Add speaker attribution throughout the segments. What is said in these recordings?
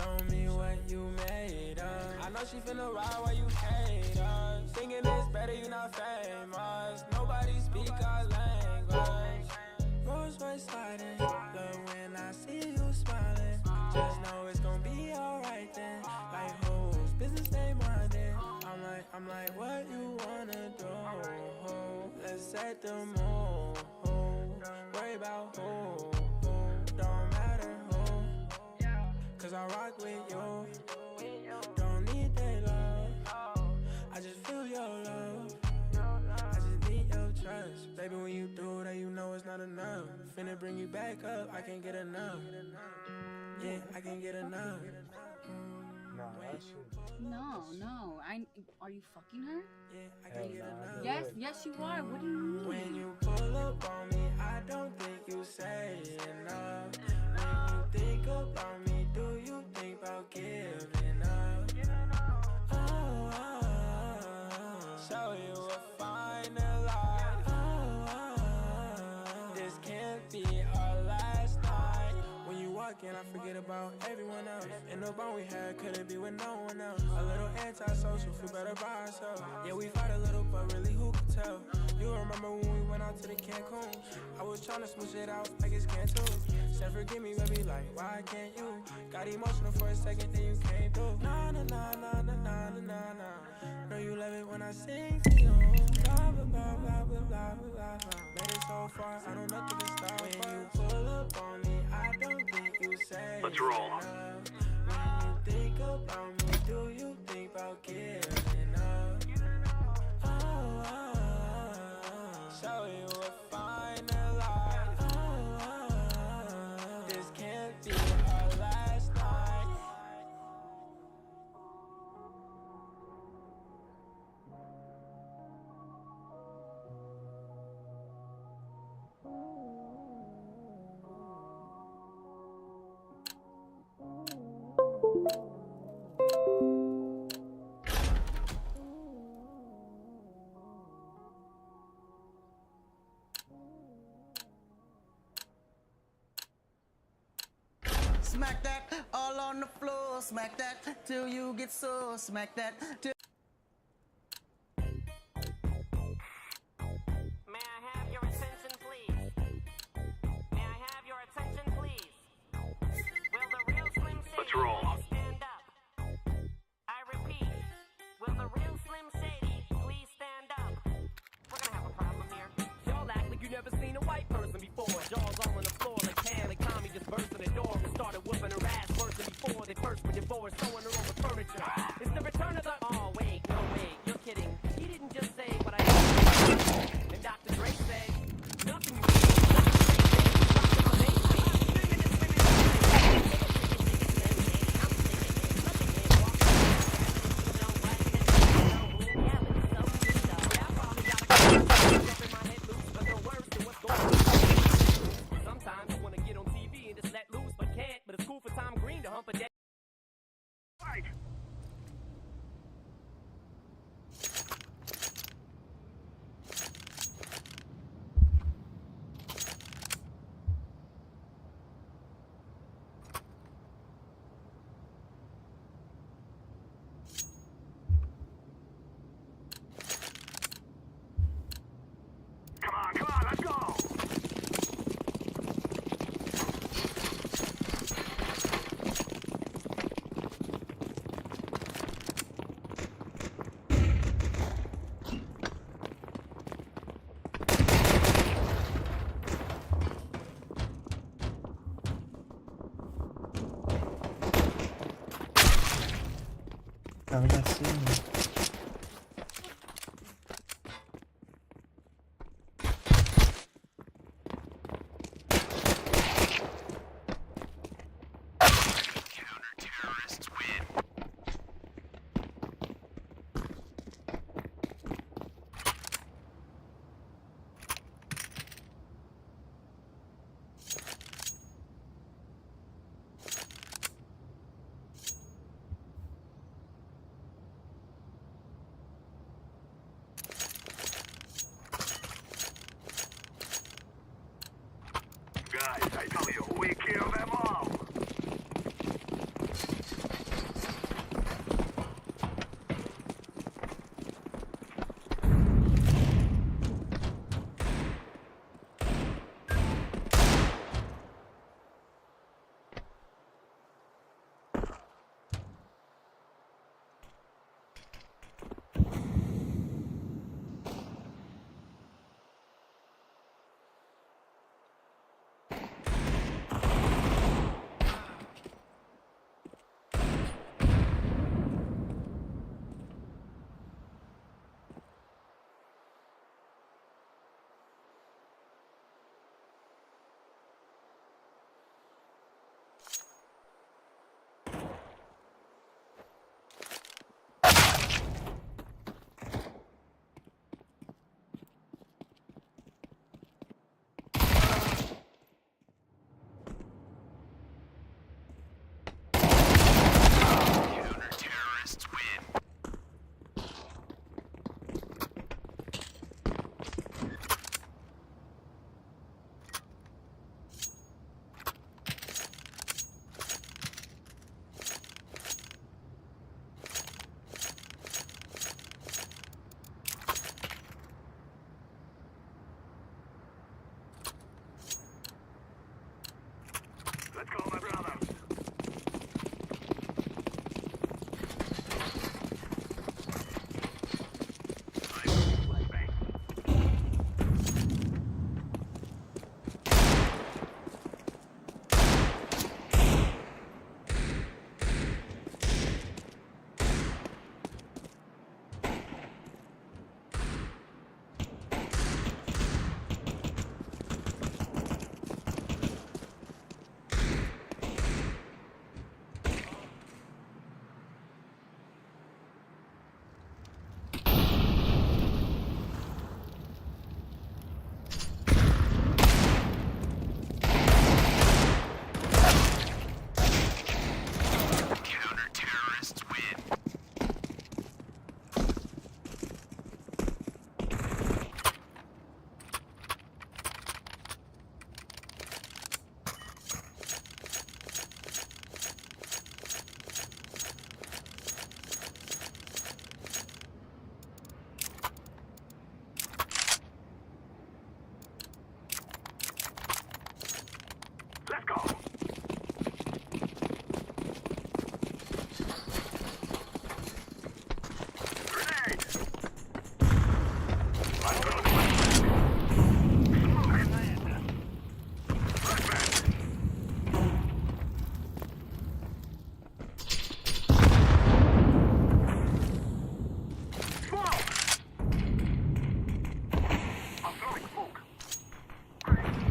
Speaker 1: Show me what you made of. I know she finna ride while you hate us. Thinking it's better, you not famous. Nobody speak our language. Rose white sliding. Love when I see you smiling. Just know it's gonna be alright then. Like who's business they minding? I'm like, what you wanna do? Let's set the mood. Worry about who. Don't matter who. Cause I rock with you. Don't need that love. I just feel your love. I just need your trust. Baby, when you do that, you know it's not enough. Finna bring you back up, I can't get enough. Yeah, I can't get enough.
Speaker 2: Nah, that shit.
Speaker 3: No, no. I are you fucking her?
Speaker 1: Yeah, I
Speaker 2: Hell
Speaker 1: can't get
Speaker 2: nah, I
Speaker 1: enough.
Speaker 2: do
Speaker 3: Yes,
Speaker 2: it.
Speaker 3: yes you are. What do you mean?
Speaker 1: When you pull up on me, I don't think you say enough. When you think about me, do you think about giving up? Oh, oh, oh. show you a final life. Oh, oh, oh. this can't be our last night. When you walk in, I forget about everyone else. And the bond we had couldn't be with no one else. A little antisocial, feel better by ourselves. Yeah, we fight a little, but really, who could tell? You remember when we went out to the Cancun? I was tryna smoosh it out like it's Cancun. Said forgive me, baby, like why can't you? Got emotional for a second, then you came through. Nah, nah, nah, nah, nah, nah, nah, nah, nah. Know you love it when I sing to you. Blah blah blah blah blah blah blah blah. Made it so far, I don't nothing can stop When you pull up on me, I don't think you say
Speaker 4: Let's roll.
Speaker 1: enough. When you think about me, do you think about giving up? Oh, oh, oh. show you a final life. Oh, oh, oh. this can't be our last night.
Speaker 5: Smack that all on the floor. Smack that till you get sore. Smack that till.
Speaker 6: May I have your attention, please? May I have your attention, please? Will the real Slim Shady
Speaker 4: Let's roll.
Speaker 6: please stand up? I repeat, will the real Slim Shady please stand up? We're gonna have a problem here.
Speaker 7: Y'all act like you never seen a white person before. Jaws all on the floor like Pam and Tommy just burst in the door and started whooping her ass worse than before. They first were divorced, throwing her over furniture. It's the return of the. Oh wait, no wait, you're kidding. He didn't just say what I. And Dr. Dre said nothing. Sometimes I wanna get on TV and just let loose, but can't. But it's cool for Tom Green to hump a dead.
Speaker 4: Fight! Come on, come on, let's go!
Speaker 2: Oh, we got seen.
Speaker 4: Counter-terrorists win. Guys, I tell you, we kill them all. Let's go. Grenade. I'm throwing flashbang. Smoke and land. Flashbang. Smoke. I'm throwing smoke. Grenade.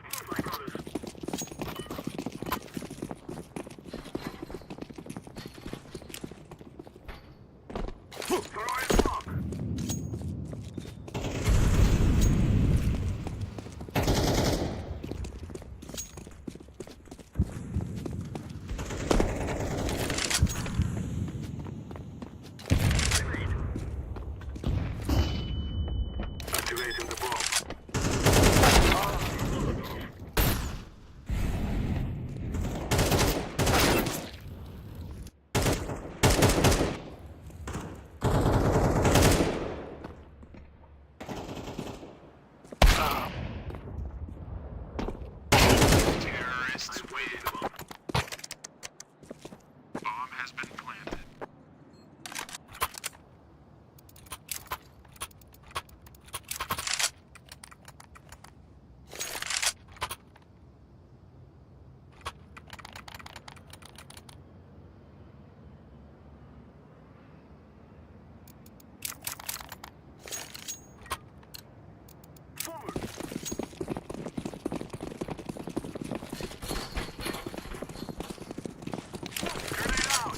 Speaker 4: Move, my brothers. Throwing smoke. Grenade. Activating the bomb.
Speaker 8: Terrorists win. Bomb has been planted.
Speaker 4: Forward. Grenade out.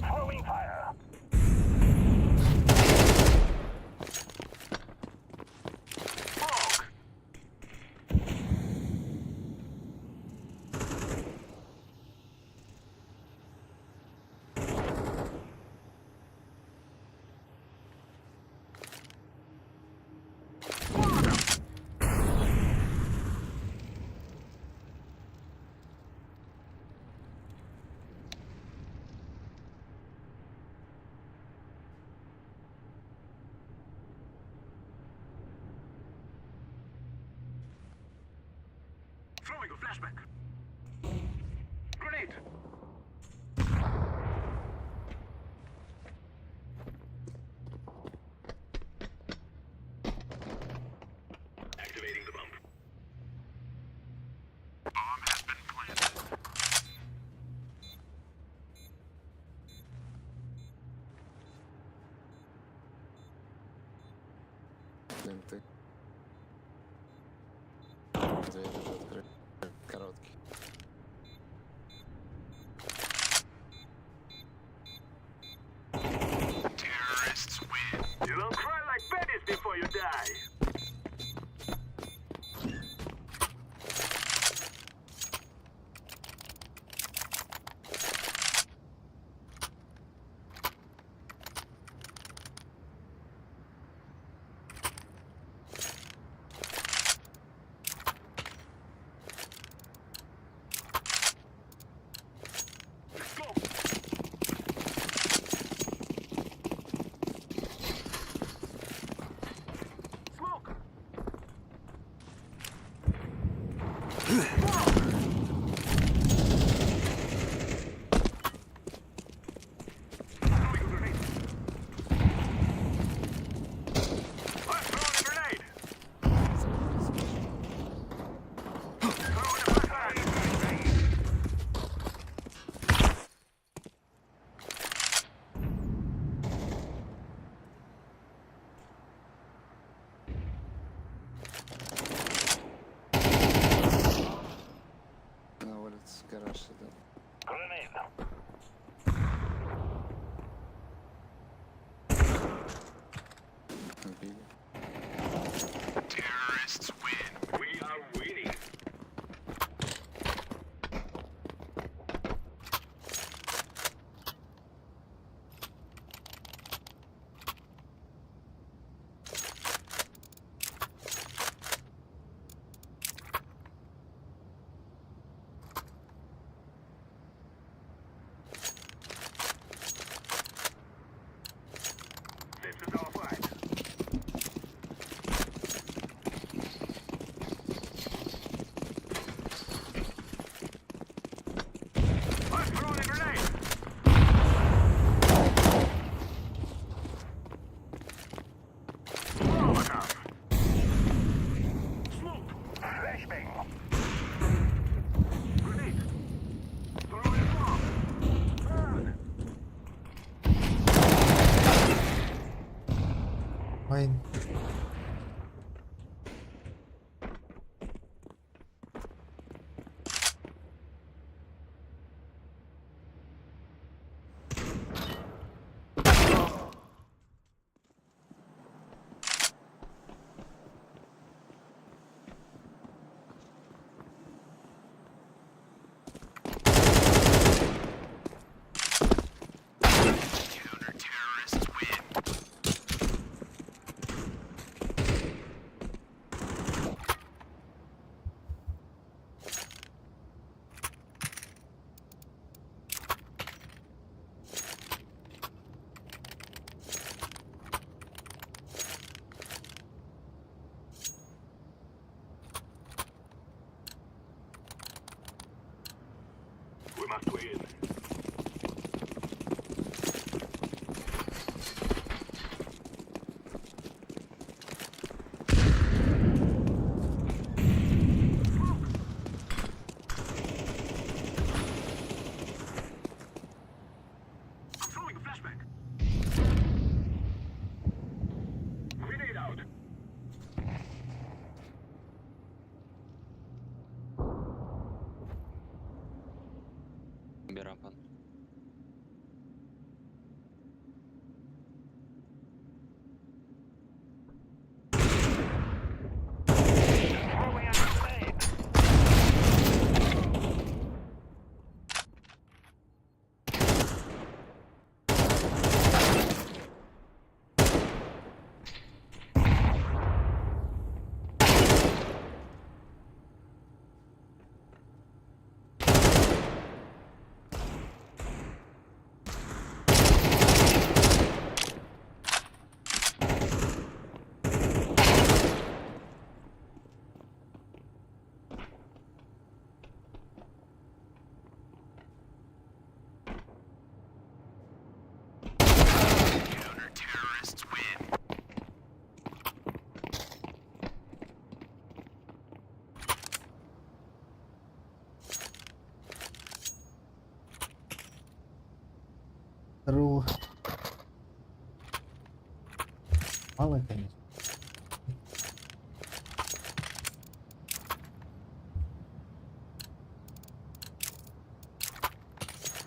Speaker 4: Throwing fire. Smoke. Throwing a flashback. Grenade. Activating the bomb.
Speaker 8: Bomb has been planted.
Speaker 9: Ты. Дверь уже открыта. Короткий.
Speaker 8: Terrorists win.
Speaker 4: You don't cry like babies before you die. Throwing a grenade. I'm throwing a grenade. Throwing a flashbang.
Speaker 9: На улице гараж сидел.
Speaker 4: Grenade.
Speaker 9: Убили.
Speaker 8: Terrorists win.
Speaker 4: We are winning. This is our fight. I'm throwing a grenade. Molotov. Smoke. Flashbang. Grenade. Throwing a bomb. Burn.
Speaker 2: Mine.
Speaker 8: Counter-terrorists win.
Speaker 4: We must win. I'm throwing a flashbang. Grenade out.
Speaker 10: Rampa.
Speaker 4: Throwing a grenade.
Speaker 8: Counter-terrorists win.
Speaker 2: Здорово. Мало, конечно.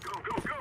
Speaker 4: Go, go, go!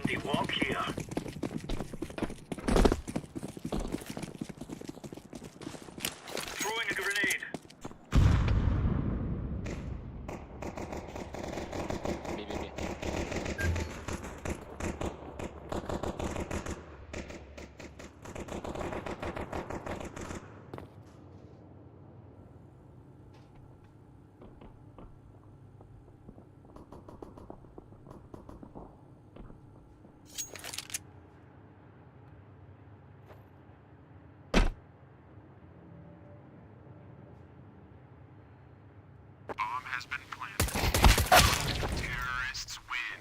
Speaker 4: Party walk here. Throwing a grenade.
Speaker 10: B B B.
Speaker 8: Bomb has been planted. Terrorists win.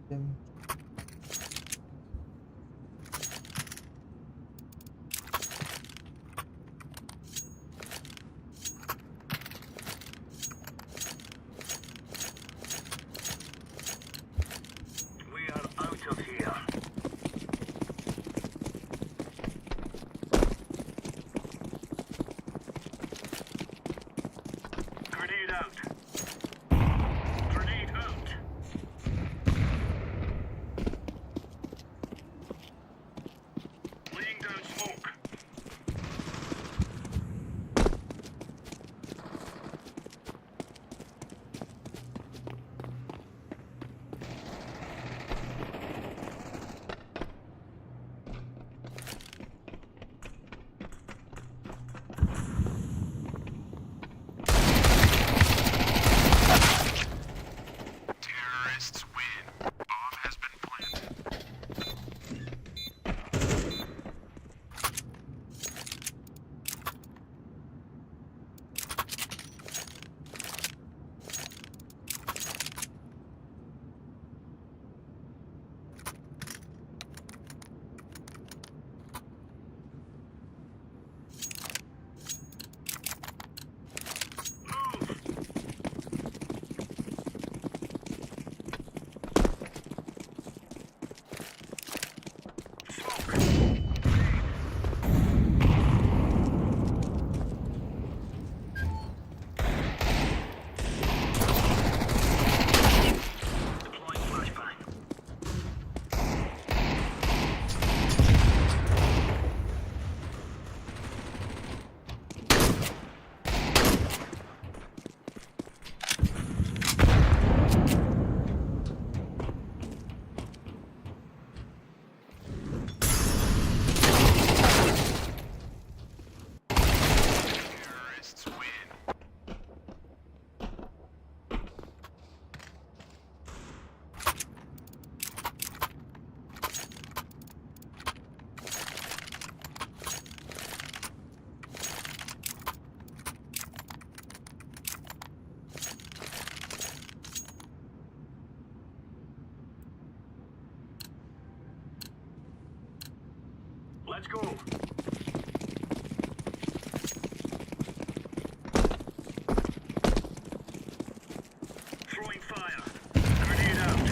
Speaker 2: Jam
Speaker 4: We are out of here. Grenade out. Grenade out. Laying down smoke.
Speaker 8: Terrorists win. Bomb has been planted.
Speaker 4: Smoke. Deploying flashbang.
Speaker 8: Terrorists win.
Speaker 4: Let's go. Throwing fire. Grenade out.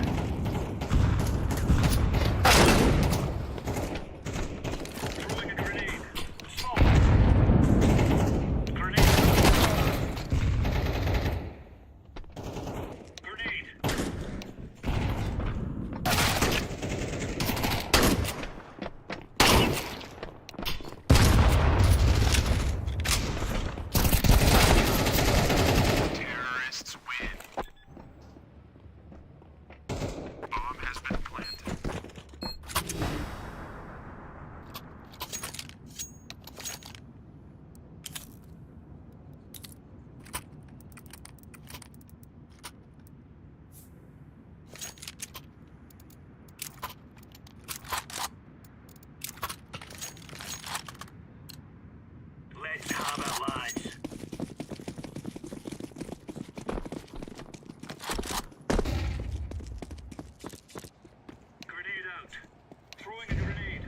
Speaker 4: Throwing a grenade. Smoke. Grenade. Grenade.
Speaker 8: Terrorists win. Bomb has been planted.
Speaker 4: Let's have it, lads. Grenade out. Throwing a grenade.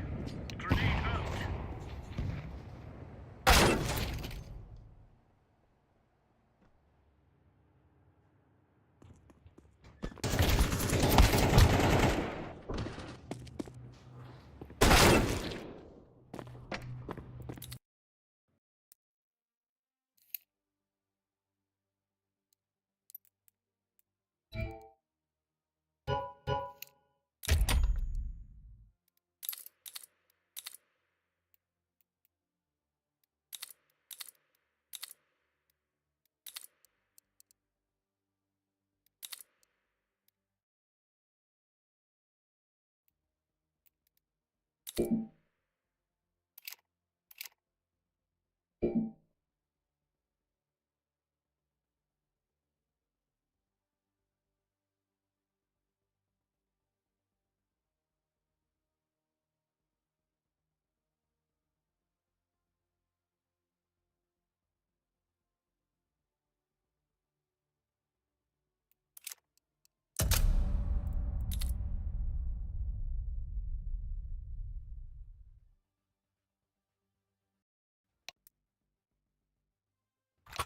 Speaker 4: Grenade out. Come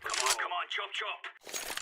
Speaker 4: on, come on, chop chop.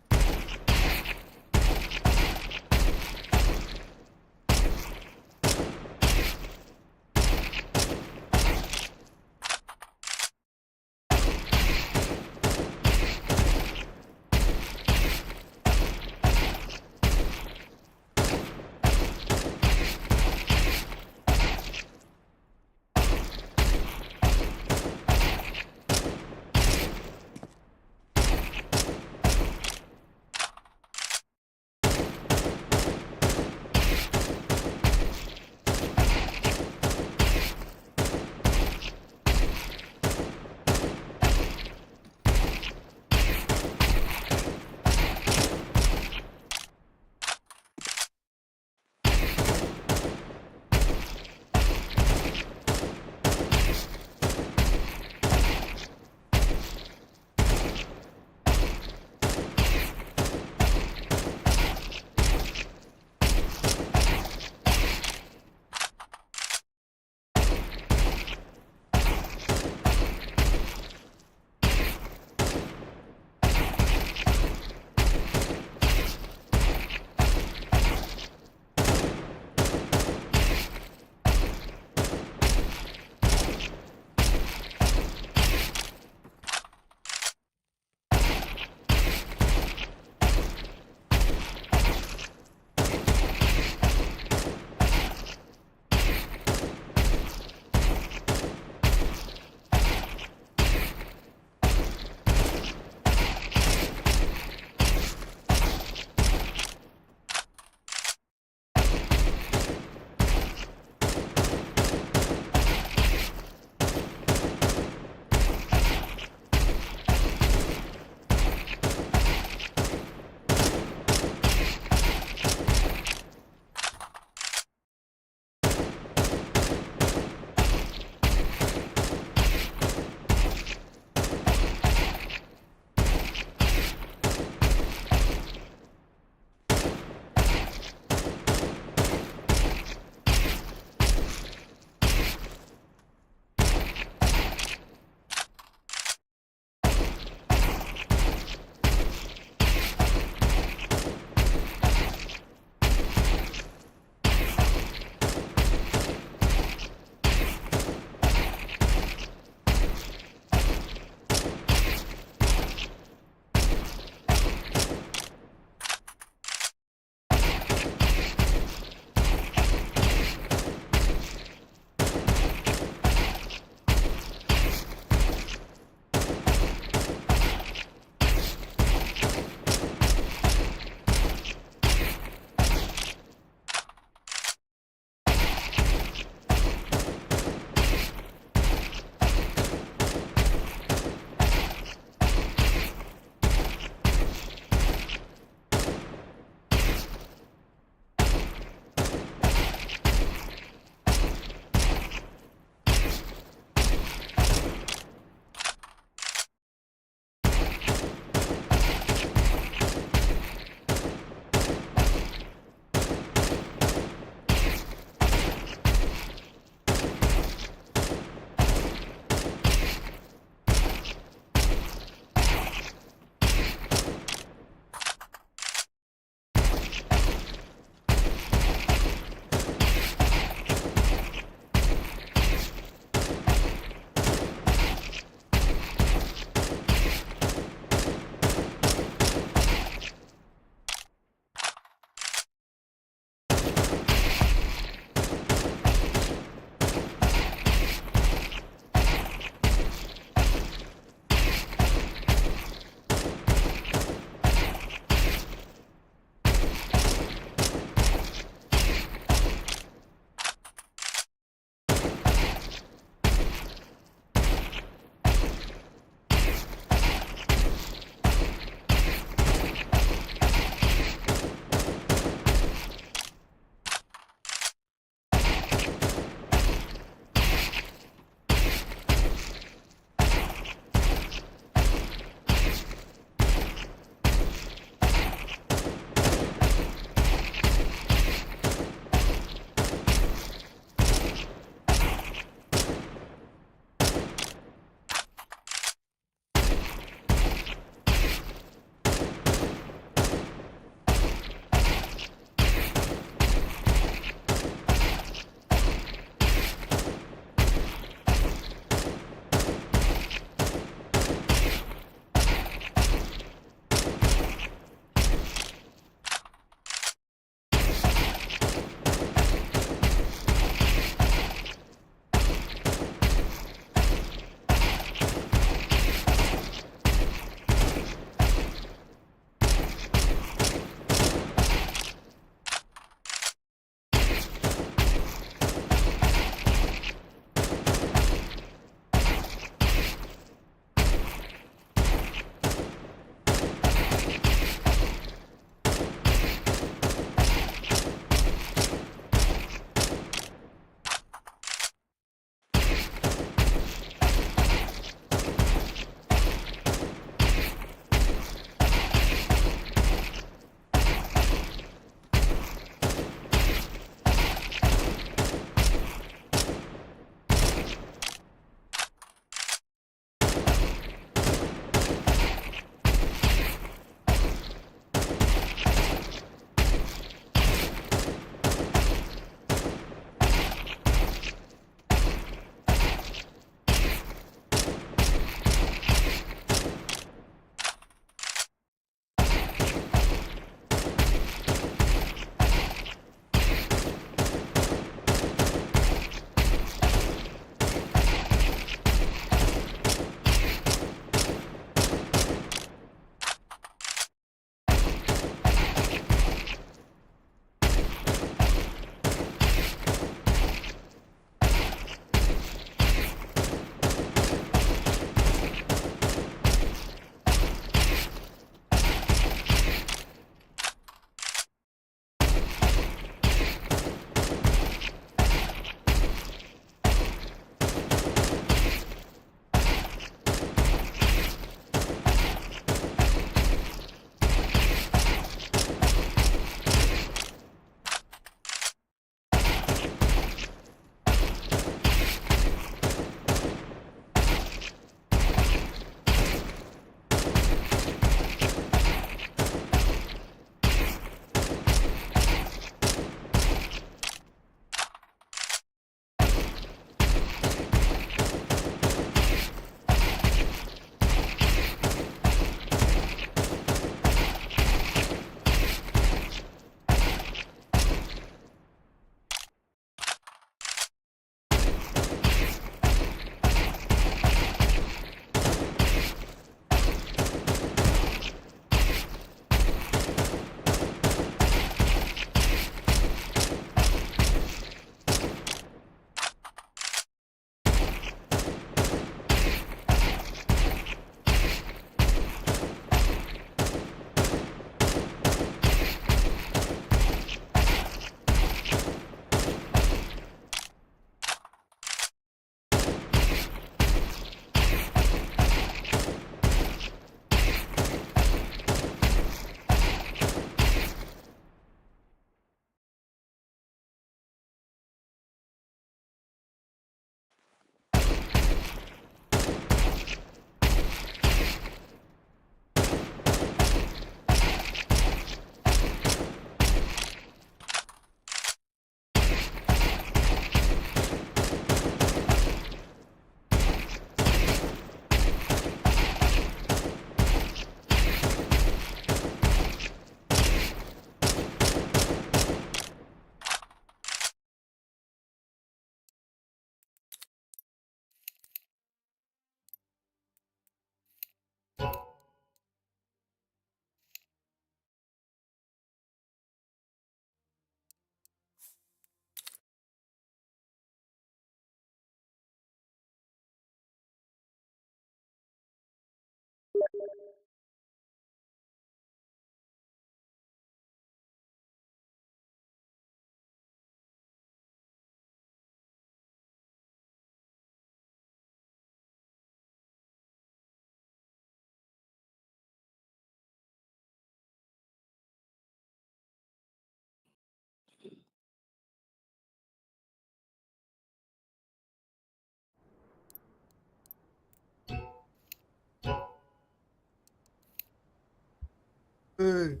Speaker 2: Эй.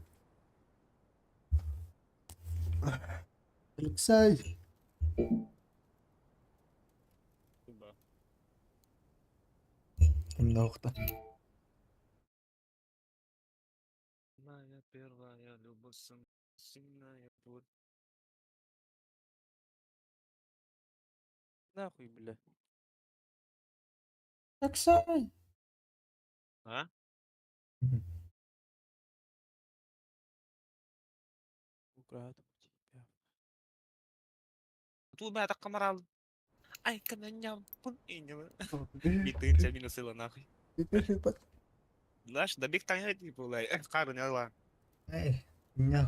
Speaker 2: Алексей. Кимнээхтэ?
Speaker 10: Моя первая любовь, сильная боль.
Speaker 11: Нахуй, бля.
Speaker 2: Алексей.
Speaker 10: А?
Speaker 11: Украду тебя.
Speaker 10: Тут бля так камарал. Ай, кананям. И ты тебя минусила нахуй. Знаешь, добег там типа, кары не ла.
Speaker 2: Эй, не.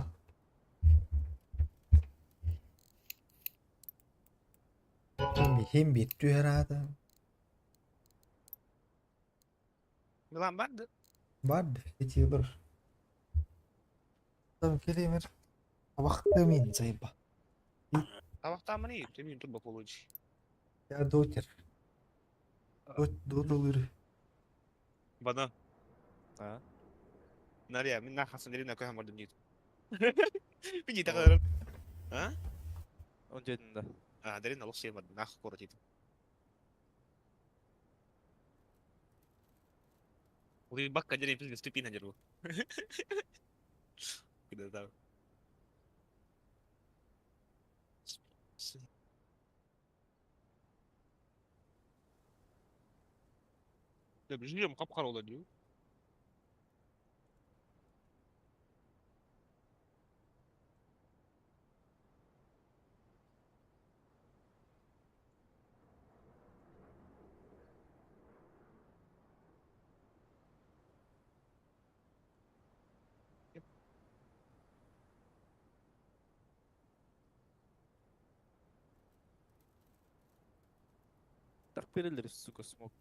Speaker 2: Хим бит түһэр
Speaker 10: Милан барды.
Speaker 2: Бар итилер. Там келемер. Абакты мин заеба.
Speaker 10: Табактамын ты мин турбо получи.
Speaker 2: Я дотер. Дот долыр.
Speaker 10: Бана.
Speaker 11: А?
Speaker 10: Нария, мин нахасан дерина көһөм бардым дейт. Мин тагыр. А?
Speaker 11: Он дедин да.
Speaker 10: А, дерина лох сен бардым, нах кора дейт. Улы бакка дерин пиздец тупина деру. Куда там? Да, бежим, кап-кара олар
Speaker 11: Так перелер, сука, смог.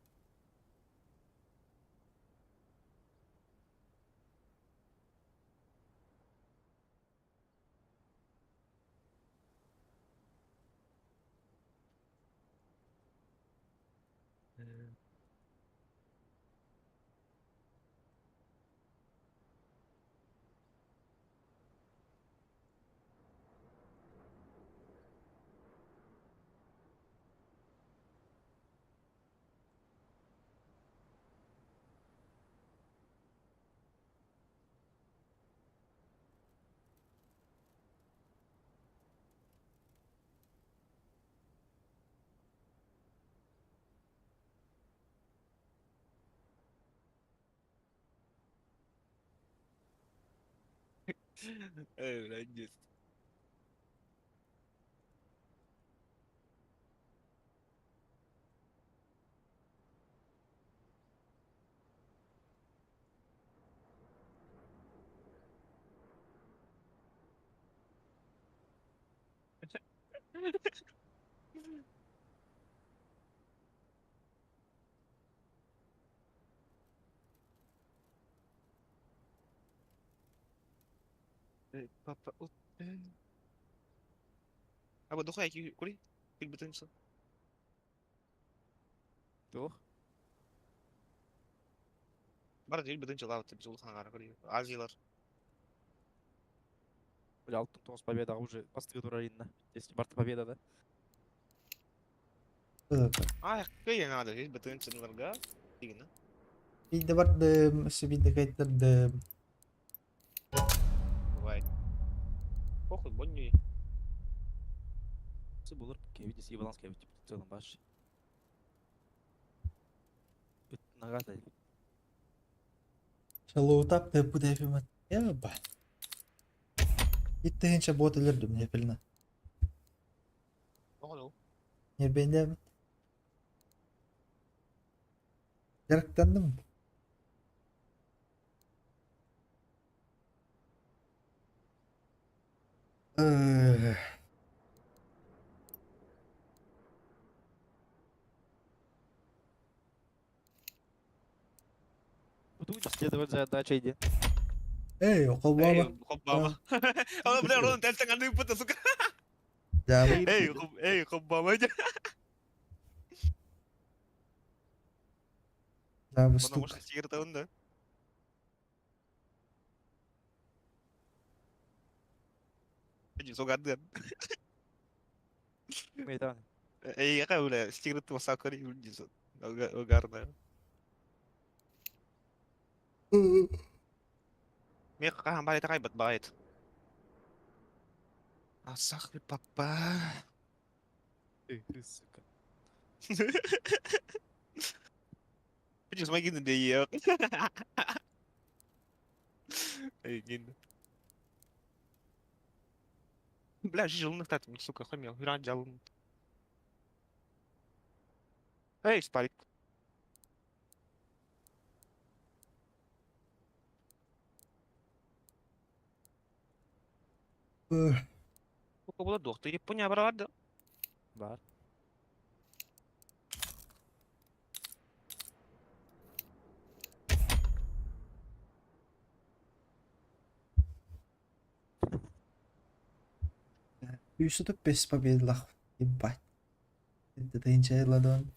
Speaker 10: Эй, блядь, Папа, Аба духай кури? Илбитинса.
Speaker 11: Туох?
Speaker 10: Бар илбитинче лавты биз улхан кури. Азиялар.
Speaker 11: Бля, алтын тоғыз победа уже бастығы турар инна. Если барта победа, да?
Speaker 10: Ай, кый надо, илбитинче Дигин.
Speaker 2: Бидде бардым, өссө бидде кайтардым.
Speaker 10: Бывает. Похуй, бонни.
Speaker 11: Булыр, кебит, баланс кебит, в целом баш. Нагата.
Speaker 2: Шалоутап деп бу дефимат. Я ба. Иттehинче бот элердим непилна.
Speaker 10: Оҕолу.
Speaker 2: Небендем. Жарыктандым. Э,
Speaker 11: Буду следовать за отдачей, иди.
Speaker 2: Эй, Обама.
Speaker 10: Обама. Ана бля, Рон, тәлтәң аны пыта, сука.
Speaker 2: Да.
Speaker 10: Эй, эй, Обама.
Speaker 2: Да,
Speaker 10: Потому что сигар да. Сугардыан.
Speaker 11: Метан.
Speaker 10: Эйиэхэ бля, стигрыт масакари угарная. Мен хаһан баайта кайбат баайт. Асах папа.
Speaker 11: Ты, ты, сука.
Speaker 10: Видишь, моги надоел. Эй, Бля, жил татым, сука, хамел. Иран Эй, спалик. Сука, була доктор, Япония брала.
Speaker 11: Бар.
Speaker 2: Сүүс 35 победалаах. Ебать. Это тыһыынча ладон.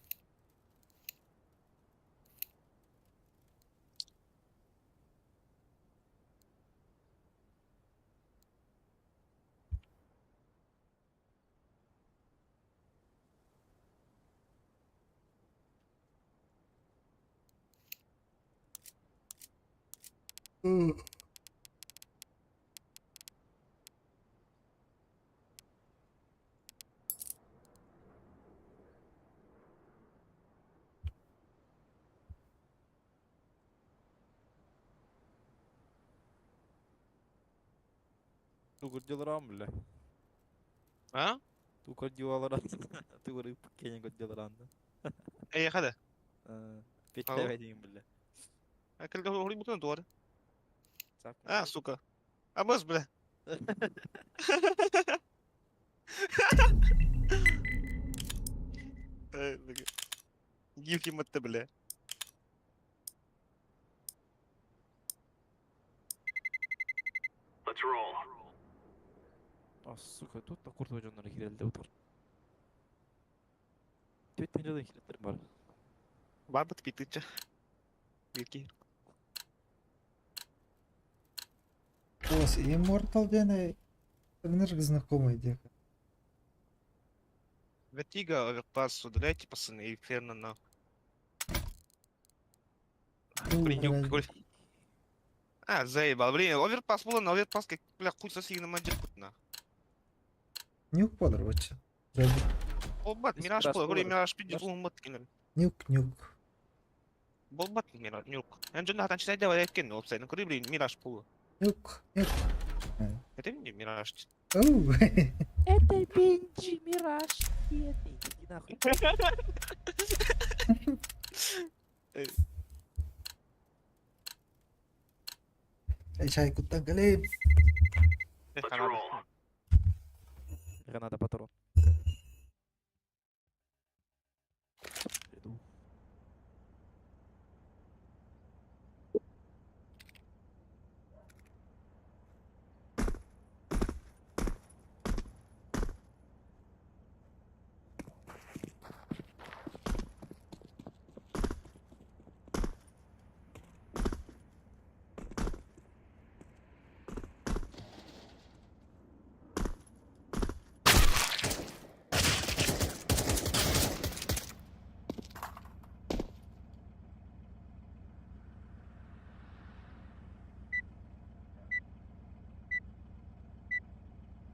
Speaker 11: Ту деларам, бля.
Speaker 10: А?
Speaker 11: Ту деларам. Ты говори, кене деларам, да?
Speaker 10: Эй, хада.
Speaker 11: Петля один, бля.
Speaker 10: А когда говори бутон туар. А, сука. А бос, бля. Give him a бля.
Speaker 4: Let's roll.
Speaker 11: А, сука, тут на курту дьоннор кирелде утар. Түттен жылын киреттер бар.
Speaker 10: Бар бит питыча. Вики.
Speaker 2: Голос Immortal диэн энерго знакомый диэки.
Speaker 10: Вертига, оверпас, удаляйте, пацаны, и Инферно на.
Speaker 2: Ну,
Speaker 10: Блин,
Speaker 2: блядь.
Speaker 10: какой... А, заебал, блин, оверпас было, но оверпас, как, бля, хуй соси на маджир на.
Speaker 2: Нюк подорваться.
Speaker 10: Болбат, мираж
Speaker 11: Мираж
Speaker 10: было, говорю,
Speaker 11: болар.
Speaker 10: мираж пиздец,
Speaker 11: Мираж.
Speaker 10: болбат кинер.
Speaker 2: Нюк, нюк.
Speaker 10: Болбат мираж, нюк. Мен жөнді хатан читай деп айткен, ол сайын, көрі, блин, мираж болу.
Speaker 2: Нюк, нюк.
Speaker 10: Это не мираж.
Speaker 2: Оу.
Speaker 11: Это Бенджи Мираж. Иди нахуй.
Speaker 2: Чай куттан калейм.
Speaker 4: Let's roll.
Speaker 11: Граната патрон. Иду.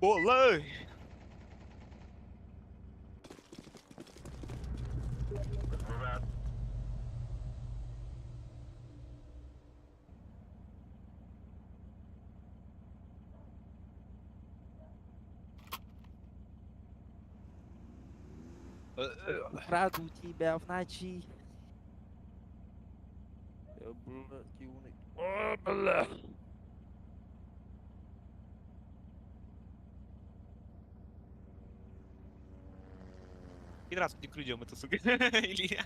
Speaker 10: Олай!
Speaker 11: Украду тебя в ночи. Я, блядь, юный. О, бля.
Speaker 10: Пидорас, не к людям это, сука. Илья.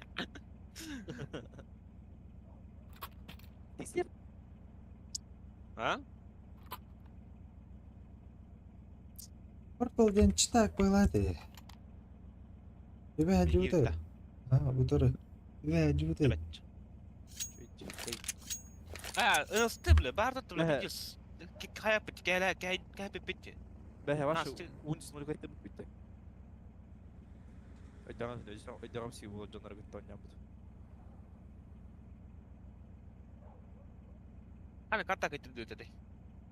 Speaker 11: Ты сер...
Speaker 10: А?
Speaker 2: Immortal диэн читак байлады. Үбэ дьуты. А, бутары. Үбэ дьуты.
Speaker 10: А, ысты, бля, бар да, бля, пиздец. Кая бит, кая, кая, кая бит.
Speaker 11: Бэһэ ваше
Speaker 10: Настя.
Speaker 11: 10 0 кеттим бүттэ. Өйдөҕөн өйдөҕөм сии буолар дьоннору кытта оонньообут.
Speaker 10: Ана карта кеттим этой.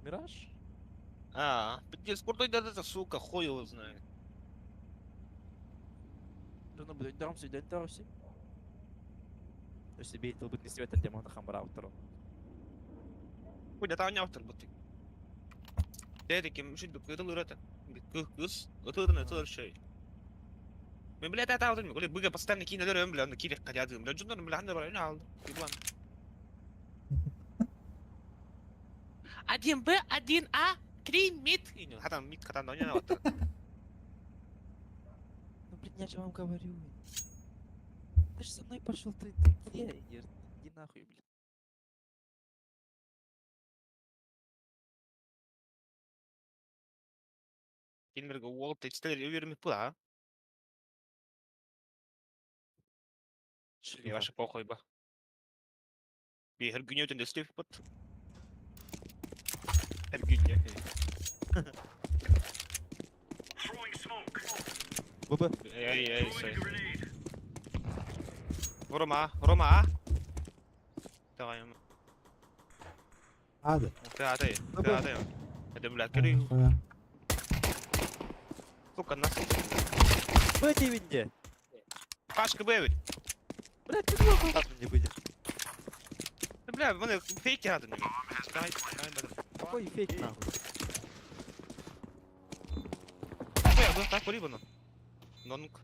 Speaker 11: Мираж?
Speaker 10: А, пиздец, куртой да это, сука, хуй его знает.
Speaker 11: Дьоно бу өйдөҕөм сии өйдөҕөм сии. Өссө бэйт тылбыт нестибеттер демон хамбараабыттар.
Speaker 10: Хуй да таня автор бутты. Дедики, шин кытыл ырата. Кыз, ытырын ытыр шей. Мен бля та алдым, бля быга постоянно кинелер бля, аны кирек кадядым. Бля жундар бля анда бар, алды. Еблан. 1 Б, 1 А, 3 мид. Хатан мид хатан да ойнап атыр.
Speaker 11: Ну, блин, я же вам говорю. Ты же со мной пошел, ты где? Иди нахуй, блин.
Speaker 10: Кинилерге уол текстелер үйөрмүт була.
Speaker 11: Шлюха.
Speaker 10: Ваша похуй ба. Би her gün ötende stüf put. Her gün ya.
Speaker 11: ББ.
Speaker 10: Эй, эй, эй. Рома, Рома. Давай.
Speaker 2: Hadi.
Speaker 10: Ты, ты, ты. Это, бля, кирилл.
Speaker 2: Хуя.
Speaker 10: Сука, нас.
Speaker 11: Б девинде.
Speaker 10: Пашка Б ведь.
Speaker 11: Блядь, ты нахуй раз мне выйдешь.
Speaker 10: Да, бля, мене фейки надо мені. Давай, давай, давай.
Speaker 11: Какой фейк нахуй?
Speaker 10: Бля, ну так порібано. Нонг.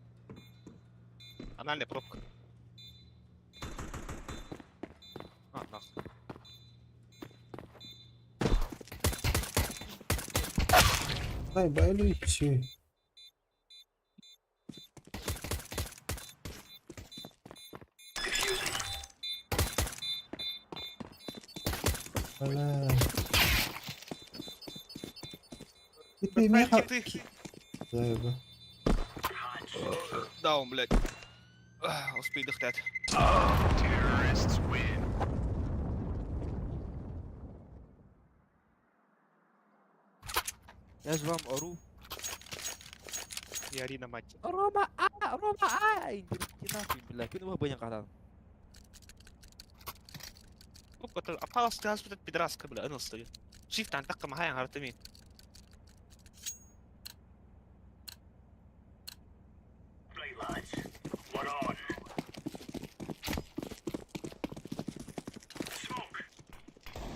Speaker 10: Анальная пробка. А, нахуй.
Speaker 2: Заебали все. Бля. И ты меха...
Speaker 10: Ты.
Speaker 2: Заеба.
Speaker 10: Даун, блядь. Успей дыхтать.
Speaker 8: Terrorists win.
Speaker 11: Я же вам ору.
Speaker 10: И Арина, мать.
Speaker 11: Рома А, Рома А! Иди нахуй, блядь. Күн бу катан.
Speaker 10: Сука, апалас ты этот пидораска, бля, анал стоит. Shift антакка махая хартами.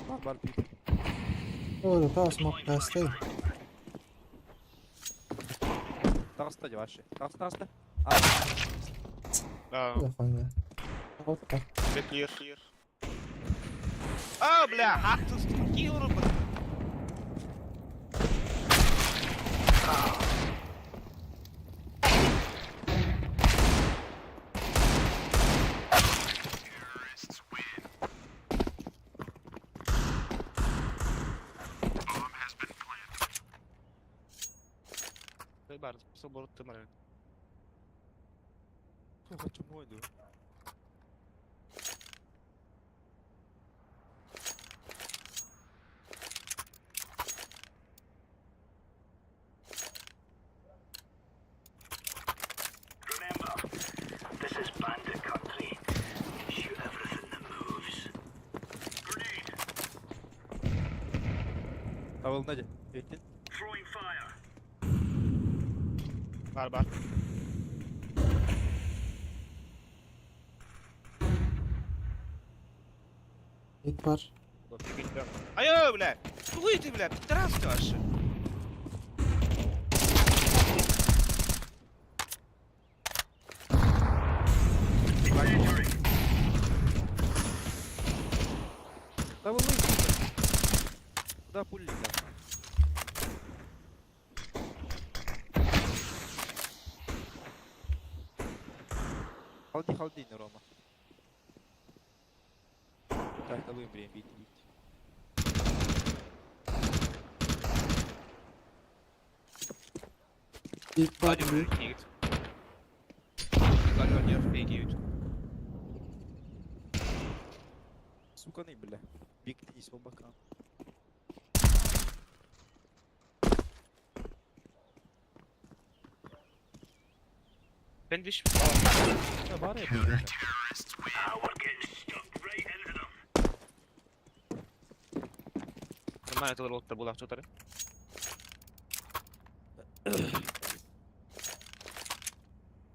Speaker 11: Бар бар пип.
Speaker 2: О, это смог простой.
Speaker 11: Таҕыста вообще. Таҕыс таҕыста.
Speaker 10: Да,
Speaker 2: Да хуйня. Вот так.
Speaker 10: бля, клир. А, бля, ах ты, какие урубы.
Speaker 8: Terrorists win. Bomb has been planted.
Speaker 10: Бар, собор ты марин.
Speaker 11: Хочу мойду. Тавыл Надя. Эттин.
Speaker 10: Бар, бар.
Speaker 2: Ит бар.
Speaker 10: Айо, бля! Хуй ты, бля, пидорас ты вообще.
Speaker 11: Тавыл сука. Куда пули летят? Халди, халди, не Рома. Так, талуем время, бейте, бейте.
Speaker 2: Ит бар.
Speaker 10: Бейт.
Speaker 11: Сука, не, бля. Бегите по бокам.
Speaker 10: Сэндвич.
Speaker 11: Бар я.
Speaker 10: Нормально тылыр олтта булак чотары.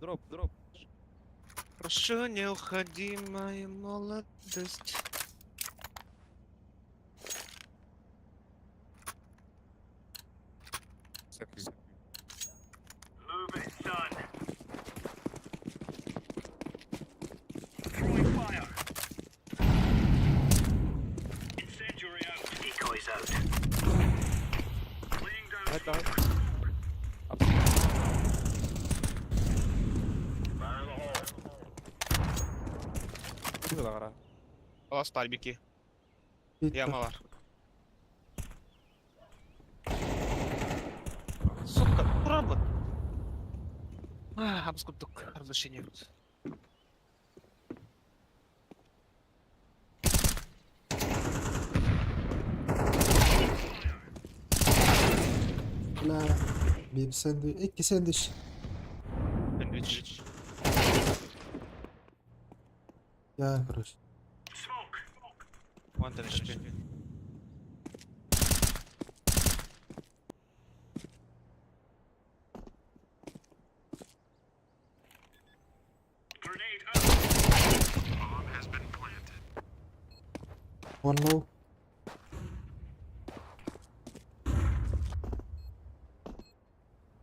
Speaker 11: Дроп, дроп.
Speaker 10: Прошу, не уходи, моя молодость.
Speaker 11: Давай, давай. Бу
Speaker 10: Алас тарбики. Ямалар. Сука, пробот. Абскуптук, разрешение.
Speaker 2: Бля, bir sandviç, iki sandviç.
Speaker 10: Сэндвич.
Speaker 2: Я, короче.
Speaker 10: Вон там HP.
Speaker 8: Bomb has been planted.
Speaker 2: One low.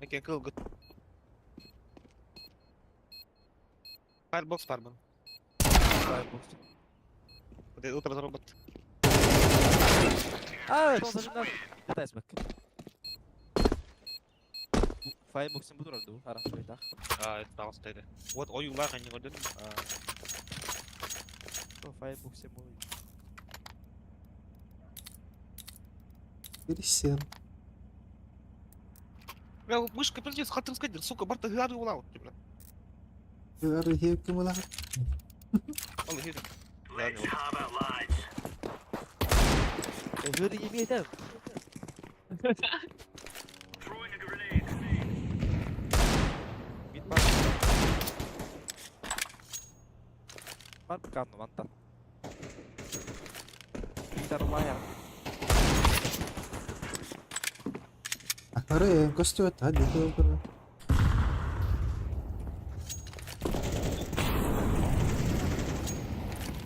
Speaker 10: I can kill good. Firebox барбан.
Speaker 11: Firebox.
Speaker 10: Утро робот.
Speaker 11: А, это اسمك. Firebox'ın budur oldu. Ara şöyle.
Speaker 10: Аа, тагыстайды. Вот оюлар они көрдүм.
Speaker 11: Firebox'ın bu.
Speaker 2: Пересел.
Speaker 10: Бля, мышка пиздец, хатыр скадер, сука, барта гады улау, бля.
Speaker 2: Архив кымыла.
Speaker 10: Ал хир.
Speaker 11: Hır yemin ederim. Mid var. Var mı kanlı vanta? Peter Laya.
Speaker 2: Akları kostüet hadi bakalım.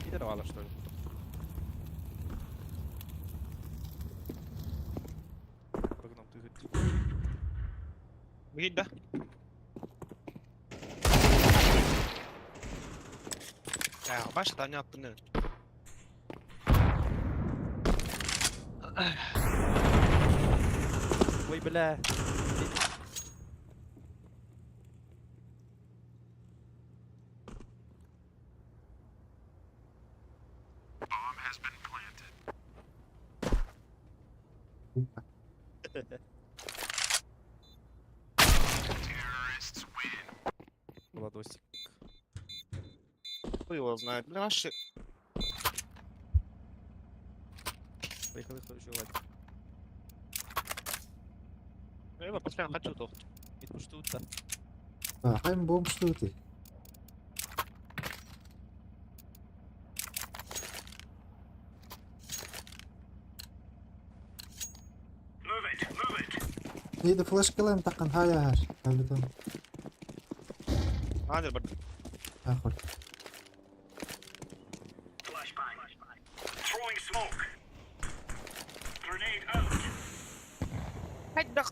Speaker 11: Peter Laya что ли? Погнал ты хоть.
Speaker 10: Бигит да. Я, баш та не аттын.
Speaker 11: Ой, бля.
Speaker 8: Bomb has been planted. Terrorists win.
Speaker 11: Владосик.
Speaker 10: Хуй его знает. Бля, вообще.
Speaker 11: Поехали, хорошо, ладно.
Speaker 10: Я его постоянно хочу то.
Speaker 11: Мид пуштута.
Speaker 2: Хайм бомб что ты? Neydi flash кылайм такын хаяр. Албетон.
Speaker 10: Андер бар.
Speaker 2: Ахор.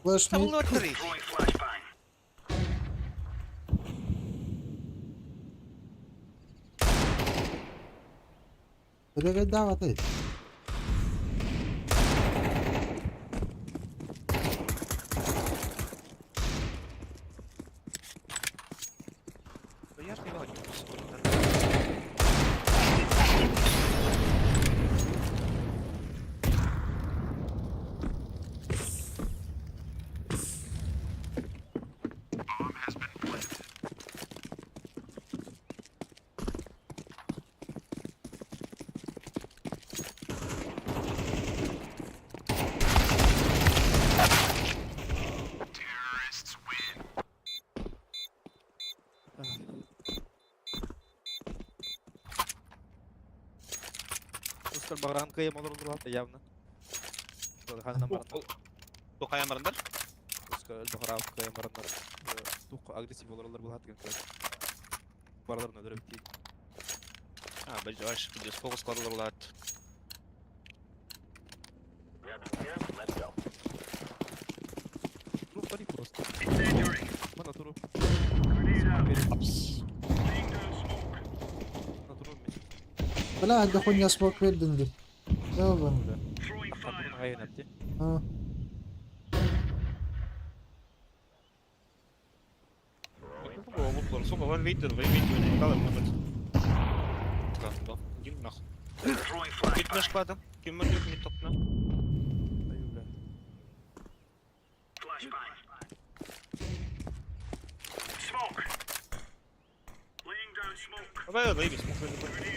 Speaker 2: Flash mid.
Speaker 10: Лотери.
Speaker 2: Nereye davet et?
Speaker 10: Да я ж не могу.
Speaker 8: Bomb has been planted.
Speaker 11: Оскар баграан кыайым олороллор явно. Ханна бараннар.
Speaker 10: Бу хайан барандар?
Speaker 11: Оскар баграан кыайым бараннар. Тух агрессив олороллор булат деген. Бараларын өлөрөп тиий.
Speaker 10: А, бажаш, без фокус кладылар улаат.
Speaker 11: Труп пари просто. Мана туруп.
Speaker 10: Апс.
Speaker 11: На туруп мен.
Speaker 2: Бля, да хуйня смок бердин ди. Ёбан.
Speaker 11: Тахтан гайын апти.
Speaker 2: А.
Speaker 10: Сука, вон видит, вон видит, дал ему этот. Да, да, иди нахуй. Gitmiş bu adam. Kim öldü mi topla?
Speaker 11: Аю, бля.
Speaker 10: Давай, давай,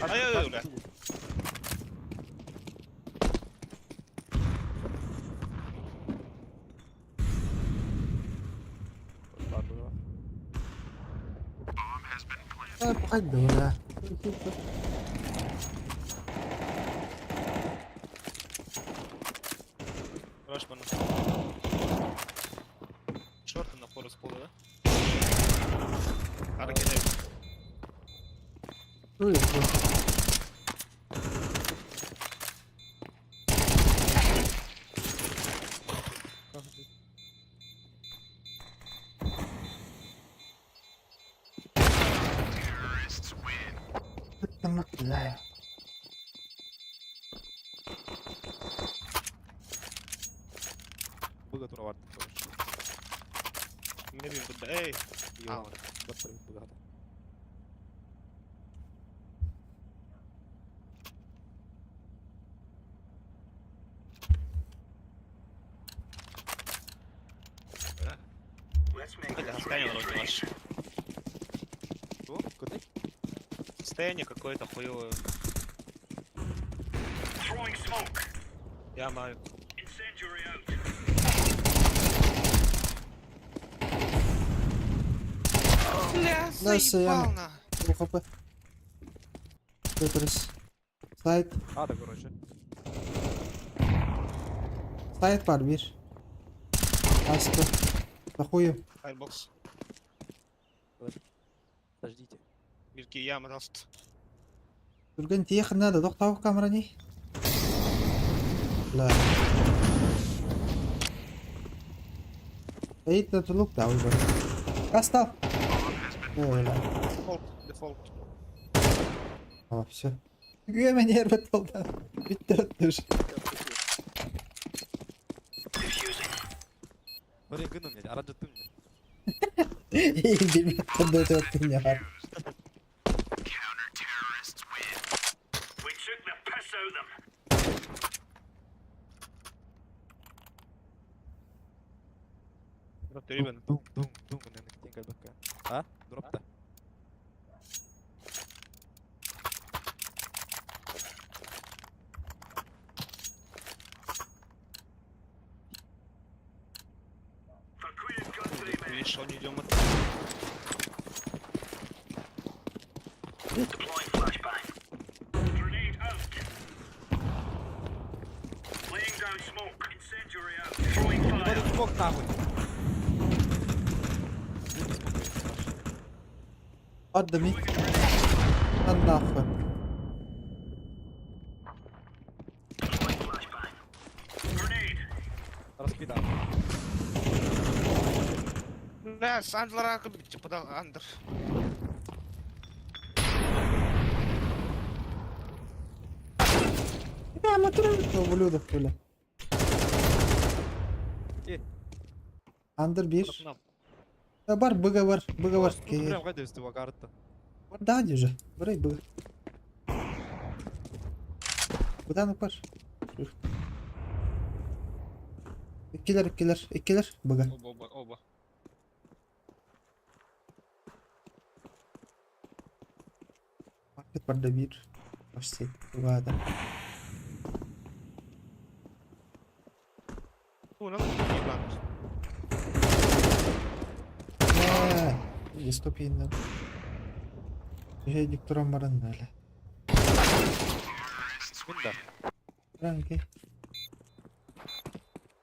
Speaker 10: Ай, ай, бля.
Speaker 2: Хайда, бля.
Speaker 10: Раш bana. Шорты на фору с пола, да? Hareket et.
Speaker 2: Ой,
Speaker 8: Terrorists win.
Speaker 2: Бля.
Speaker 11: Быга тура бар.
Speaker 10: Ne bileyim bu da ey.
Speaker 11: Йо. Быга.
Speaker 10: Hadi состояние вроде ваше.
Speaker 11: Что? Куда?
Speaker 10: Состояние какое-то хуевое. Я маю. Бля,
Speaker 2: Да, заебал, на. ХП. Тетрис. Сайт.
Speaker 11: А, да, короче.
Speaker 2: Сайт var bir. Astı. Bakıyorum.
Speaker 10: Firebox.
Speaker 11: Подождите.
Speaker 10: Bir яма даст.
Speaker 2: Түрген тиех надо, доктор камера не? Ла. Эйт тулук да уйбар. Кастал. Öyle.
Speaker 10: Дефолт, дефолт.
Speaker 2: О, все. Güvemen yer oldu. Bitti öttür.
Speaker 11: Смотри, гыну мне, араджа ты мне.
Speaker 2: Bilmem öttüm ya.
Speaker 8: Counter-terrorists win.
Speaker 10: Дроп تقريبا.
Speaker 11: Дум, дум, дум, наверное, бака. А? Дроп-то.
Speaker 10: Видишь, он идем.
Speaker 11: Вот смог нахуй.
Speaker 2: Adımı. Allah'ım.
Speaker 11: Раскидал.
Speaker 10: Бля, с Андлера типа да, Андер.
Speaker 2: Ya motor ублюдок бля.
Speaker 11: Э.
Speaker 2: Under bir. Ya var bıga var. Bıga var.
Speaker 11: Прям қайда өсті карта.
Speaker 2: Var daha önce. Burayı bıga. Budan var. İkiler ikiler ikiler bıga.
Speaker 10: Оба, оба, оба.
Speaker 2: Market var da bir. Başlayıp bıga da.
Speaker 10: Bu ne lan?
Speaker 2: Ne? Stop. Şey diktoran baran öyle.
Speaker 11: Мин да.
Speaker 2: Ранки.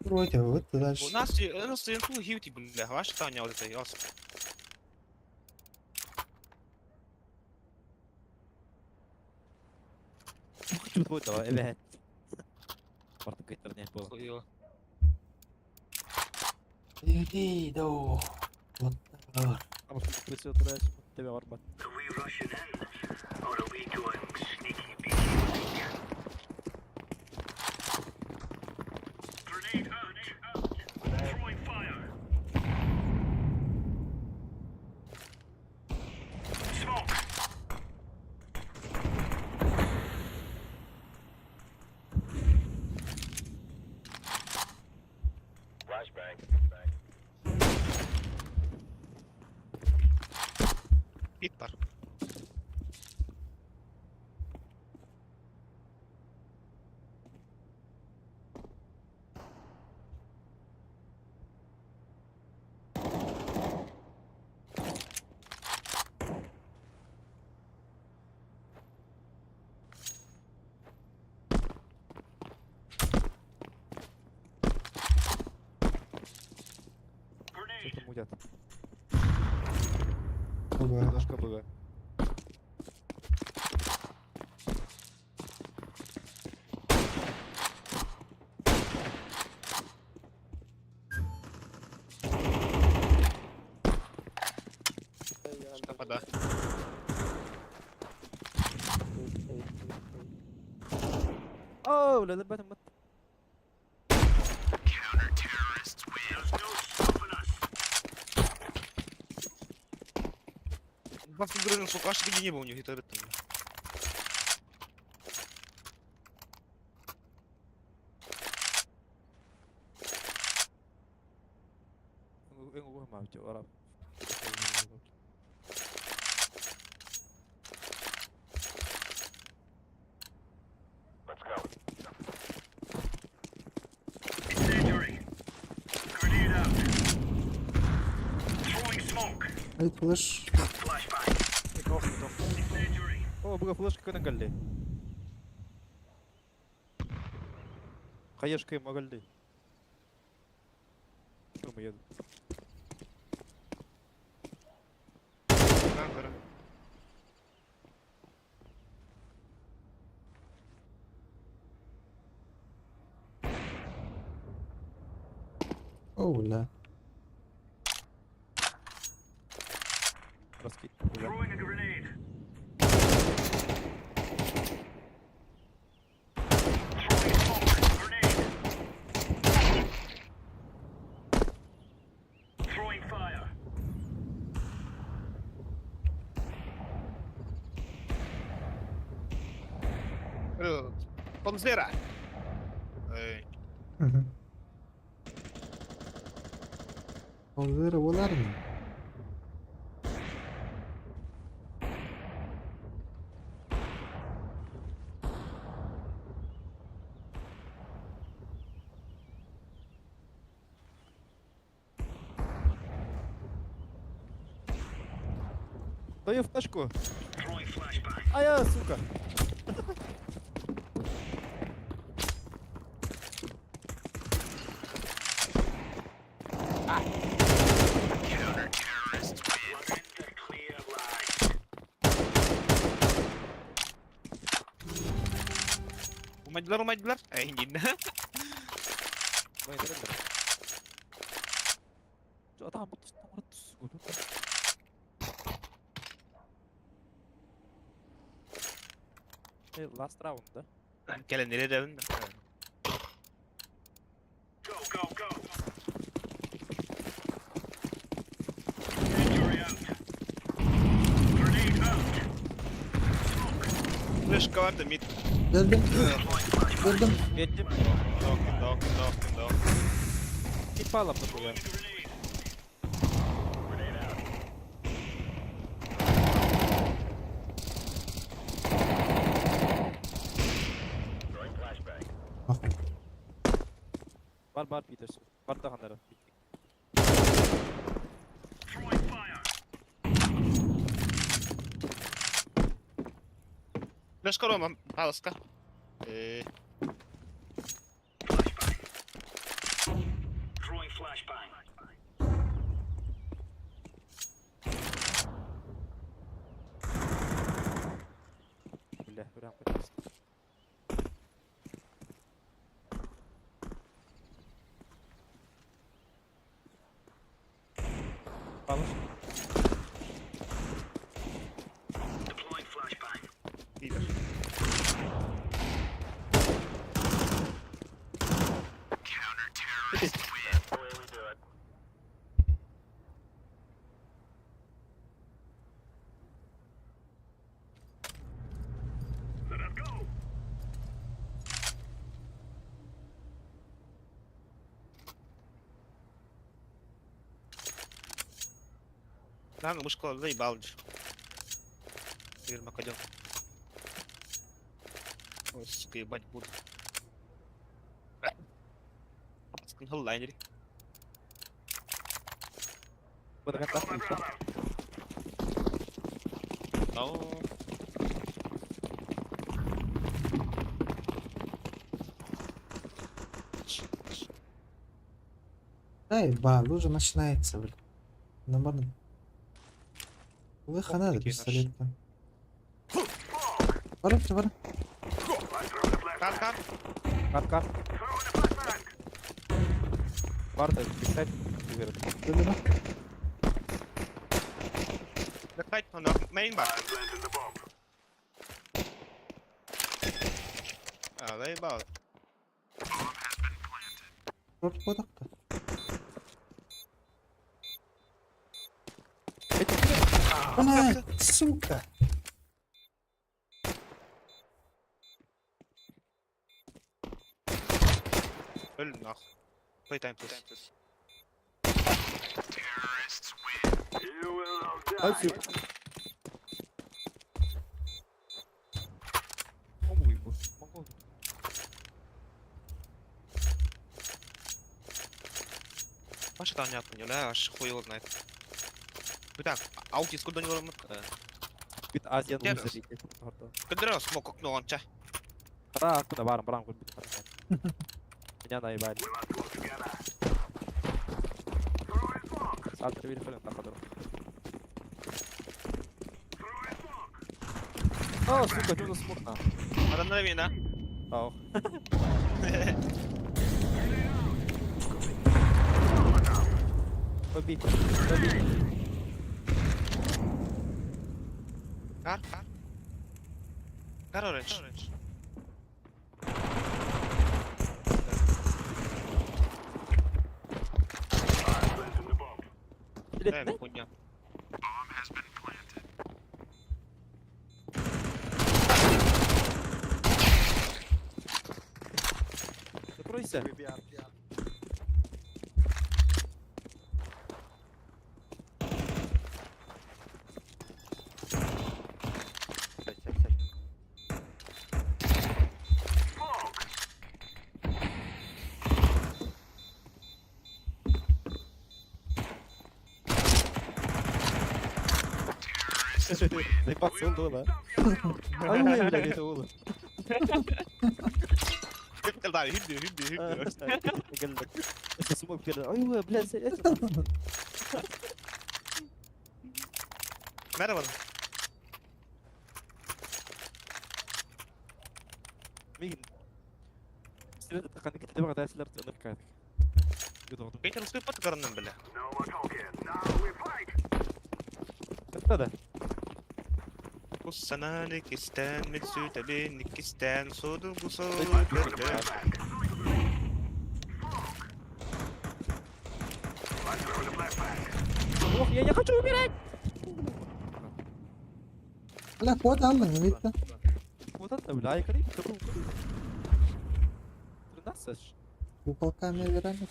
Speaker 2: Против, вот ты дальше.
Speaker 10: У нас у нас инфу хьюти, бля, ваш Таня вот это, ясно.
Speaker 11: Чуть давай, эбэт. Бартын кайтар не было.
Speaker 10: Хуё.
Speaker 2: Иди, да. Вот так.
Speaker 11: А может, присел туда, тебя варбат.
Speaker 10: Пит бар.
Speaker 11: Что там мутят?
Speaker 2: Ага.
Speaker 11: Немножко было.
Speaker 10: Что да.
Speaker 11: О, бля, да бэтм.
Speaker 8: Counter-terrorists win.
Speaker 10: Бабки говорили, сколько аж не было у них это там.
Speaker 2: Ай, флеш.
Speaker 11: О, буга флешка көнөн галли. Хаешка им агалли. Что мы едем?
Speaker 2: О, бля.
Speaker 11: Раски. Бля.
Speaker 10: Помзера. Эй.
Speaker 2: Hozir bo'larmi?
Speaker 11: Даю флешку. А я, сука.
Speaker 8: Counter-terrorists win.
Speaker 10: Умадилар, умадилар. Эй, не на.
Speaker 11: Ой, да, да. Что там? Last round, да?
Speaker 10: Кэлэн нэрэ Флешка var da mid.
Speaker 2: Berdim. Berdim.
Speaker 11: Yettim.
Speaker 10: Dok, dok, dok, dok.
Speaker 11: И палом на буга.
Speaker 2: Ах.
Speaker 11: Бар бар Питерс. Бар тағандары.
Speaker 10: Флешка Рома, паласка. Ээ.
Speaker 8: Throwing flashbang.
Speaker 11: Бля, прям хотелось. Палыш.
Speaker 8: Deploying flashbang.
Speaker 10: Пидор.
Speaker 8: Counter-terrorists win. The way we do it. Let us go.
Speaker 10: Наҕа мышкала заебал дьи. Теперь макадем. Ой, сука, ебать буду. Хыллайнери.
Speaker 11: Быдагаттах
Speaker 10: No.
Speaker 2: Эй, ба, уже начинается, блин. Нормально. Лыха надо,
Speaker 10: Такие
Speaker 2: пистолет там. Бара, бара.
Speaker 10: Кар, кар.
Speaker 11: Кар, кар. Барда, писать.
Speaker 2: Да-да-да.
Speaker 10: Backside, on the main bar. А, заебал.
Speaker 2: Рот подохта. Она, сука!
Speaker 10: Өлүм нахуй. Playtime please.
Speaker 8: Terrorists win. You will all die.
Speaker 11: Могу его. Могу.
Speaker 10: Маша там не поняла, аж хуй его знает. Так, аутис куда не ломит?
Speaker 11: Бит Азия
Speaker 10: Террас.
Speaker 11: лузер.
Speaker 10: Кыдыра смок окно он ча.
Speaker 11: Хара, откуда баром, баром, бит. Меня наебали. Салтер вильфелен, так А, сука, что за смок на?
Speaker 10: Адамдар мена.
Speaker 11: Ау. Побить, побить.
Speaker 10: Кар, кар. Кар оранж.
Speaker 11: Блядь,
Speaker 10: Дай хуйня.
Speaker 8: Bomb has been planted.
Speaker 11: Закройся. Заебаться он да? А ну, блядь, это ула.
Speaker 10: Кылдай, хүдү, хүдү, хүдү.
Speaker 11: Это смог перед. Ой, блядь, это.
Speaker 10: Merhaba.
Speaker 11: Мигин. Силер таханы китте багата силер тыныр кайт.
Speaker 10: Петер успел под бля.
Speaker 8: No more talking. Now we fight.
Speaker 11: Да.
Speaker 10: Кусана кистен, митсүтәбин кистен, суду гусу.
Speaker 11: Ох, я не хочу умирать.
Speaker 2: Бля, код алдың, видно?
Speaker 11: Вот это, бля, я карib, карib. 13.
Speaker 2: Куколками верами.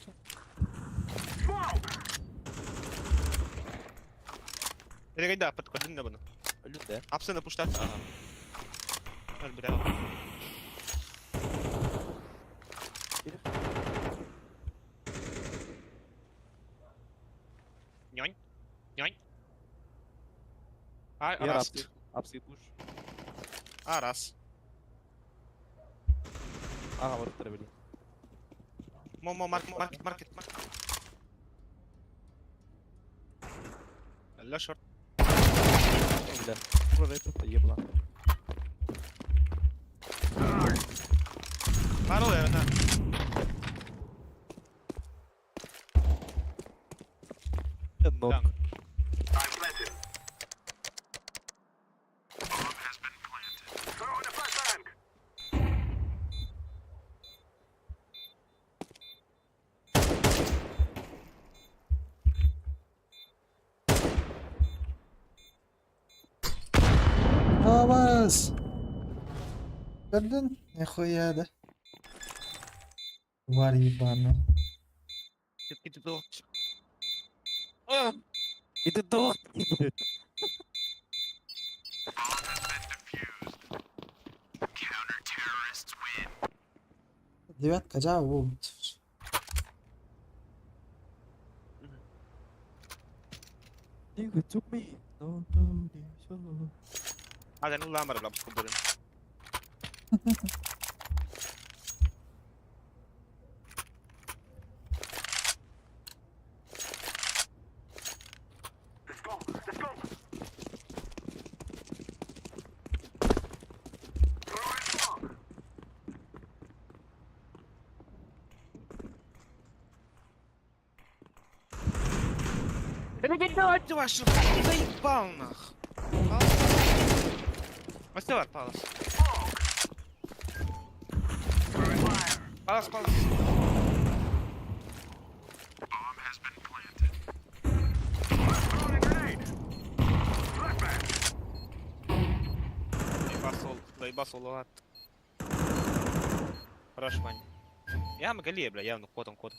Speaker 10: Регайда, подкладын да бұны.
Speaker 11: Люде.
Speaker 10: Апсыны пуштат. Ага. Бля. Нянь. Нянь. А,
Speaker 11: Я
Speaker 10: раз.
Speaker 11: Апсы пуш.
Speaker 10: А, раз.
Speaker 11: Ага, барыттара били.
Speaker 10: Мо, маркет, маркет, маркет, маркет. Ля short.
Speaker 11: Бля, прорепет, еблан.
Speaker 10: Пару, наверное.
Speaker 11: Нок.
Speaker 2: Абас! Көрдүн? Нихуя да. Тварь ебаная.
Speaker 11: И ты дох!
Speaker 2: Девятка жаа бу.
Speaker 11: Nigga took me. No, no, no,
Speaker 10: Hadi ulan var lan bu bölüm. Вашу, заебал нах. Мастер, палас. Палас, палас. Заебасол, заебасол, ладно. Хорошо, Ваня. Я могли, бля, явно кодом, кодом.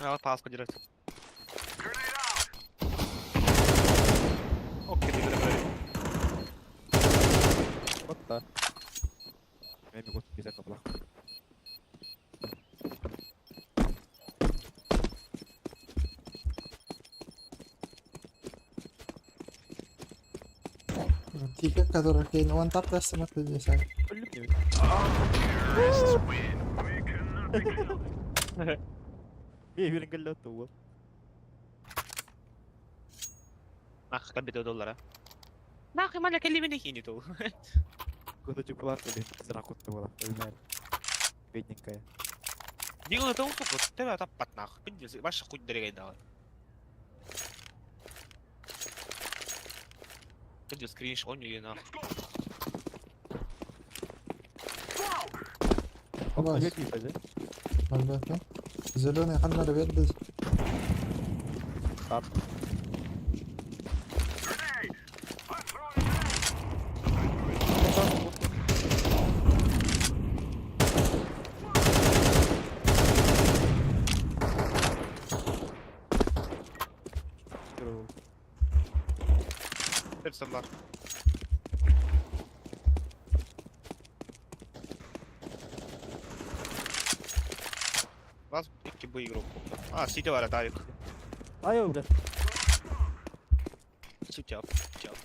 Speaker 10: Надо паласку держать. Окей, ты
Speaker 11: Вот да. Я могу писать на плах.
Speaker 2: Типа, который кейн one tap тестом отследился.
Speaker 11: Бе, верин галлату.
Speaker 10: Нах, там беда доллара. Нахуй, маля, кэлли хини ту.
Speaker 11: Куда чукулар или сракут была, понимаешь? Бедненькая.
Speaker 10: Диgo это сука, тебя таппат нах. Пиздец, ваша хуй дорогая дала. Пиздец, скринш, он не нах.
Speaker 2: Хабас. Зеленый ханна ребят.
Speaker 11: Тап.
Speaker 10: Hepsi var. Вас икки бы игрок. А, Сити var Тавик.
Speaker 11: Ай, бля.
Speaker 10: Сити ап. Сити ап.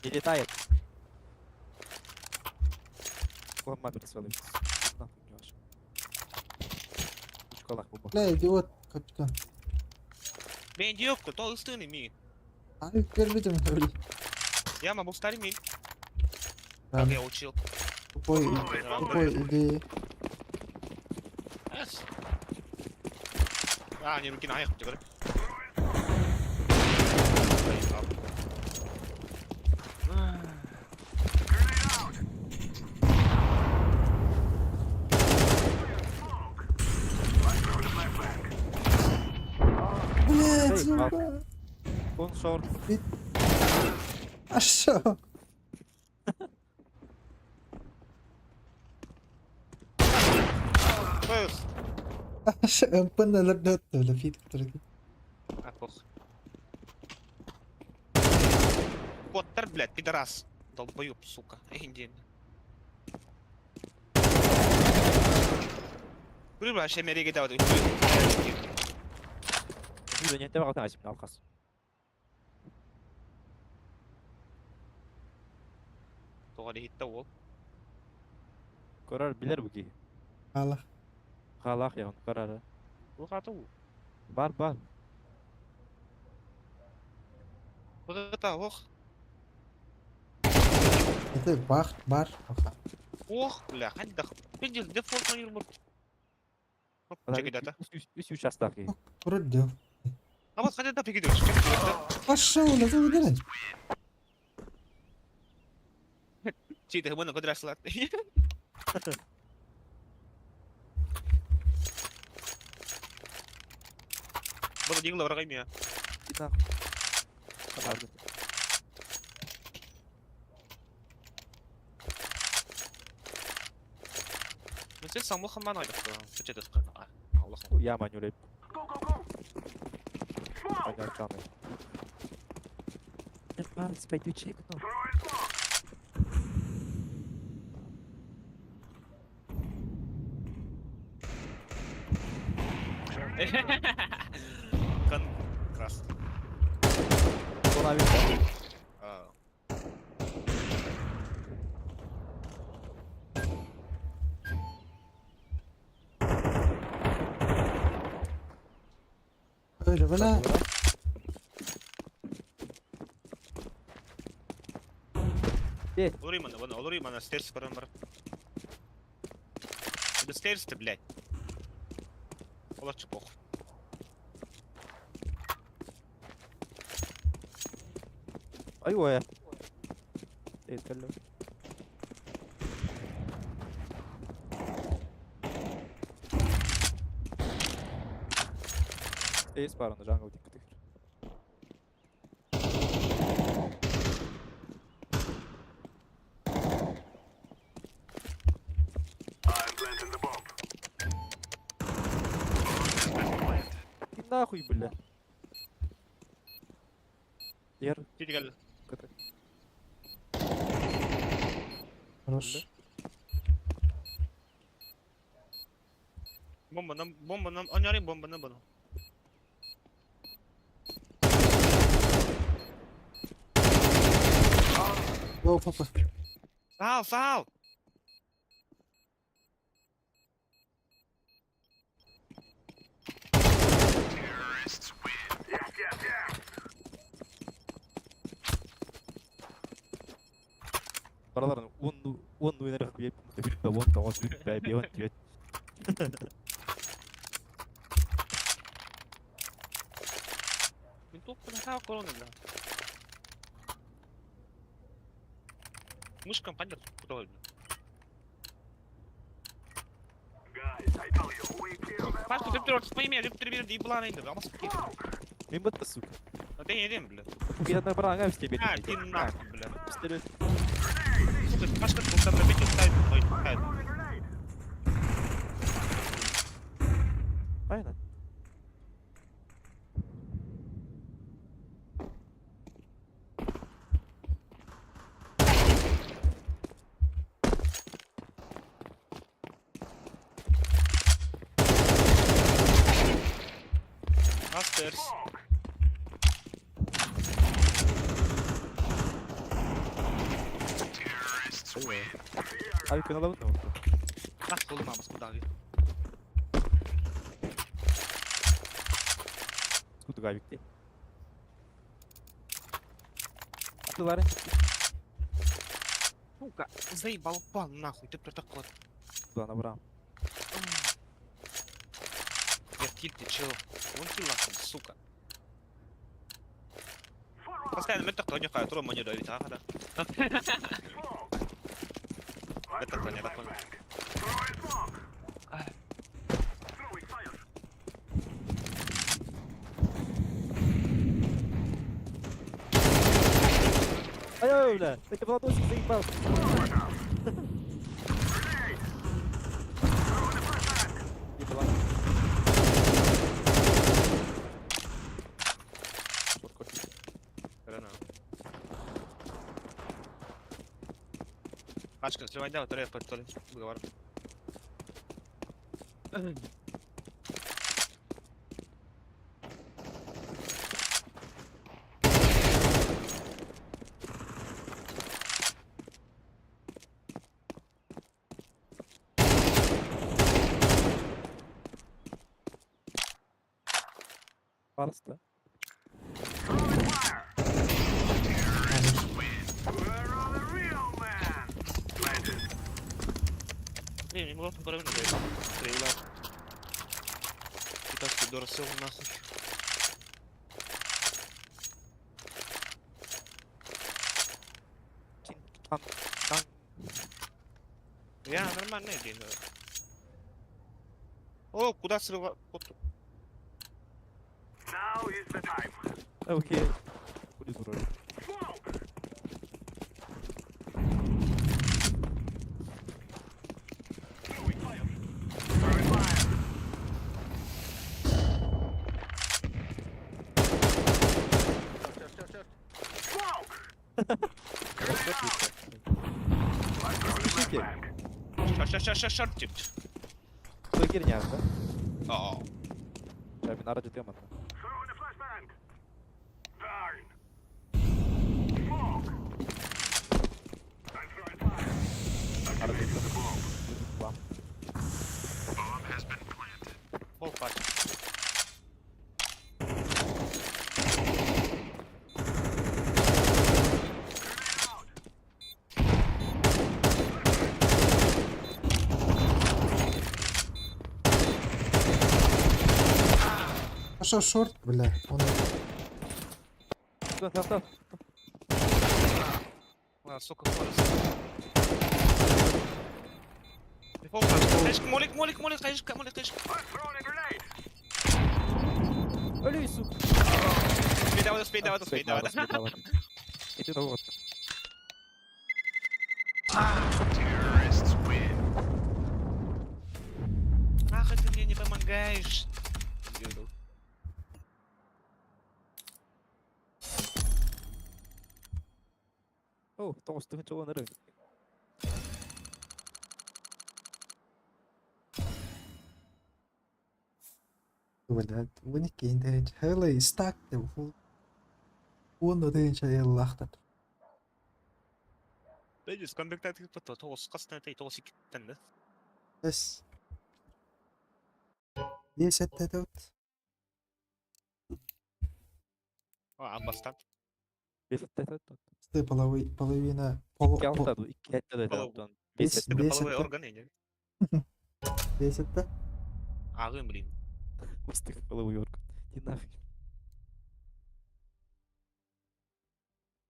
Speaker 11: Не летает. Ломабер свалился. Нахуй не ваш. Школах буба.
Speaker 2: Бля, идиот, капитан.
Speaker 10: Ben yok, to ыстыны ми.
Speaker 2: Ай, көрбөтүм бля.
Speaker 10: Я могу старый ми. Как я учил.
Speaker 2: Тупой, тупой идеи.
Speaker 10: А, не руки на аяқ, говорю.
Speaker 2: Блять, сука.
Speaker 11: Он шорт.
Speaker 2: А шо?
Speaker 10: Пыс.
Speaker 2: МП-04, бля, фит, который.
Speaker 10: А, пох. Поттер, блядь, пидорас. Долбоёб, сука. Эй, Бля, вообще мереге давай.
Speaker 11: Юля, не тебе алтан алкас.
Speaker 10: Тоҕо иһиттэ ол.
Speaker 11: Көрөр билэр бу киһи.
Speaker 2: Аллах.
Speaker 11: Халах я он көрөр.
Speaker 10: Бұл қаты ол.
Speaker 11: Бар бар.
Speaker 10: Бұғыта, ох.
Speaker 2: Это бах, бар.
Speaker 10: Ох, бля, қайда. Пиздец, дефолт на юрмур. Чекай дата.
Speaker 11: Үс участок.
Speaker 2: Вроде.
Speaker 10: А вот қайда да пегиде.
Speaker 2: Пошел, это выдирай.
Speaker 10: Чейді, хмына көдірасылар. Бұны дегілі бар қаймия.
Speaker 11: Итак. Барды.
Speaker 10: Мен саму хаман айдықты. Сөчеді Аллахым.
Speaker 11: Я манюлей. Понятно. Палец, пойду чекну.
Speaker 10: Кан крас. А.
Speaker 2: Öyle бля.
Speaker 10: Олор именно, вон, олор именно, stairs көрөн бар. Это stairs ты, блядь. Олар чык ох.
Speaker 11: Айва. يتكلم. Эйс бар аны жаңыл тик тик. Ты нахуй, бля. Ер,
Speaker 10: Тиди кел.
Speaker 11: кыты.
Speaker 2: Хорош.
Speaker 10: Бомбанан, бомбанан, оñарый бомбанан бұны.
Speaker 2: О, папа.
Speaker 10: Сал, сал!
Speaker 11: Бараларын 10 ойнар күйеп, 10 9 1 5 4.
Speaker 10: Мен тоқтың сау корона, бля. Мышкам қайда құдай, бля. Пашка, жіп тұр, ортық мен, жіп тұр берді, еблан енді, алмас кет.
Speaker 11: Мен бітті, сука.
Speaker 10: Да едем, бля.
Speaker 11: Кидатна баран гаем тебе.
Speaker 10: А, ты нахуй, бля.
Speaker 11: Пистолет.
Speaker 10: Сука, Пашка, там, бля, бить, ставит, ой, ставит.
Speaker 11: Правильно?
Speaker 10: Masters.
Speaker 11: Abi kanala mı?
Speaker 10: Нахуй oğlum амас куда.
Speaker 11: Скуда гавик ты? Атылары.
Speaker 10: Сука, заебал пан нахуй, ты протокол.
Speaker 11: Куда набрал?
Speaker 10: Я в тильте, чел. Вон килл нахуй, сука. Постоянно мен тоқтау не қая тұр, мне давит, а, да. Это не такой.
Speaker 11: Ай, бля, это Владосик заебал. Еблан.
Speaker 10: Пачка, сливай, да, второй подтоле. Договор.
Speaker 11: Парста.
Speaker 10: Не, не могу правильно говорить. Стрела. Китайский доросел нахуй.
Speaker 11: Чин, тан, тан.
Speaker 10: Я нормально иди. О, куда срыва? Вот.
Speaker 11: Окей. Хули вроде. Спешите.
Speaker 10: Ша ша ша ша шарт тип.
Speaker 11: Той херня, да?
Speaker 10: О.
Speaker 11: Сейчас, наради тема.
Speaker 10: Пол пачка.
Speaker 2: Пошел шорт, бля. Он
Speaker 11: Стоп, стоп, стоп.
Speaker 10: А, сука, форест. Пол пачка. Молик, молик, молик, молик, конечно, молик, конечно.
Speaker 11: Ой, сука.
Speaker 10: Успей, давай, успей, давай, успей, давай.
Speaker 11: Иди на вот.
Speaker 10: Нахуй ты мне не помогаешь?
Speaker 11: О, тоғыз чоған ыры.
Speaker 2: Бля, уникин Хелли стак Уонна дэнчэ яллахтат.
Speaker 10: Бэдис, контакт потом, тоғыз қасына тай, тоғыз иккіттен да.
Speaker 2: Эс. Бес этте тут.
Speaker 10: А, Амбастан.
Speaker 11: Бес этте тут.
Speaker 2: Сты половой половина пол
Speaker 11: Икки алта, икки этте
Speaker 10: Полу-
Speaker 11: тут. Бес
Speaker 2: Бес-
Speaker 11: этте.
Speaker 2: бес
Speaker 10: Половые
Speaker 2: этте.
Speaker 10: органы, не?
Speaker 2: Бес этте.
Speaker 10: Ағын, блин.
Speaker 11: Устых половой орган. Иди нахуй.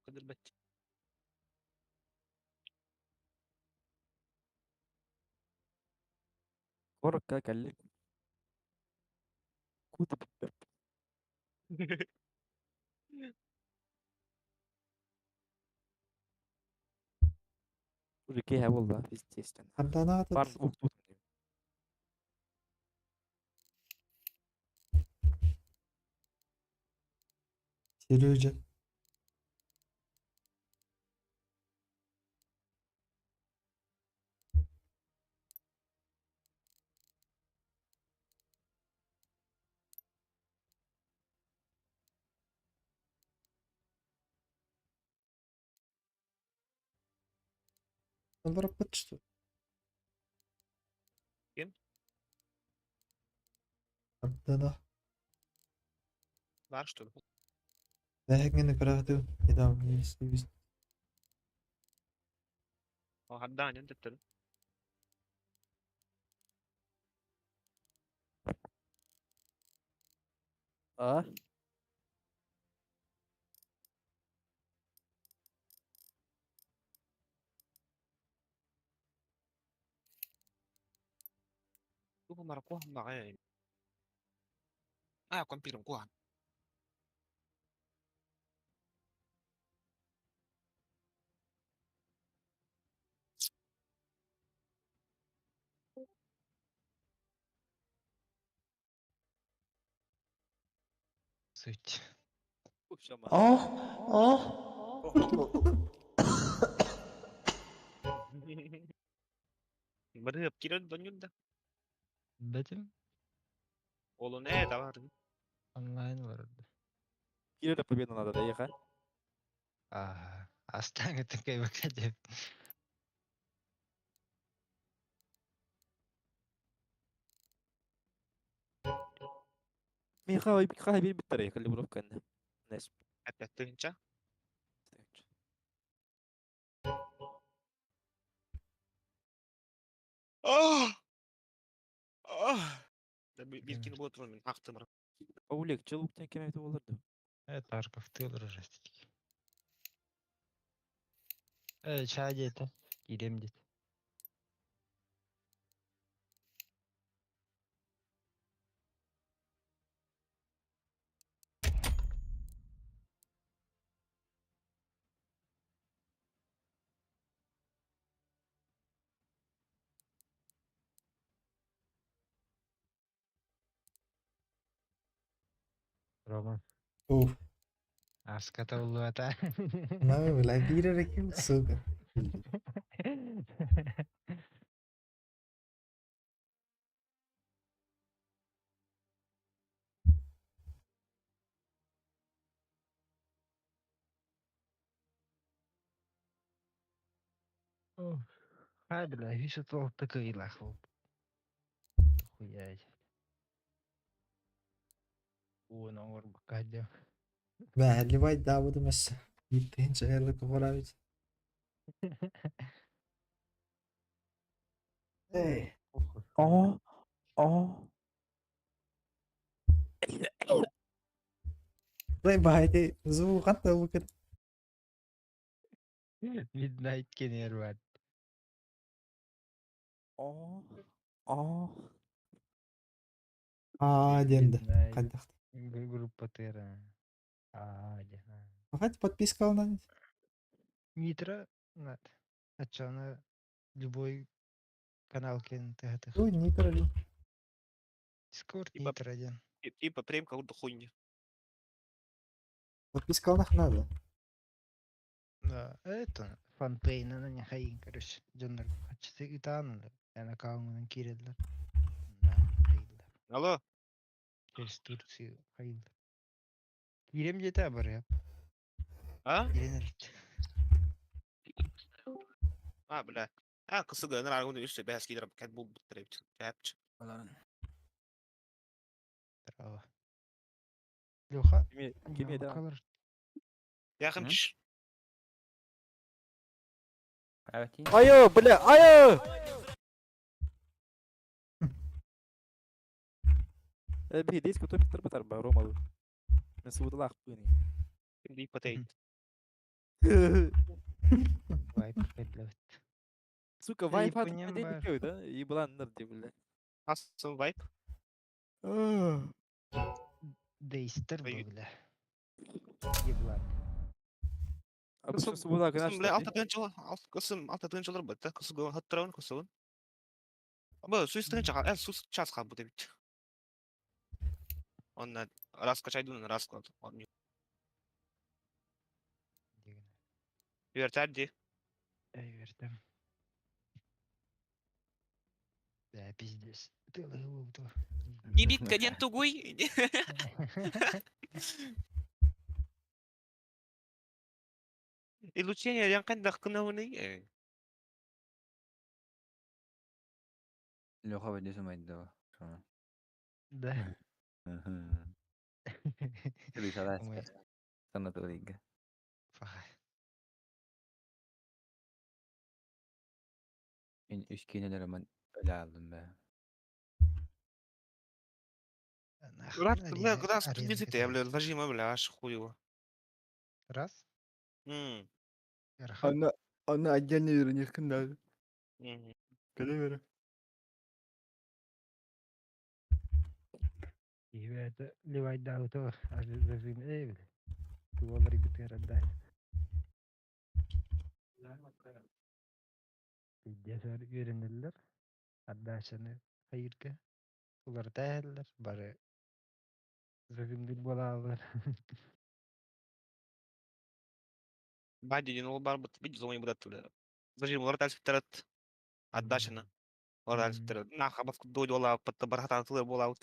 Speaker 10: Қыдыр бәт.
Speaker 11: Коротко, коллег. Куда б- Уже кеһә булды, естественно.
Speaker 2: Антана
Speaker 11: Бар
Speaker 2: тут.
Speaker 11: ук тут.
Speaker 2: Сережа. Он что?
Speaker 10: Кем?
Speaker 2: Абдана.
Speaker 10: Бар, что ли?
Speaker 2: Бәһәңне көрәһәтү. Недавно есть.
Speaker 10: О, Хаддан, енді тіл.
Speaker 11: А?
Speaker 10: Тупо маракуа мағай. А, компиром куа.
Speaker 4: Суть.
Speaker 11: О,
Speaker 10: О! Барыап кирер донюрда.
Speaker 4: Бэтим
Speaker 10: Олун э давар.
Speaker 4: онлайн олорорду.
Speaker 11: Кире победа надо, да, еха?
Speaker 4: Ага. Астаҥы тыкайбакка деп.
Speaker 11: Миха хай bir bitter калибровка. Нес.
Speaker 10: Опять тыгынча. Ah! Ah! Биркини болот мен актымыр.
Speaker 11: Олег, чылуктан кем это олорду?
Speaker 4: Э, Тарков тыл рожестик. Э, чай деді. Кирем деді. Рома.
Speaker 2: Уф.
Speaker 4: Аската улуата.
Speaker 2: Ну, бля, бир ким, сука.
Speaker 4: Хай, бля, вижу то такой лахал. Хуять. О, ногор бакадя.
Speaker 2: Бә, ливай да буду мәс. Биттен чайрлык колабит. Эй.
Speaker 11: О, о.
Speaker 2: Лай байте, зу хатта букет.
Speaker 4: Midnight кенер бар.
Speaker 11: О, о.
Speaker 2: А, денді.
Speaker 4: Midnight.
Speaker 2: Кайдах.
Speaker 4: Группа тыра. А, де.
Speaker 2: Хать подписка алынады.
Speaker 4: Нитро, над. Ачана любой канал кен тыгатых.
Speaker 2: Ой, нитро ли.
Speaker 4: Дискорд
Speaker 10: Типа-
Speaker 4: нитро один.
Speaker 10: Типа прем как будто хуйня.
Speaker 2: Подписка алынах надо.
Speaker 4: Да, это фанпейна на нехайин, короче. Дьоннор хачты итаан, эн аккаунтун киирэллэр. Да, хайыллар.
Speaker 10: Алло.
Speaker 4: Через Турцию хайыллар. Киирем диэтэ барыап.
Speaker 10: А?
Speaker 4: Киирэн эрит.
Speaker 10: А, бля. А, кысыгы, нар аргун үсө бәс кидер кәт бул биттереп. Тәпч.
Speaker 4: Здорово. Леха,
Speaker 11: Кеме да.
Speaker 4: калар.
Speaker 10: Якын киш.
Speaker 11: Айо, бля, айо! Би диско топиктер батар ба Ромалы. Мен сууталаах пыны.
Speaker 10: Кимди потейт.
Speaker 4: Вайп блядь.
Speaker 11: Сука,
Speaker 4: Эй,
Speaker 11: вайп от
Speaker 4: понимаю.
Speaker 11: да? Еблан нерди, бля.
Speaker 10: Асын вайп.
Speaker 4: Дейстер
Speaker 10: Ой.
Speaker 4: был, бля. Еблан.
Speaker 11: А bu сууталаах
Speaker 10: Кысым бля алта тыгынча кысым алта тыгынчалар бит. Кысыгы хаттырын кысыгын. Бу сүз тыгынча, э сүз час кабы деп. Онна раз качайдун раз калды. Вертерди.
Speaker 4: Эй, вертем. Да, пиздец. Ты лгу,
Speaker 10: Ибит ден тугуй. Илучение ден кандах кынауны.
Speaker 12: Леха вадисы майдава.
Speaker 4: Да. Ой.
Speaker 12: Санаторийга.
Speaker 4: Фаха.
Speaker 12: Мен үш кейнелер өлө алдым бе.
Speaker 4: Нахуй
Speaker 10: Рад,
Speaker 4: арена-
Speaker 10: бля, раз
Speaker 4: арена
Speaker 10: принеси ты, бля, зажима, бля, аж хуево.
Speaker 4: Раз.
Speaker 10: М.
Speaker 4: Ярхан.
Speaker 12: Аны аны отдельно вернехкин да.
Speaker 10: Мгм.
Speaker 12: Кэле
Speaker 4: И это ливай да то, а зажим, эй, бля. Ты волрик ты отдай. Пиздец, үйренелер. Отдачаны хайырка. Улар тәһәлләр, бары зажимдык балалар.
Speaker 10: Бади ден ол бар бит, бит зоны будат бля. Зажим, олар дальше Отдачаны. Олар дальше Нахабов дойдула бархатан тылы буола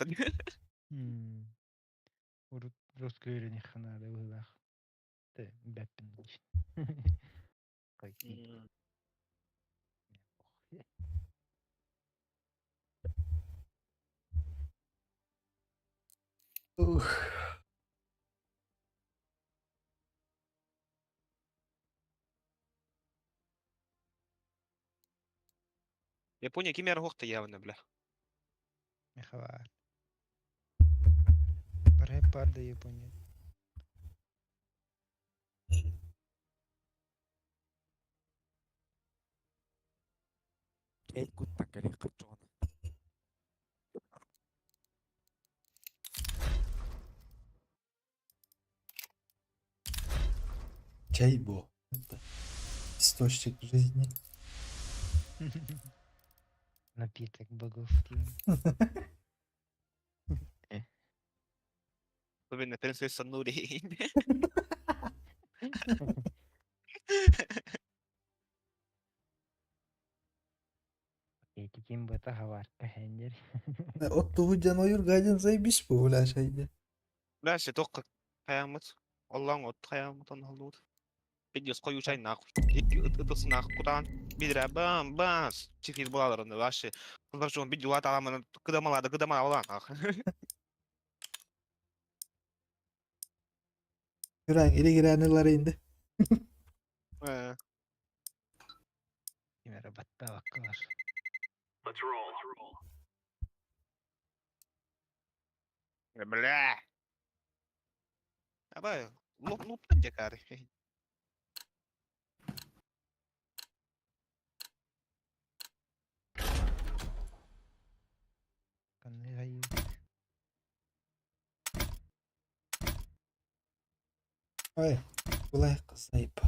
Speaker 4: Урут русский үйрениххэ наада быһыылаах. Тэ бэппин Какие?
Speaker 2: Ух.
Speaker 10: Япония кимер хохта явно, бля.
Speaker 4: Мехавар. Барhe бар да Япония.
Speaker 11: Эй, куттан кэлин хаччоҕуна.
Speaker 2: Чай бу. Это источник жизни.
Speaker 4: Напиток богов.
Speaker 10: Особенно принцесса Нури.
Speaker 4: Эти ким бата хавар кахендер.
Speaker 2: Оттугу жан ойур гадин заебись бу бля шайда.
Speaker 10: Бля, се тоққа қаямыт. Аллаң от қаямыт анналуд. Видеос қою чай нахуй. Икки ытысы нахуй кутан. Бидре бам бас. Чехир булаларында вообще. Кыздар жон видео аталамын кыдамалады кыдамала нах.
Speaker 2: Күрәң ире кирәнеләр инде.
Speaker 4: Кимere батта баккалар.
Speaker 8: Let's roll.
Speaker 10: Бля. Абай, лоп лоп декары.
Speaker 4: Канны гайы.
Speaker 2: Ой, булай кызайып.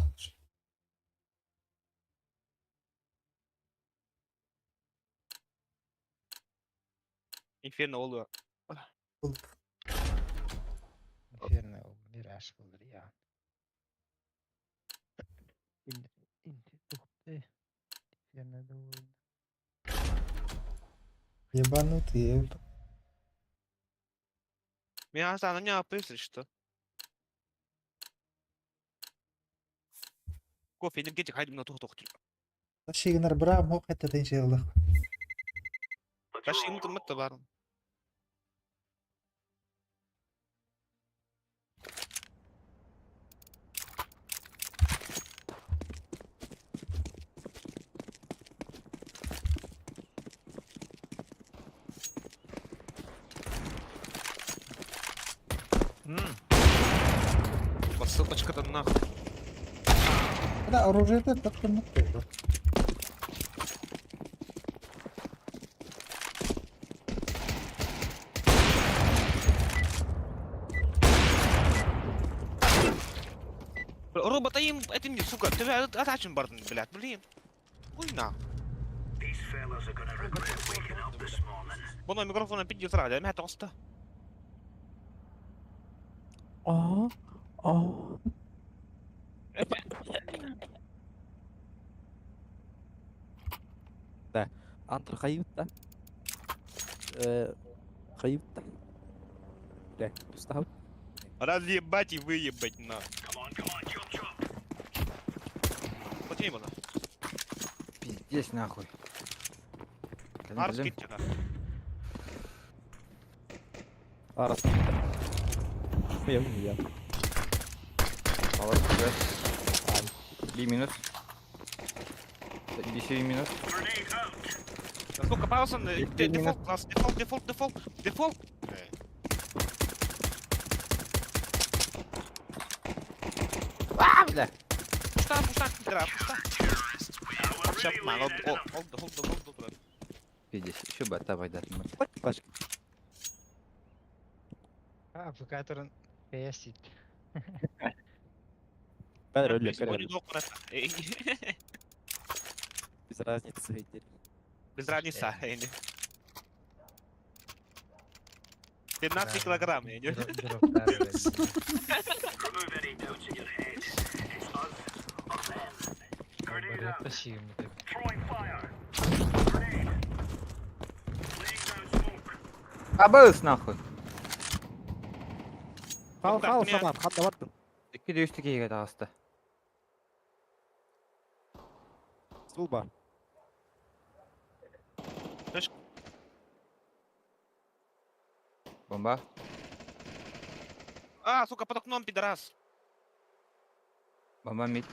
Speaker 10: Инферно олу.
Speaker 4: Inferno bir aşk olur ya. Inferno da oyun.
Speaker 2: Ебанутый.
Speaker 10: Мен аса не yapıyorsun что? Кофе не гетик хайдым на тух тух.
Speaker 2: Шигнер бра мок это иншаллах.
Speaker 8: Let's
Speaker 10: Баш
Speaker 8: roll.
Speaker 10: имт мытты бар. Посылочка-то нахуй.
Speaker 2: Да, оружие это так мыкты.
Speaker 10: Робота им, это мне, сука, ты атачын бардын, блядь, блин. Хуй на. Бұны микрофонын пидде сұрады, мә тоқты.
Speaker 11: А, а. Да, Антр хайытта. Хайытта. Бля, устал.
Speaker 10: Разъебать и выебать на. Потяни бұны.
Speaker 12: Пиздец нахуй. Блин,
Speaker 10: Арс
Speaker 12: блин.
Speaker 10: кетті на.
Speaker 11: Арас. Я я.
Speaker 12: Молодец, да. Би минус. Би минус.
Speaker 10: Сука, пауза,
Speaker 12: Минус.
Speaker 10: дефолт, класс, дефолт, дефолт, дефолт, дефолт.
Speaker 12: А, бля.
Speaker 10: Пушта, пушта, пушта, пушта. Чапман, oldu, oldu, oldu, oldu, oldu.
Speaker 12: Пиздец, еще бы оттабай дать.
Speaker 11: Пачка.
Speaker 4: А, аппликаторын PS
Speaker 11: Ben öyle yaparım. Без разницы ведь.
Speaker 10: Без разницы, 15 килограмм, я не.
Speaker 4: Барыта сиэммит эбит.
Speaker 12: Абыс нахуй.
Speaker 11: Хал хал самар, хат даваттым.
Speaker 12: Икки дүйүстү киһигэ таҕыста.
Speaker 11: Стул бар.
Speaker 12: Бомба.
Speaker 10: А, сука, под окном, пидорас.
Speaker 12: Бомба мид.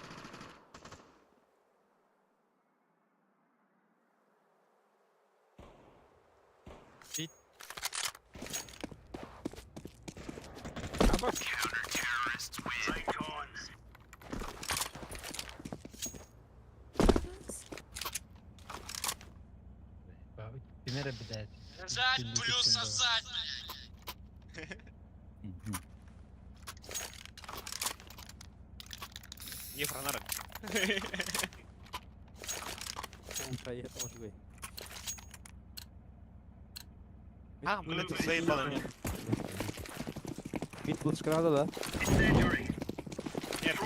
Speaker 4: Ким эрэ билээт.
Speaker 8: Плюс сосать!
Speaker 10: Не фронары.
Speaker 11: Поехал живой.
Speaker 10: А, блядь, ты заебал меня.
Speaker 11: Мид лучше граната, да?
Speaker 10: Нет.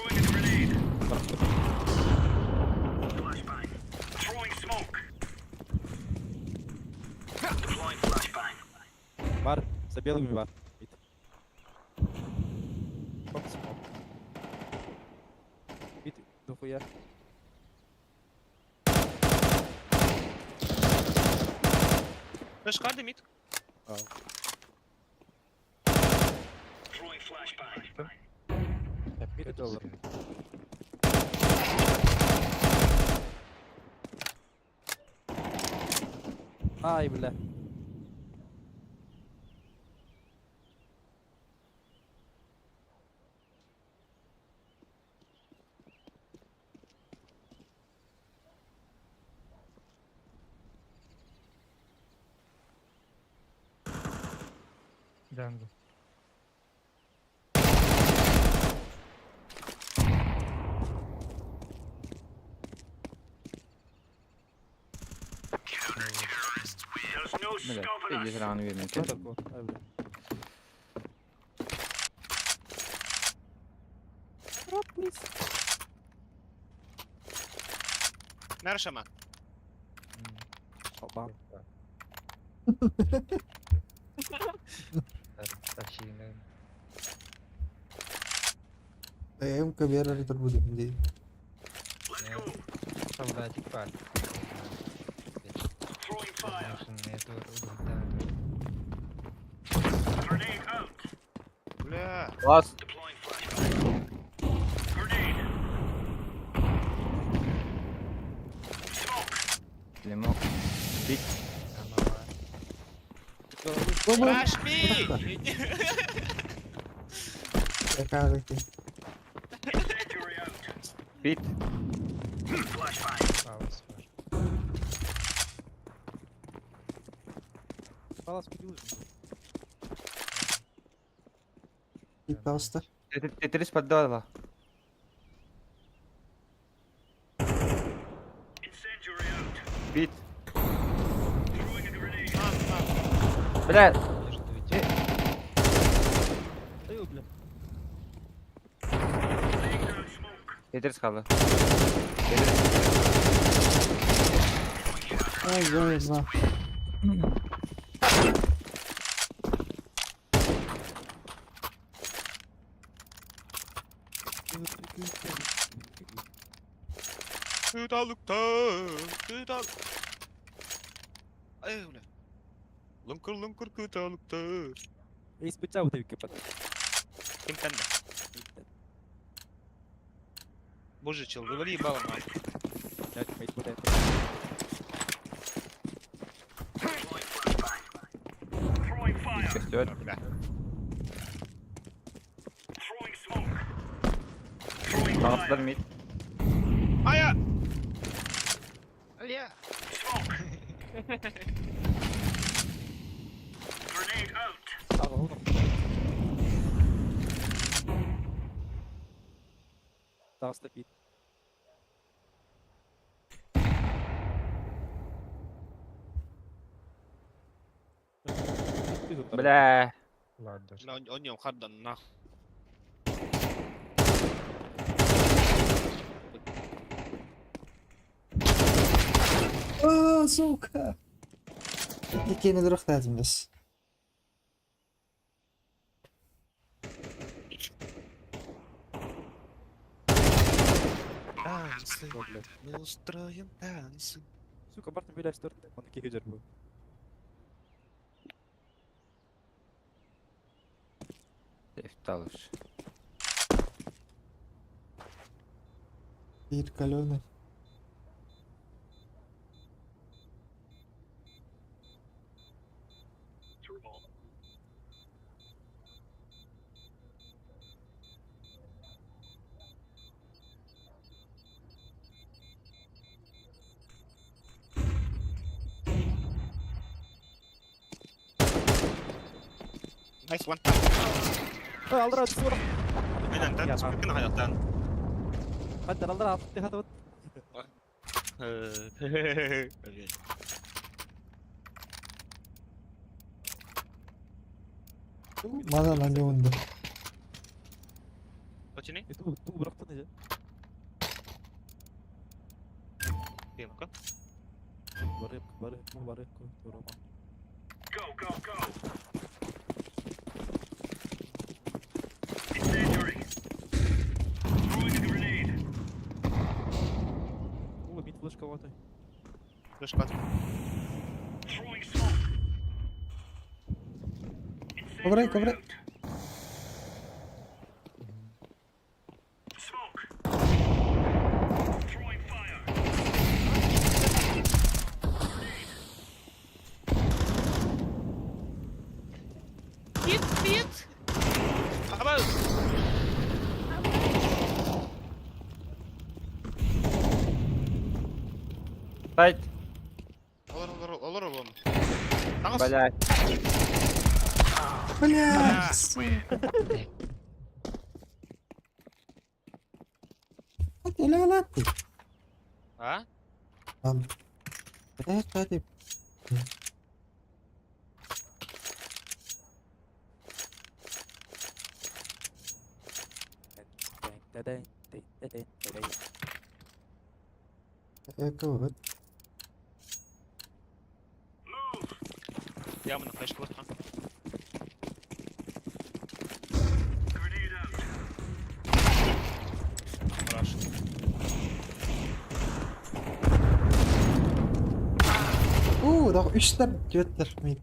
Speaker 11: Бар, за белыми бар. Мид. Хоп, смок. Мид, дохуя.
Speaker 10: Слышь, карды мид.
Speaker 11: А. Мид доллар. Ай, бля.
Speaker 4: Джангл.
Speaker 12: Бля, пиздец рано видно.
Speaker 11: Что такое? Ай, бля. Рот, please.
Speaker 10: Наршама.
Speaker 11: Опа.
Speaker 4: Сообщение.
Speaker 2: МК берер турбудum дии.
Speaker 4: Солдатик бар.
Speaker 10: Бля.
Speaker 12: Класс. Лимок. Пить.
Speaker 10: Rush me!
Speaker 2: Якарыки.
Speaker 12: Пит.
Speaker 4: Паус бар.
Speaker 11: Палас купил.
Speaker 2: Пожалуйста.
Speaker 12: Тетрис поддала. Пит. Бля.
Speaker 11: Даю, бля.
Speaker 12: Тетрис қалды.
Speaker 2: Ай, два.
Speaker 10: Kıtalıkta, kıtal... Ай, бля. Лыҥкыр лыҥкыр кыталыкта.
Speaker 11: Эйс быча вот эвик пат.
Speaker 10: Кимтэн да? Боже, чел, говори ебало нахуй.
Speaker 11: Эйс быча.
Speaker 12: Костер.
Speaker 10: Бля.
Speaker 12: Таҕыстылар мид.
Speaker 10: Ая!
Speaker 11: Таҕыста пит.
Speaker 12: Бля.
Speaker 4: Ладно.
Speaker 10: Бля, он он хардан нахуй.
Speaker 2: О, сука! Иккиэн өлөрөхтөөтүм дэс.
Speaker 10: Танцы, мы устроим танцы.
Speaker 11: Сука, Бартон билэр стор, он киһи дьарбы.
Speaker 12: Ифталыш.
Speaker 2: Биир каленый.
Speaker 10: Nice one.
Speaker 11: Аллара түсүр.
Speaker 10: Мен антан спикин хаяттан.
Speaker 11: Хаттар аллара атты хатыбыт.
Speaker 2: Манан аньуунда.
Speaker 10: Почини?
Speaker 11: Ту ту бырахтын эже.
Speaker 10: Демка.
Speaker 11: Барып барып барып турума.
Speaker 8: Go, go, go. Incendiary. Throwing a grenade.
Speaker 11: О, мид флешка ватай.
Speaker 10: Флешка.
Speaker 8: Throwing smoke.
Speaker 2: Коврай,
Speaker 8: Incendiary
Speaker 2: коврай.
Speaker 8: out. Smoke. Throwing fire. Grenade.
Speaker 3: Бит, бит!
Speaker 10: Абау!
Speaker 12: Сайт.
Speaker 10: Олор олор олор олор. Таңыз.
Speaker 12: Бля.
Speaker 2: Бля, сука. Ла ты.
Speaker 10: А?
Speaker 2: Там. Бля, ты. Эко,
Speaker 8: Move.
Speaker 10: Я мына флешка бар.
Speaker 8: Grenade out.
Speaker 10: Хорошо.
Speaker 2: Уу, да үстер түөттер мид.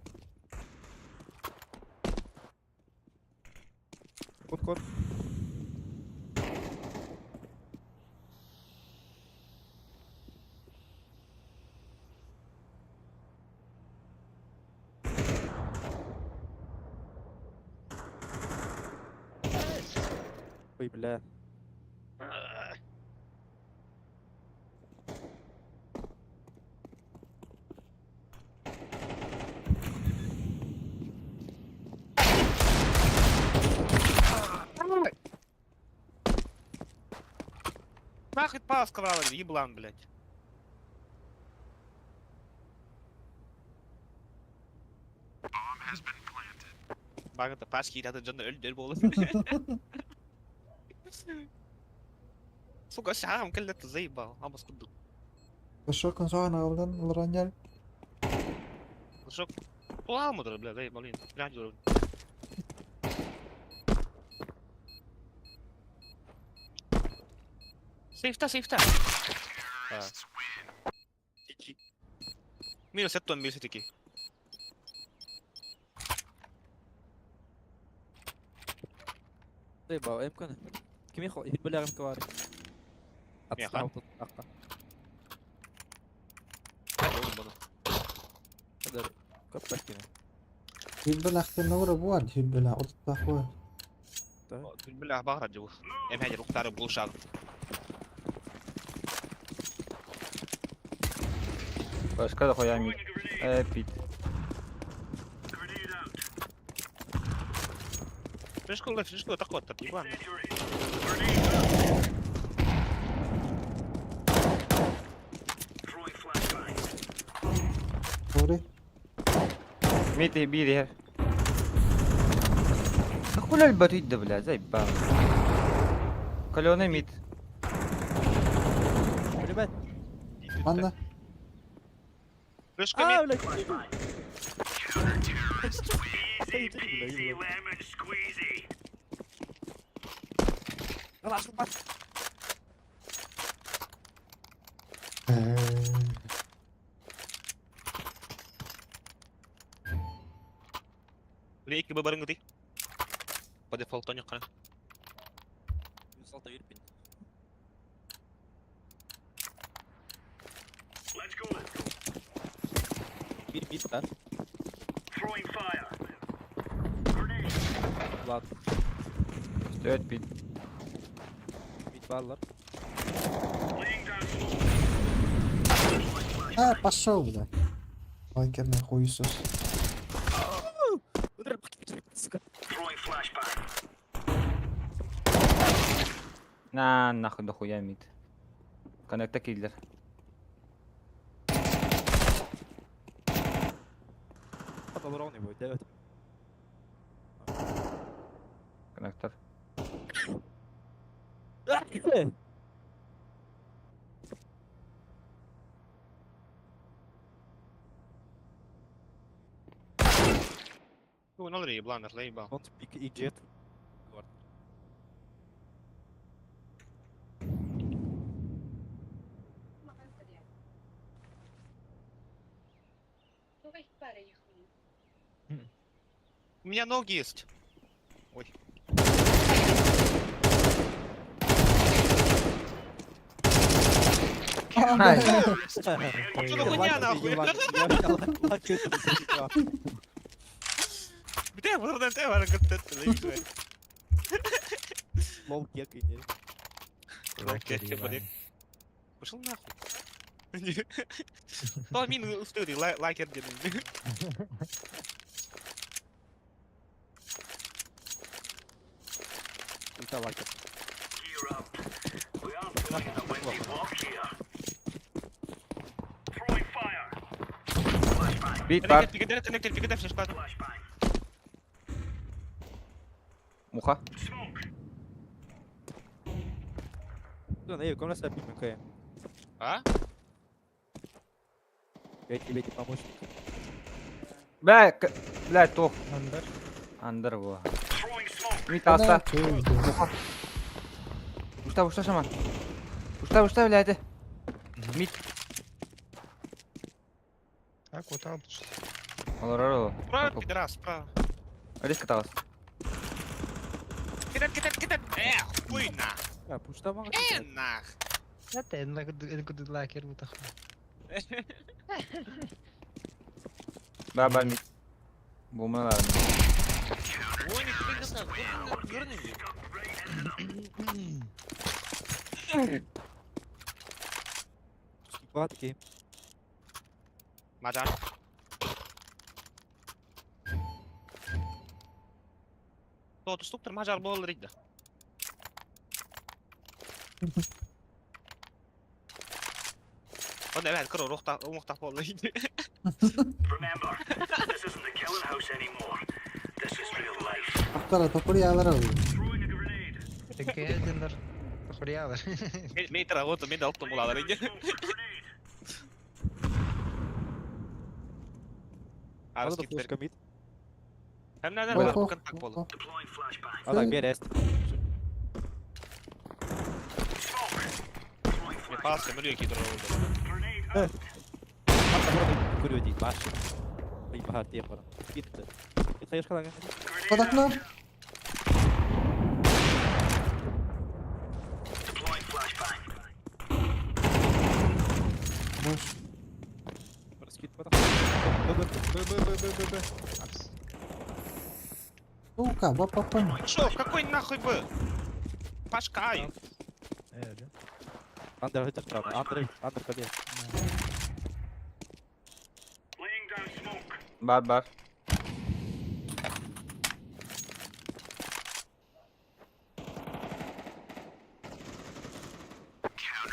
Speaker 11: Кот кот. Ой, бля.
Speaker 10: Нахуй паска брала, еблан, блядь. Багата паски даты жанда өлдөр болу. Сука, сам кэллет заебал. Абас кудук.
Speaker 2: Шокон соған алдан олоронжар.
Speaker 10: Шок. Куламыдыр, бля, заебал. Блядь, Сейфта, сейфта. Минус сеттон милситики.
Speaker 11: طيب يمكن كم يخو يبلغ كواري.
Speaker 10: Меха.
Speaker 11: هذا كبك كده.
Speaker 2: Хүббэлэхтэн нура буар хүббэлэ уттахуа.
Speaker 10: Бля, багра жу. Эм хәҗер уктары булшаг.
Speaker 12: Башка да хуя мид.
Speaker 8: Throwing a grenade.
Speaker 12: Э, пит.
Speaker 8: Grenade out.
Speaker 10: Флешку, флешку, так вот, еблан.
Speaker 8: Incendiary. Grenade out. Throwing flashbang.
Speaker 2: Коврай.
Speaker 12: Мид и бир Хуля البريد ده бля, заебал. Каленый мид.
Speaker 11: Ребят,
Speaker 2: Манна.
Speaker 10: Флешка
Speaker 11: А,
Speaker 10: мид.
Speaker 11: блядь, иди.
Speaker 10: Бля, икки б барыҥҥытый. По дефолту ньоххана.
Speaker 11: Салта юрпин. Бир бит, да? Влад,
Speaker 12: 4 бит.
Speaker 11: бит бааллар.
Speaker 2: А, пошел, бля. Лагерный хуесос.
Speaker 11: Сука.
Speaker 12: На, нахуй дохуя мид. Коннекта киллер.
Speaker 11: Потом ровный будет, 9.
Speaker 12: Коннектор.
Speaker 10: Ну, налри, еблан, наебал.
Speaker 11: Don't speak idiot.
Speaker 10: У меня ноги есть. Ой.
Speaker 12: Ай,
Speaker 10: Что за хуйня нахуй? Бля, вот это вот это
Speaker 11: Лол кек и не.
Speaker 10: Пошел нахуй. То мин устури лайкер дедим.
Speaker 11: Ульта лайкер.
Speaker 12: Бит бар.
Speaker 10: Пикадер, коннектор, пикадер, флешка.
Speaker 12: Муха.
Speaker 11: Да, ну, кому нас опять
Speaker 10: А?
Speaker 11: Я тебе не помощник.
Speaker 12: Бля, бля, топ.
Speaker 4: Андер.
Speaker 12: Андер во. Мид аста. Муха. Ушта, ушта шаман. Ушта, ушта, блядь. Мид.
Speaker 4: А, куда
Speaker 12: Олорор.
Speaker 10: Справа, пидорас, справа.
Speaker 12: Резко талас.
Speaker 10: Кидай, кидай, кидай. Эх, хуй нах.
Speaker 11: А, пушта мага.
Speaker 10: Э, нах.
Speaker 4: Это это лакер бутах.
Speaker 12: Ба, ба, мид. Бумалар.
Speaker 10: Ой, не кидай, кидай,
Speaker 11: Сладкий.
Speaker 10: Мажар. То, стуктор мажар бол ридда. Онда evet кыра рухта умухта бол ридди.
Speaker 2: Аптара топур ялар ол.
Speaker 4: Текедендер. Тохуриялар.
Speaker 10: Мен работа мен алып булалар ридди. Арыс
Speaker 11: Надо
Speaker 10: китпер.
Speaker 11: флешка мид.
Speaker 10: Hem nereden
Speaker 2: Ох,
Speaker 10: var
Speaker 2: ох,
Speaker 10: контакт бол.
Speaker 2: ох.
Speaker 11: А так, бер эст.
Speaker 10: Мен пас өмүрү кидер oldu.
Speaker 11: Курю ди, баш. Ой, бахар тем бара. Китте. Это я шкала.
Speaker 2: Под окном. Бош.
Speaker 11: Раскид потом.
Speaker 9: Б, Б, Б, Б, Б, Б, Б.
Speaker 4: Апс.
Speaker 2: Сука, ба папа.
Speaker 10: Шо, какой нахуй Б? Пашка ай.
Speaker 4: Да.
Speaker 11: Андер, это правда. Андер, Андер, ходи.
Speaker 12: Бар, бар.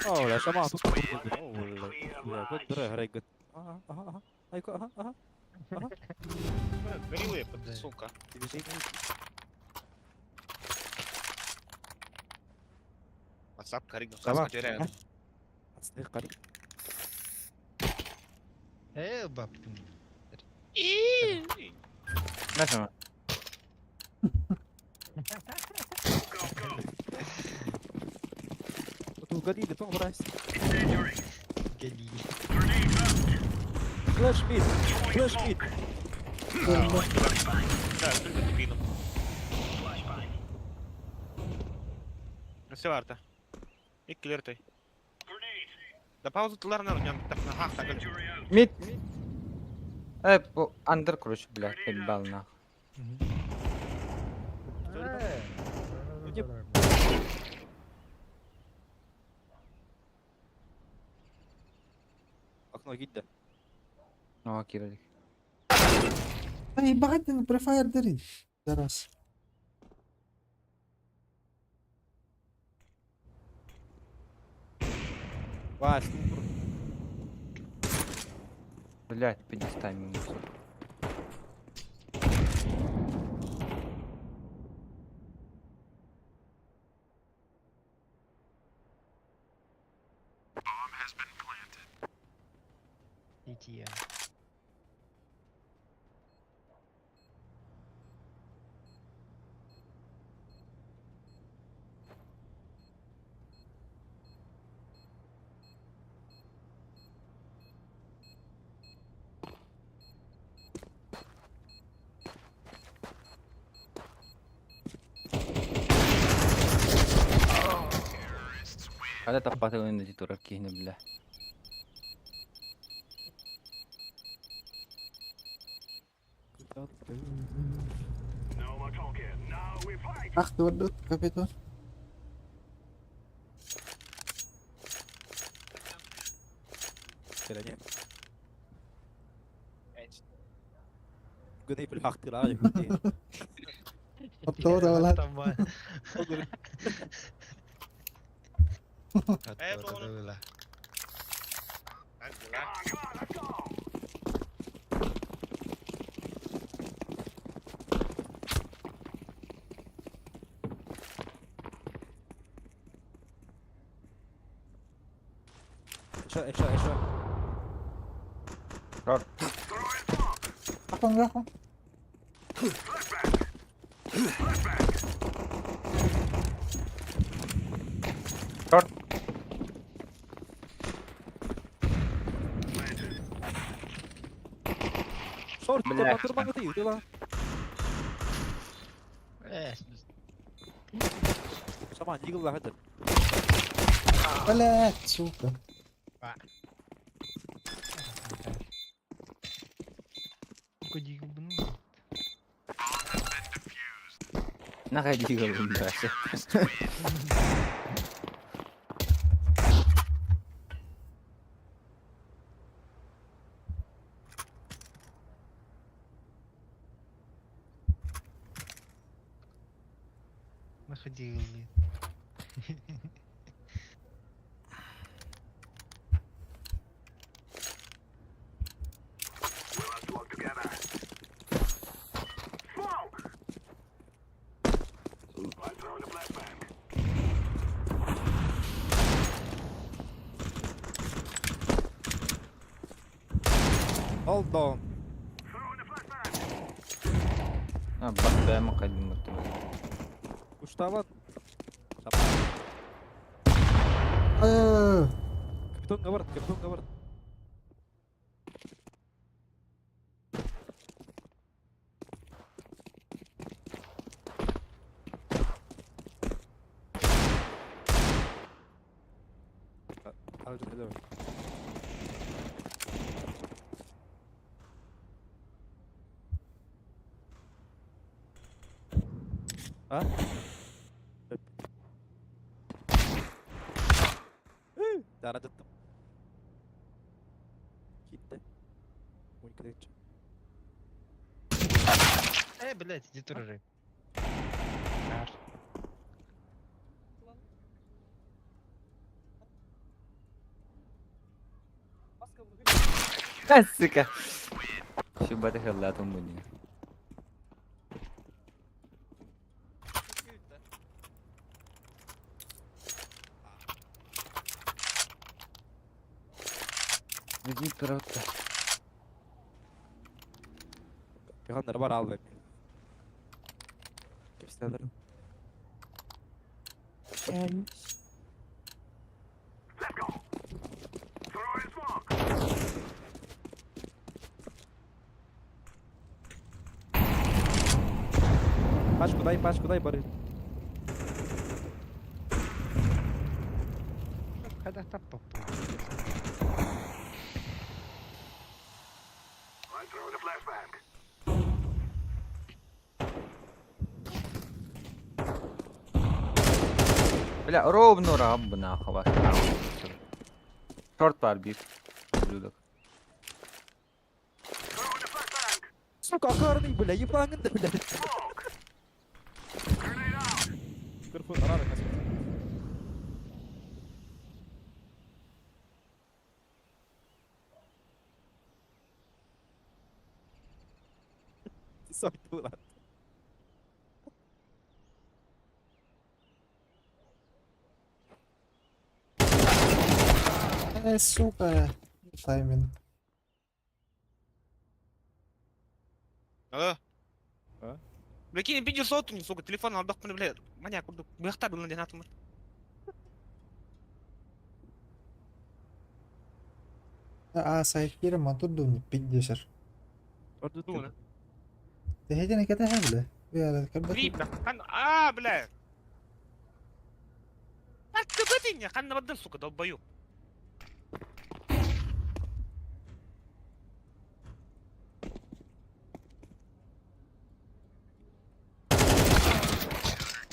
Speaker 11: О, бля, шаман, тут О, бля. Бля, вот дыра, грейгот. Ага, ага, ага. Айко, ага, ага.
Speaker 10: Гориллы, сука.
Speaker 11: Движение.
Speaker 10: WhatsApp каригн
Speaker 11: Давай.
Speaker 10: хас материал.
Speaker 11: Отстых, карик.
Speaker 4: Э, баптым.
Speaker 12: Nasıl?
Speaker 11: Угоди, да брась.
Speaker 4: Гали.
Speaker 11: Флэш мид! Флэш мид!
Speaker 10: Да, только дебилом. Все варта. Иккилер той. Да пауза тыларына ням тахна хах так.
Speaker 12: Мид. Бу андер, короче, блядь, ебал нахуй.
Speaker 11: Окно гидда.
Speaker 12: О, кирилик.
Speaker 2: Ay, bakit din pre-fire din rin? Зараз.
Speaker 11: Вась, ну,
Speaker 12: Блядь, пидистай мимо, сука.
Speaker 4: Иди.
Speaker 12: Когда таппаты ойнады турар кихини, бля.
Speaker 2: Ах, durdu, капитан.
Speaker 11: Сирени. Гүней bir haktır abi gündey.
Speaker 2: Оттого wala.
Speaker 10: Э,
Speaker 11: Еще, еще, еще.
Speaker 12: Рор.
Speaker 2: Ako nga ako.
Speaker 12: Рор.
Speaker 11: Шорт,
Speaker 12: Бля.
Speaker 11: ты, дела.
Speaker 4: Э,
Speaker 11: Сама, дигл лахадыр.
Speaker 2: Блядь, сука.
Speaker 4: Куди губну.
Speaker 12: Нахай дигл, бля.
Speaker 4: Находили.
Speaker 11: Hold on.
Speaker 12: А, бак бэма кадим вот.
Speaker 11: Уштаван. Сама.
Speaker 2: Э,
Speaker 11: Капитан говорит, капитан говорит. А? Дарадыттым. Китте. 12
Speaker 4: Э, блядь, иди туры.
Speaker 12: А, сука. Шубаты халатом будем. Иди, правда.
Speaker 11: Пеханнары бар алды. Кепсәләрем. Пачку дай, пачку дай, Борис.
Speaker 4: Хайда таппаппын.
Speaker 12: Бля, ровно раб нахуй вас. Шорт бар бир. Ублюдок.
Speaker 11: Сука, акарный, бля, ебаный, бля. Кырпы, арары, Сойдула.
Speaker 2: Э, сука. Тайминг.
Speaker 10: Алло.
Speaker 11: А?
Speaker 10: Бля, кинь видео соту, сука, телефон алдық бля, маньяк, бұяқта бұл нен атымыр.
Speaker 2: А, сайт кире матур дуни пиддесер.
Speaker 10: Дуна.
Speaker 2: Тэһэден экете бля. Бля, кырбат.
Speaker 10: Грип, хан, а, бля. Аркыбытын, хан бардын, сука, долбоёб.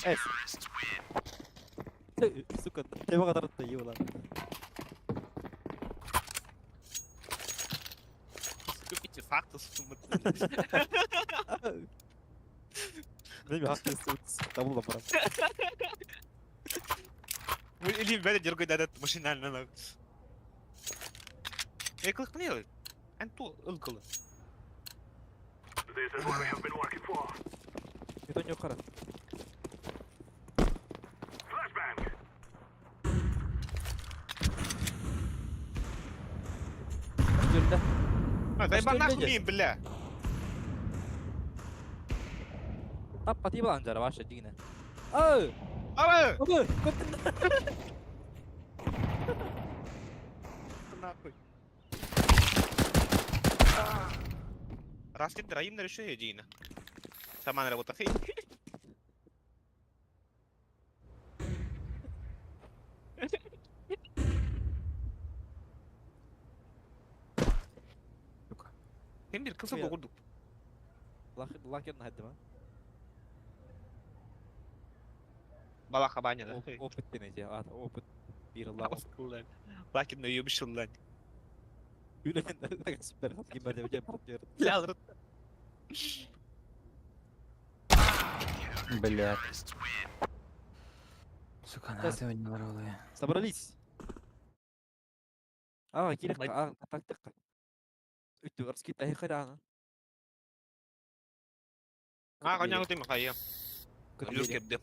Speaker 11: Эс. Сука, ты его ты ебала.
Speaker 10: Сука, факты, сука.
Speaker 11: Билбэт табылла баран.
Speaker 10: Или бәрі дергай дадат машинально нахуй. Я клыкнул. Анту ылкылы.
Speaker 11: Это не қара. Жүрді.
Speaker 10: А, заебал нахуй мин, бля.
Speaker 11: Таппа тиба анжара вообще дигине. Ау!
Speaker 10: Ау!
Speaker 11: Ау!
Speaker 10: Нахуй. Раз лет драим на решение Дина. Сама на работа.
Speaker 12: Сука.
Speaker 10: Ким bir kısa
Speaker 11: Хуя.
Speaker 10: курдук.
Speaker 11: Лакерін хәдді ма?
Speaker 10: Балаха баня, да?
Speaker 11: Опыт денеде, опыт. Bir лак.
Speaker 10: Лакин на юбишил лань.
Speaker 11: Үлен супер ким партнер.
Speaker 10: Бля,
Speaker 12: Блядь. Сука, надо не воролы.
Speaker 11: Собрались. А, кирек, а, тактика. Үттү, раскита херана.
Speaker 10: А, коня ты махая. Люс кепде.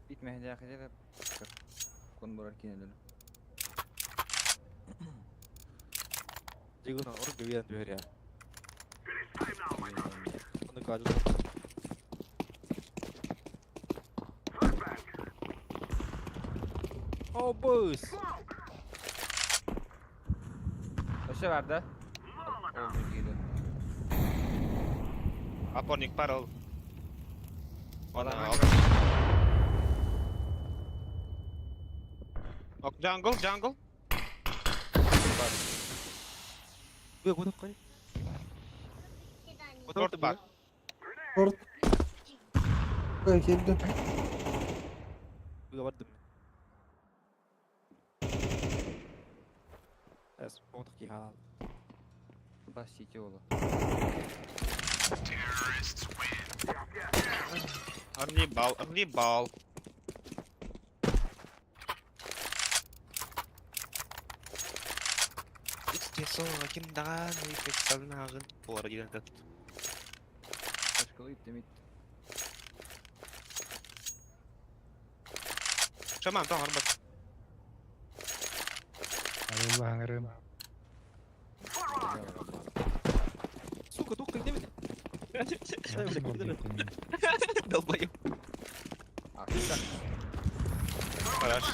Speaker 12: Бит мехде хәдә кон борар кинелер.
Speaker 11: Дигуна орг бирен бер я. Оны кажу. О, бус.
Speaker 12: Өсө бар да? Ол билгиде.
Speaker 10: Опорник парал.
Speaker 12: Ана.
Speaker 10: Ок, джангл, джангл.
Speaker 11: Бу куда кой?
Speaker 10: Торт бар.
Speaker 2: Торт. Ой, келді.
Speaker 11: Бу бардым. Эс, ондық ки халал.
Speaker 12: Басите олы.
Speaker 10: Арнибал, Арнибал. Икс ким даган, икс салнагын. Бора дигән тат.
Speaker 12: Башкалы иттемит.
Speaker 10: Шаман, тон арбат.
Speaker 4: Аллахыңырым.
Speaker 11: Сука, тух кой немени?
Speaker 10: Долбоёб. Хорошо.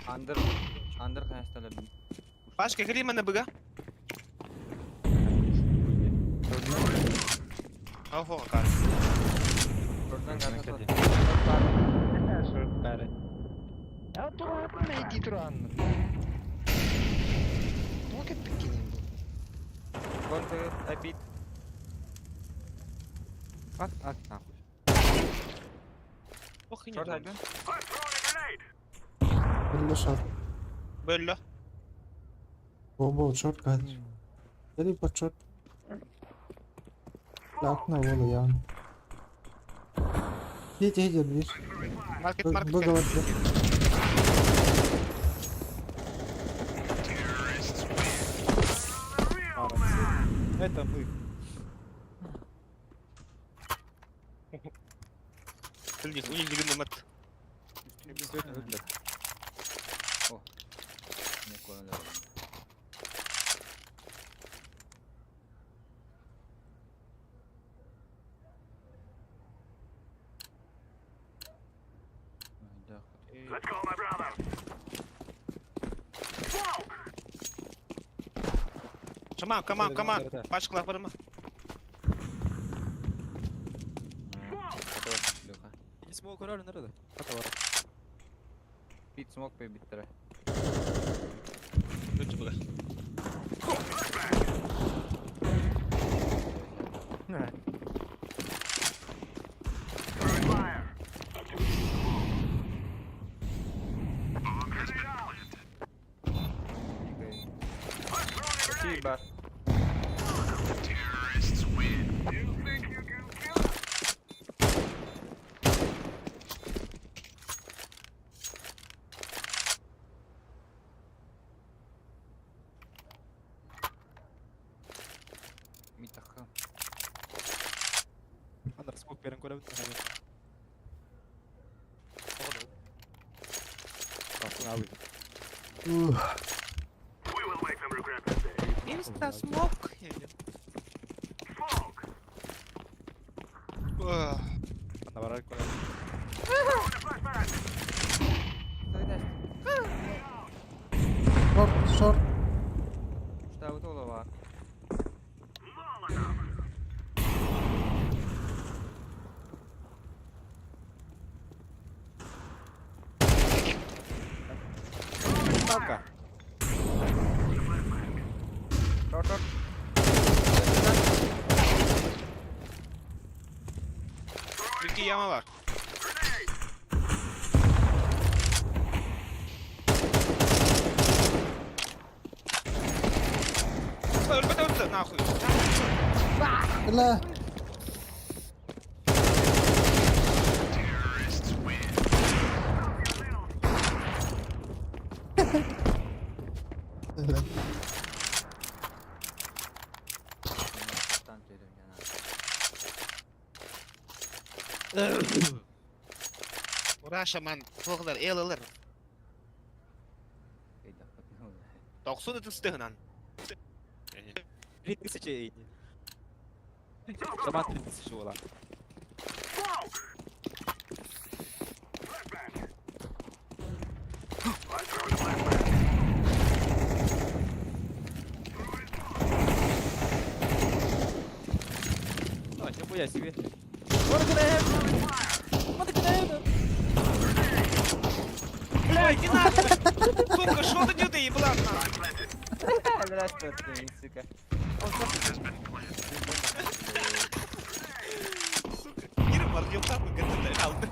Speaker 12: Андер, андер хайасталар.
Speaker 10: Пашка, кали мене быга. Ого, кар.
Speaker 4: Я тураатын эйди турааннын. Туга кэппиккиний бу?
Speaker 12: Конты опит. Ат, ат, нахуй.
Speaker 10: Ох,
Speaker 12: Шорт один.
Speaker 2: Бөллө шорт.
Speaker 10: Бөллө.
Speaker 2: Бомба шорт кадр. Или под шорт. Окна вола явно. Едь, едь, видишь.
Speaker 10: Маркет, маркет.
Speaker 2: Б
Speaker 9: Это мы.
Speaker 10: У них гранат.
Speaker 12: О, не понял.
Speaker 8: Let's go, my brother.
Speaker 10: Come on, come on, come on. Пашка, лапарма.
Speaker 11: Смок урали народа.
Speaker 12: Пит смок пебиттера.
Speaker 10: Лучше было.
Speaker 12: Спасибо. Митаха.
Speaker 11: Андер смок берен көрөбүн.
Speaker 10: Insta smoke.
Speaker 11: Анда барар көрөбүн.
Speaker 2: Шорт, шорт.
Speaker 12: Что вот бар.
Speaker 11: Ставка.
Speaker 12: Шорт, шорт.
Speaker 10: Iki yama var. Ölmedi öldü нахуй.
Speaker 2: Ла.
Speaker 10: Ураша ман тоғлар эл ылыр. 90 үстігінан.
Speaker 11: 3000 эйни. Шаман 3000 буолар. Ой, нихуя себе.
Speaker 10: Бля, иди нахуй! Сука, что ты делаешь, еблан нахуй?
Speaker 12: Здравствуйте, сука.
Speaker 10: Сука, мир мордил нахуй, говорит, алды.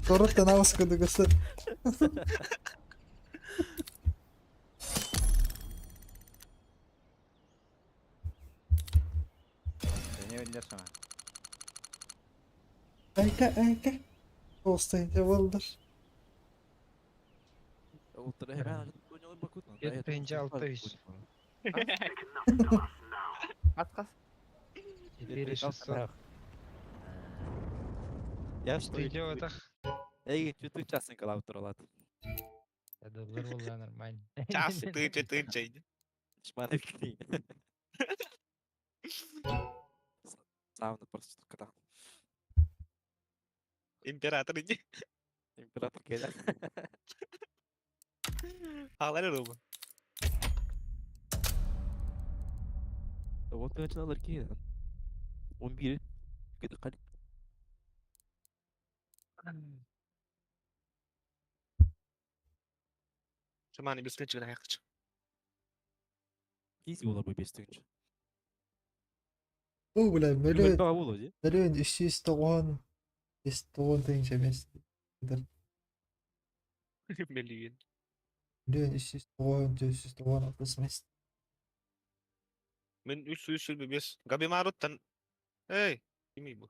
Speaker 2: Торут навыска дыгасы.
Speaker 12: Не видишь, сама.
Speaker 2: Айка, айка. Толстый болдыр.
Speaker 4: Жетпенче алты үс.
Speaker 12: Отказ.
Speaker 4: 4600.
Speaker 11: Я что?
Speaker 4: Видео так.
Speaker 11: Эй, чуту часын калап туралат.
Speaker 4: Доллар буолла нормально.
Speaker 10: Час тыынча тыынча иди.
Speaker 11: Шманы бикни. Сауна проститутка там.
Speaker 10: Император иди.
Speaker 11: Император кэлэр.
Speaker 10: Хаалар эрэ
Speaker 11: Вот начиналар киһи. 11. Кыт
Speaker 10: Шаманы бесконечно аяқчы.
Speaker 11: Изи болар бу бестігінші.
Speaker 2: Бу бля мөлүөн
Speaker 11: Мөлүөн болу ди.
Speaker 2: мөлүөн 390 9 тыһыынча мес.
Speaker 10: Миллион.
Speaker 2: Мөлүөн 390 496 мес.
Speaker 10: Мен 325. Габимаруттан. Эй, кимий бу?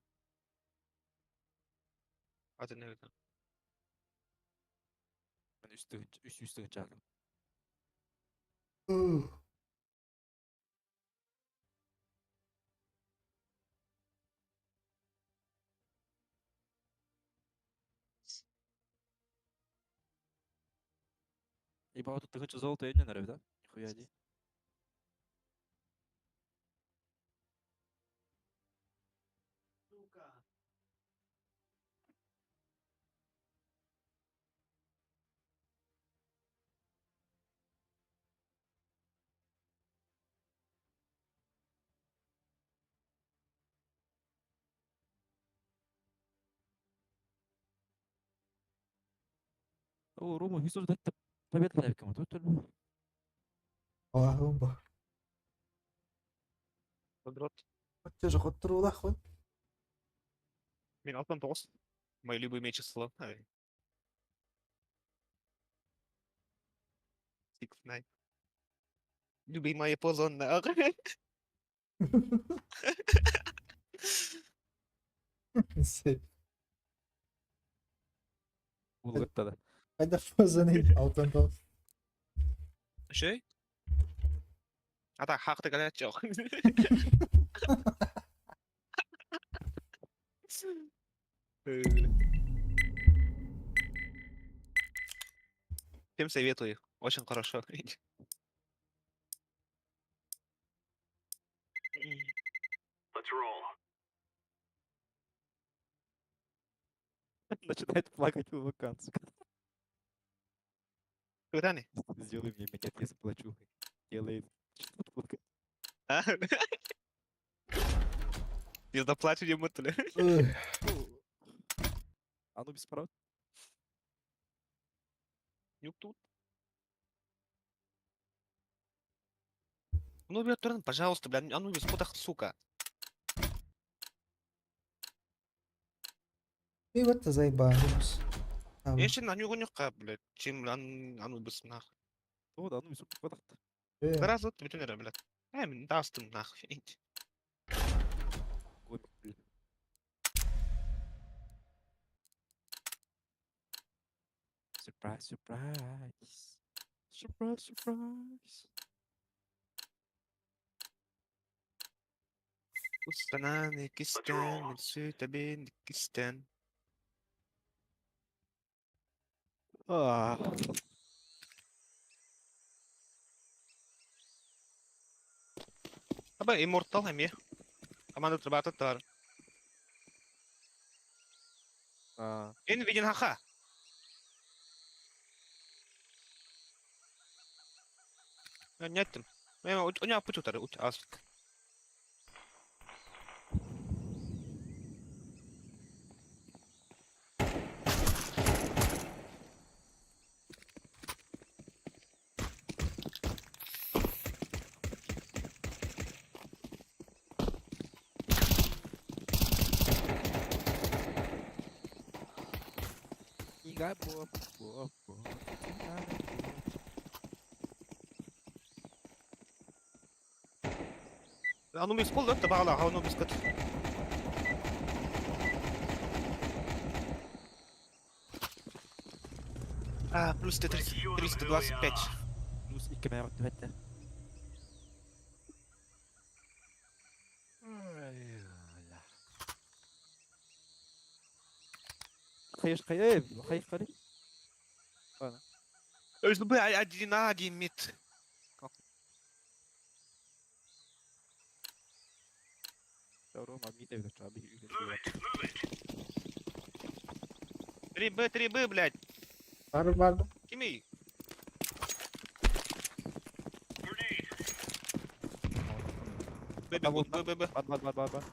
Speaker 10: Аты не это?
Speaker 11: Мен 300 тыгынчы алдым. Ебать, тут тыгынчы золото еден нарев, да? Нихуя ди. О, Рома, визор дать победа лайком, тут
Speaker 2: Аллахым бу.
Speaker 10: Квадрат.
Speaker 2: Оччо хотторуулаах
Speaker 10: Мен 69. Мое любимое число. Ай. Six nine. Любимая поза нахуй.
Speaker 11: Улгаттада.
Speaker 2: Хайда фазаны алтан тоҕус.
Speaker 10: Шей? А так, хак ты горячок. Всем советую. Очень хорошо.
Speaker 8: Let's roll.
Speaker 11: Начинает плакать вулкан, сука.
Speaker 10: Куда не?
Speaker 11: Сделай мне минет, я заплачу. Делает. Что плакать?
Speaker 10: А? Я заплачу ему, то ли.
Speaker 11: Анубис прав.
Speaker 10: Юк тут. Ну, блядь, турн, пожалуйста, блядь, Анубис, куда, сука?
Speaker 2: И вот заебались.
Speaker 10: Я еще на него не блядь, чем Анубис, нахуй.
Speaker 11: О, да, Анубис, куда
Speaker 10: Сразу ты блядь. Эй, мен дастым, нахуй.
Speaker 11: Гомик, блядь. Surprise, surprise. Surprise, surprise.
Speaker 10: Устананекистен, Сүтабендикистен.
Speaker 11: А.
Speaker 10: Аба, Immortal эмиэ. Команда отрабатывает
Speaker 11: А.
Speaker 10: Эн виден хаха. Нет, у меня путь утары, ут аск.
Speaker 11: Ига бо бо бо.
Speaker 10: Анубис кол да бағала, Анубис кыт. А, плюс 325.
Speaker 11: Плюс и камера твете. Хайш хай, хай хай. Ладно.
Speaker 10: СБ один А, один мид. Три Б, 3 Б, блядь.
Speaker 2: Бар бар.
Speaker 10: Кимий? Б, бегут, Б, Б, Б.
Speaker 9: Бар, бар, бар, бар, бар.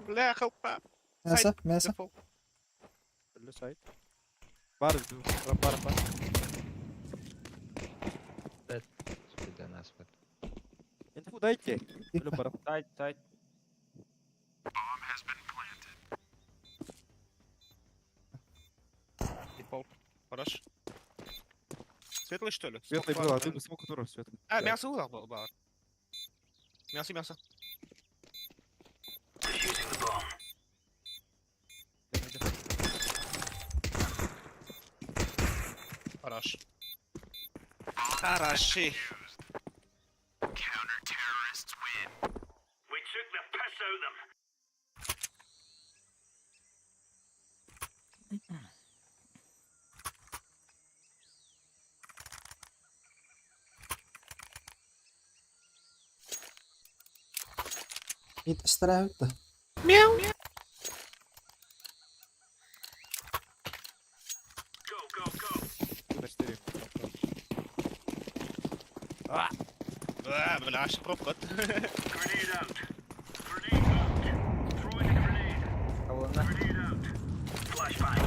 Speaker 10: Бля, хелпа.
Speaker 2: Мясо, мясо.
Speaker 10: Дефолт.
Speaker 9: Өллө сайт. Бар, бар, бар.
Speaker 12: Спиден аспет.
Speaker 9: Инфу дайте. Өлө бар.
Speaker 12: Сайт, сайт.
Speaker 10: Дефолт. Хорош. Светлый, что ли?
Speaker 9: Светлый
Speaker 10: Смок
Speaker 9: был, а
Speaker 10: бар,
Speaker 9: ты
Speaker 10: да?
Speaker 9: смог которого светлый.
Speaker 10: А, мясо был, бар. Мясо, мясо. Хорош. Хороши.
Speaker 8: We took the piss out them.
Speaker 2: Мид ыстыраабыт да.
Speaker 8: Go, go, go.
Speaker 9: На 4.
Speaker 10: А, бля, аж пробка.
Speaker 8: Grenade out. Grenade out. Throwing a grenade.
Speaker 12: Колонна.
Speaker 8: Grenade out. Flashbang.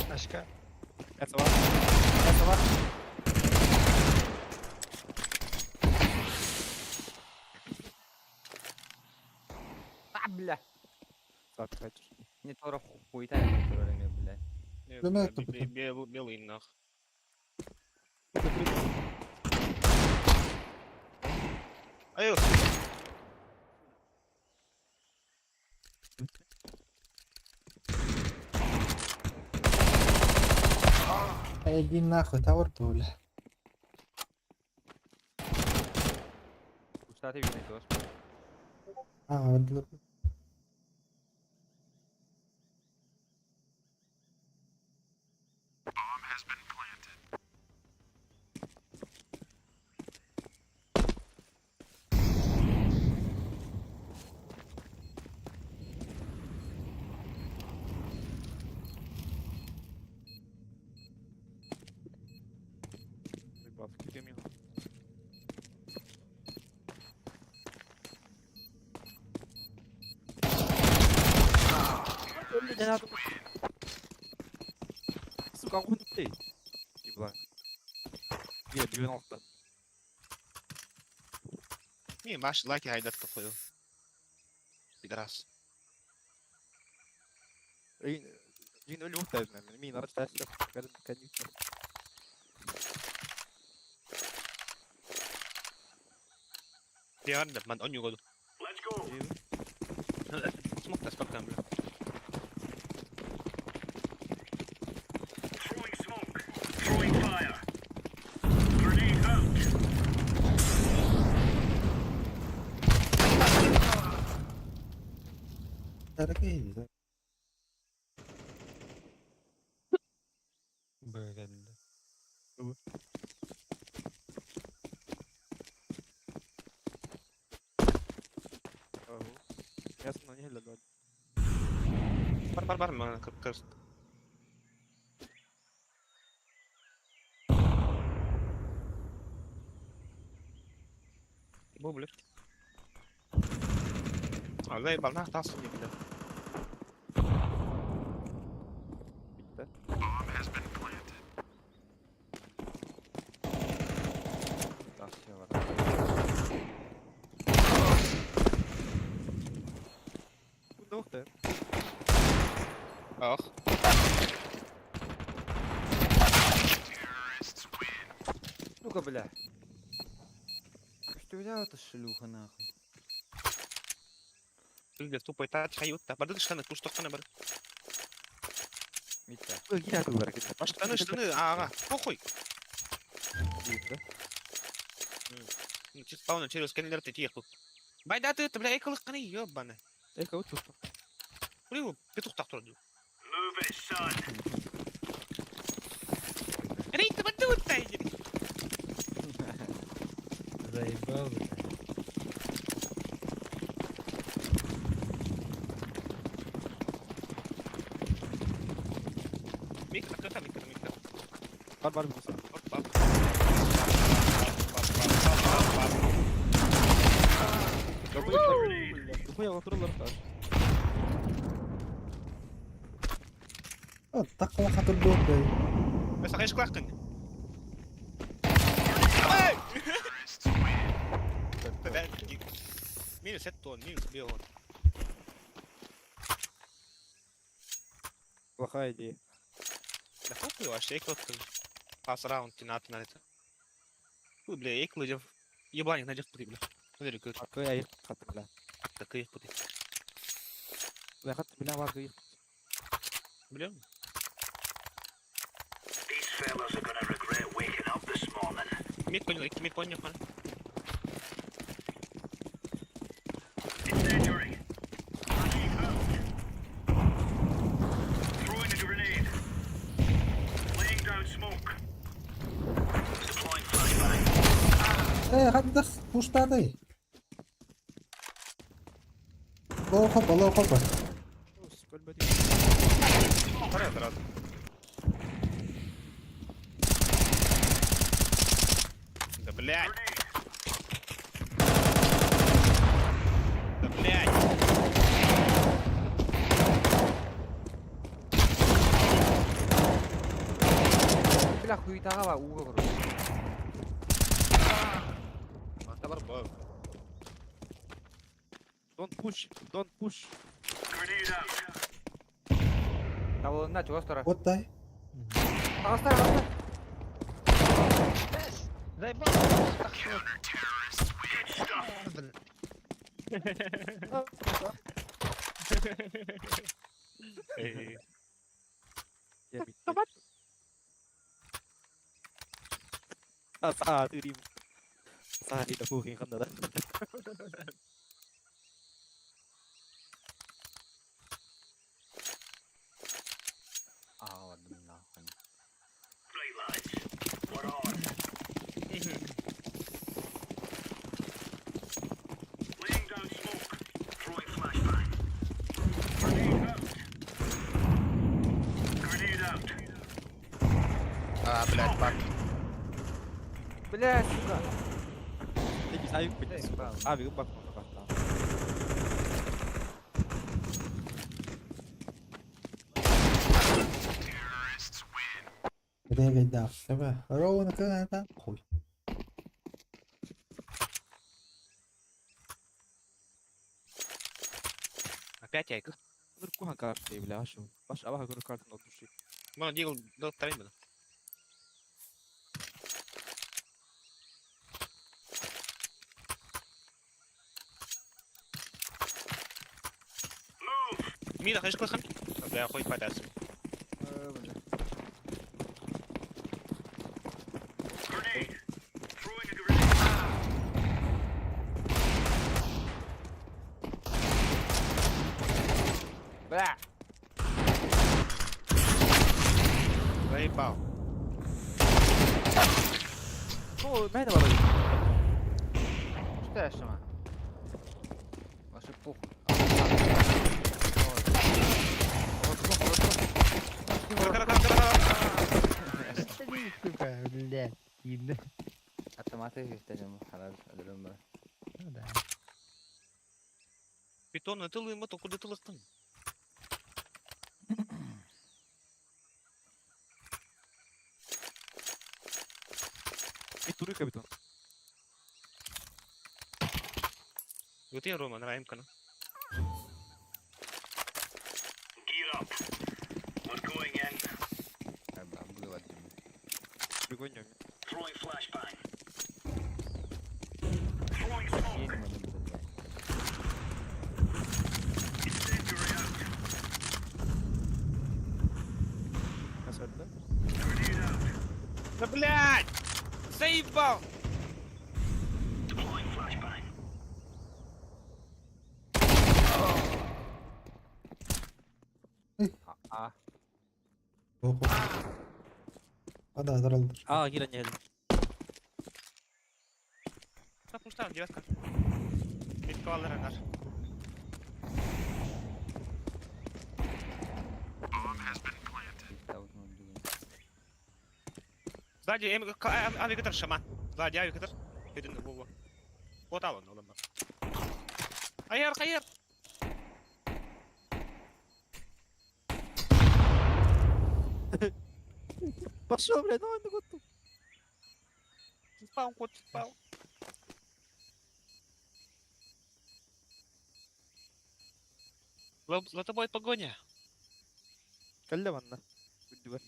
Speaker 4: Başka?
Speaker 9: Мясо бар. Мясо бар.
Speaker 12: А, бля.
Speaker 9: Сат, качешь.
Speaker 12: Не тора хуйта, не тора бля.
Speaker 2: Бля, кто
Speaker 10: Белый нах. Ай,
Speaker 2: Эй, иди нахуй, тавр бля.
Speaker 12: Кустаты видно тоже.
Speaker 2: А, вот
Speaker 9: Бабки, ты мимо. Не надо. Сука, он ты. Ебла. Не, 90.
Speaker 10: Не, маш лаки хайдат такой. Пидорас.
Speaker 9: Дин өлі ұқтайды мен. Мен араш тәсіліп, кәдімгі.
Speaker 10: Реально, ман он югоду.
Speaker 8: Let's go.
Speaker 10: Смог таспак бля.
Speaker 8: Throwing smoke. Throwing fire. Grenade out.
Speaker 2: Дорогие.
Speaker 12: Б
Speaker 9: Мясо на не глядать.
Speaker 10: Бар бар бар мана кыр. Бу бля. А, бална тас не бля.
Speaker 9: Битті.
Speaker 12: Тас бар.
Speaker 9: Бұнда ұқты.
Speaker 10: Ах.
Speaker 12: Ну-ка, бля. Что взял эта шлюха нахуй?
Speaker 10: Бля, тупой тач хаютта. Барды штаны, куш тоқтаны бар.
Speaker 12: Митта.
Speaker 9: Гине бар.
Speaker 10: Штаны, штаны, ага. Похуй.
Speaker 9: Да?
Speaker 10: Ну, Спауна через сканер ты тихо. Байда ты, бля, эколық қаны, ёбаны.
Speaker 9: Эко чувство.
Speaker 10: Блин, петух так тұрды.
Speaker 8: Move it, son.
Speaker 4: Заебал, блядь.
Speaker 10: Микро, кыха, микро, микро.
Speaker 9: Бар бар bir
Speaker 10: Hop, hop.
Speaker 9: Духуя контроллер
Speaker 2: Такка хатыр дуот
Speaker 10: Бес ағайш құлаққын. Минус 7, минус 1.
Speaker 9: Плохая идея.
Speaker 10: Да похуй вообще, эклоттын. Пас раунд тинат на это. Хуй, бля, экло Ебаник найдет пути, бля. Смотри, как
Speaker 9: Акы айық хаты бля.
Speaker 10: такие пути.
Speaker 9: Бля хаты бля бар кый.
Speaker 10: Бля.
Speaker 8: These fellas are gonna regret waking up this morning.
Speaker 10: Мид понял, мид понял, понял.
Speaker 8: Incendiary. Grenade out. Throwing a grenade. Laying down smoke. Deploying flashbang.
Speaker 2: Э, хаддах пуштадай. Лоу хопа, лоу хопа.
Speaker 10: Второй раз. Да блядь. Да блядь.
Speaker 12: Бля, хуйтаға ба, уға короче.
Speaker 10: Мата бар бо.
Speaker 9: Don't push, don't push.
Speaker 8: Grenade out.
Speaker 12: Табылында чугас тора.
Speaker 2: Оттай.
Speaker 12: Ағастар, ағастар.
Speaker 4: Заебал!
Speaker 10: Эй.
Speaker 9: Я бит. А, ты рим. Сари да пухин ханда да.
Speaker 12: Ағаладым нахуй.
Speaker 8: Right, lads. We're on. Laying down smoke. Throwing flashbang. Grenade out. Grenade out.
Speaker 10: А, блядь, бак.
Speaker 12: Бля, сука.
Speaker 9: Ты не знаю, блядь. А, бегу бак
Speaker 2: Регайда. Ровно когда хуй.
Speaker 10: Опять айка.
Speaker 9: Нуркухан карты, бля, ашу. Баш абаха көрө картын от души.
Speaker 10: Мона дигл дал второй бля. Мида, хочешь клахан? Бля, хуй податься.
Speaker 8: Grenade. Throwing a grenade.
Speaker 12: Бля.
Speaker 10: Заебал.
Speaker 9: Ну, мэн бар.
Speaker 12: Что я шма? Ваши пух.
Speaker 4: Сука, блядь. Ебать.
Speaker 12: Автоматы иhtiyacım halal ölürüm ben.
Speaker 4: Ну да.
Speaker 10: Питон, это лыма, только куда ты лыстың?
Speaker 9: Bir duruyor капитан.
Speaker 10: Вот я Рома, нравим кана.
Speaker 8: Gear up. We're going in.
Speaker 12: Было один.
Speaker 9: Пригоню.
Speaker 8: Throwing flashbang. Throwing smoke.
Speaker 12: Yedim блядь.
Speaker 8: Incendiary out.
Speaker 9: Nasıl öldü?
Speaker 8: Grenade out.
Speaker 10: Да блядь! Заебал!
Speaker 8: Deploying flashbang.
Speaker 12: А.
Speaker 2: А, да, здорово.
Speaker 11: А, киирэн иһэллэр.
Speaker 10: Пустан, девятка. Mitkä алларанар. Сзади, авиатор шаман. Сзади авиатор. Един во. Вот алан, олам. Хайыр, хайыр.
Speaker 11: Пошел, блядь, давай на готу.
Speaker 10: Спаун, кот, спаун. За тобой погоня.
Speaker 9: Кэллэ манна. Үрдүгэр.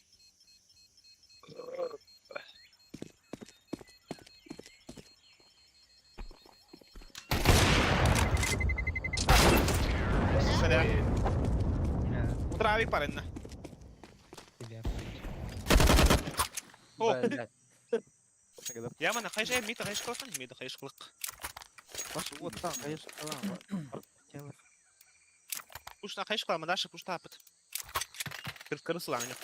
Speaker 10: Сәлем. Утра паренна. О, я мана хайш мита хайш классан, мита хайш клык.
Speaker 11: Вот там, конечно, там.
Speaker 10: Пушта хайш клама, даша пушта апыт. Кырыс лаңы.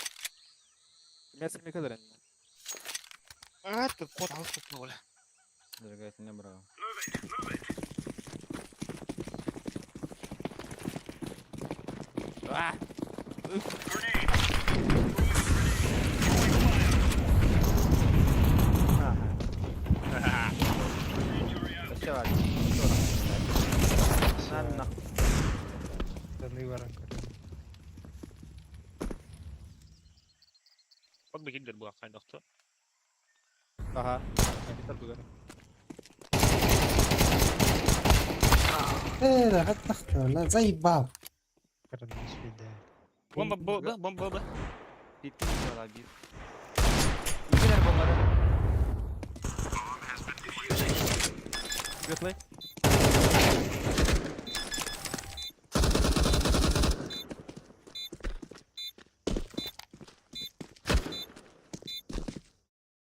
Speaker 9: Мясо мне
Speaker 10: А, ты кот алып оля.
Speaker 12: Зажигательный брал.
Speaker 11: А!
Speaker 12: Вообще ладно.
Speaker 10: Вот бы гиндер была хайдахты.
Speaker 9: Ага. Питер бугар.
Speaker 2: Э, хаттахта, заебал.
Speaker 10: Бомба Б, бомба Б.
Speaker 12: Bitti diyorlar bir. İkiler bombada.
Speaker 9: Светлый.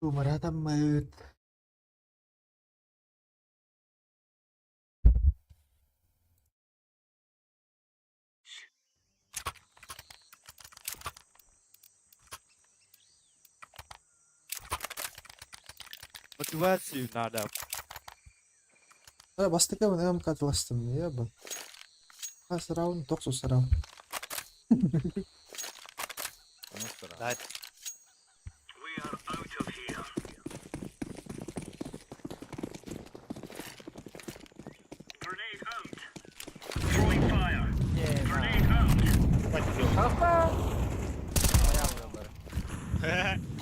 Speaker 2: Умаратаммыт.
Speaker 9: Мотивацию надо.
Speaker 2: Да, бастыка мен МК таластым, ебан. Хас раунд, токсус раунд.
Speaker 10: Да.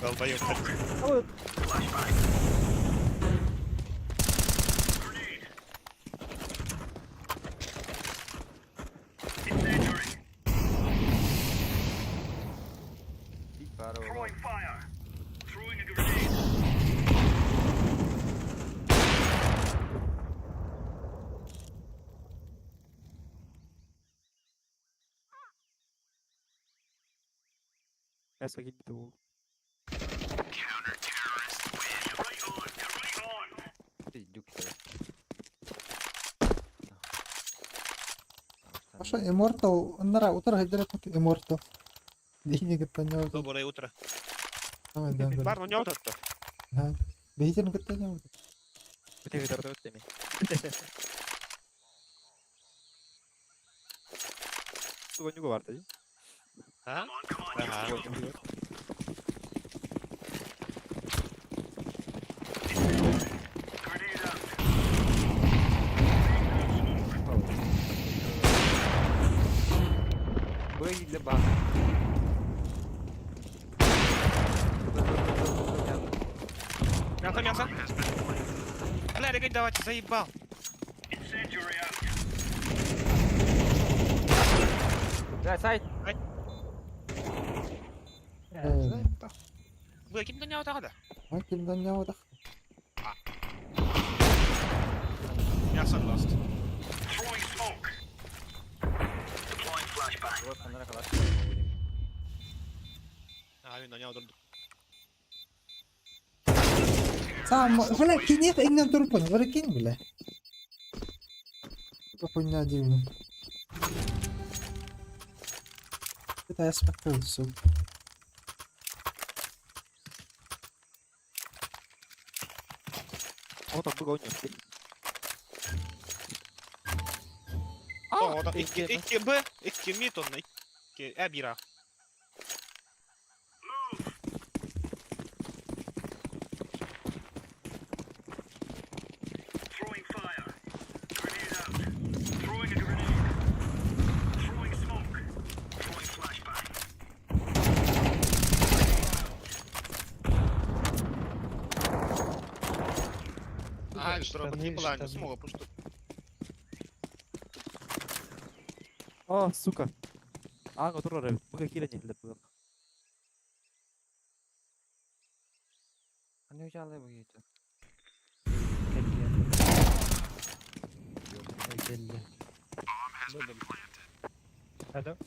Speaker 10: Долбоёб.
Speaker 9: Мясо гиндер.
Speaker 2: Паша, Immortal, нара, утро хайдара тут Immortal. Денег это
Speaker 10: Доброе утро.
Speaker 2: Давай, да, да.
Speaker 10: Бар, ну не утро-то.
Speaker 2: Да. Бейтерин кытта не
Speaker 9: Бите гитар теми. Туга нюга бар да?
Speaker 10: А? Ага.
Speaker 12: Böyle bak.
Speaker 10: Мясо, мясо. Бля, регать давайте, заебал.
Speaker 12: Да, сайт.
Speaker 10: Бля, ким да не отағады?
Speaker 2: А кимден не отақ?
Speaker 10: Мясо lost.
Speaker 12: Вот, она kadar.
Speaker 10: А, мен не отырды.
Speaker 2: Сам, бля, кинет иңнен турпун, прикинь, бля. Хуйня дивно. Это я спокойно, сука.
Speaker 11: Вот он быга ойнур.
Speaker 10: О, 2 2 Б, 2 мид онно 2 Э 1 А.
Speaker 8: Throwing fire. Grenade out. Throwing a grenade. Throwing smoke. Throwing flashbang.
Speaker 10: А, что
Speaker 4: Штаны,
Speaker 10: не плане,
Speaker 4: штаны.
Speaker 10: смога пусто.
Speaker 11: О, сука. Ааҥҥа турар эбит. Быга киирэн иһиллэр быга.
Speaker 12: Hani ucalay bu gece.
Speaker 4: Кэллиэн. Кэллэ. Алло.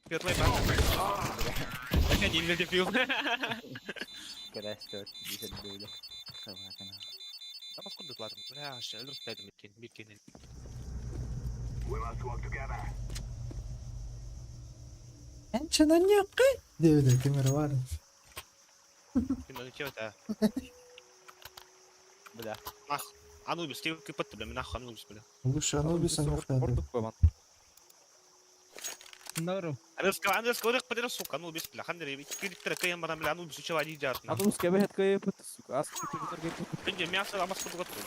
Speaker 10: Светлый бак. Опять не дефил.
Speaker 12: Crash 4 bir böyle. Sabah
Speaker 10: Там откуда ладно? Бля, ще өлөрүп биткен, биткен.
Speaker 8: We must work together.
Speaker 2: Энчэнэньяккы диэбитэ ким эрэ баар.
Speaker 10: Мен чего-то.
Speaker 12: Бля.
Speaker 10: Ах, Анубис, ты кыпат бля, нахуй Анубис, бля.
Speaker 2: Лучше Анубис анюхтады.
Speaker 11: Ордук бабан.
Speaker 4: Нору.
Speaker 10: Анубис, Анубис, говорит, подер, сука, Анубис, бля, хандер, кириктер, кем барам, бля, Анубис, чего они делают, нахуй.
Speaker 11: Анубис кэбэһэт кэйэппит, сука. Ас куту кэйэппит.
Speaker 10: Блин, мясо, амас куту готово.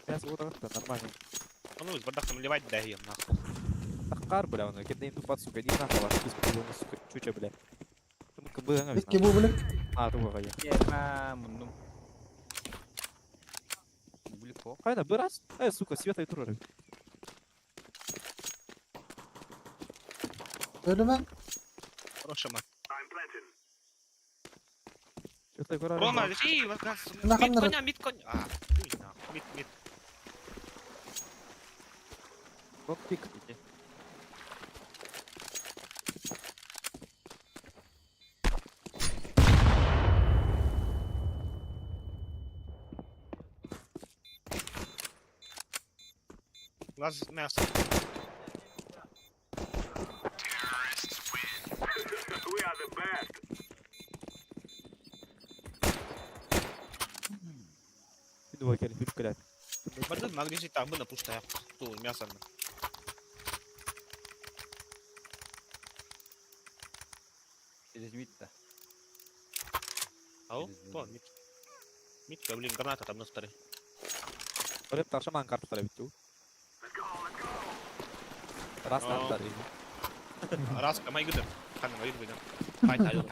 Speaker 11: Мясо вот так нормально.
Speaker 10: Анубис, бардак там ливать да ем, нахуй.
Speaker 11: Тахкар, бля, он кедейн тупат, сука, иди нахуй, ваш писку, сука, чуча, бля. Тумка быга
Speaker 2: Икки бу билик.
Speaker 11: А, туга я.
Speaker 12: Ема мундум. Булик
Speaker 11: Хайна, бырас. Э, сука, света и турар.
Speaker 2: Өлүмэн.
Speaker 10: Хорошо, ма.
Speaker 8: I'm planting.
Speaker 11: Светлый көрөр.
Speaker 10: Рома, лети, мид
Speaker 2: Наханнар.
Speaker 10: коня, мид коня. А, хуй нахуй, мид, мид.
Speaker 11: Донт пик.
Speaker 10: Лаз мясо.
Speaker 8: We are the best.
Speaker 11: Иду кел, хүлүп келет.
Speaker 10: Бардын магнези там бы напушта. Ту мясо.
Speaker 12: Через мид да.
Speaker 10: Ау, то мид. Мид, блин, граната там на старый.
Speaker 11: Өрөп таршаман карттар бит. Раз
Speaker 10: О.
Speaker 11: тар.
Speaker 10: Раз, камай гыдыр. Ханна, май гыдыр. Хай, хай.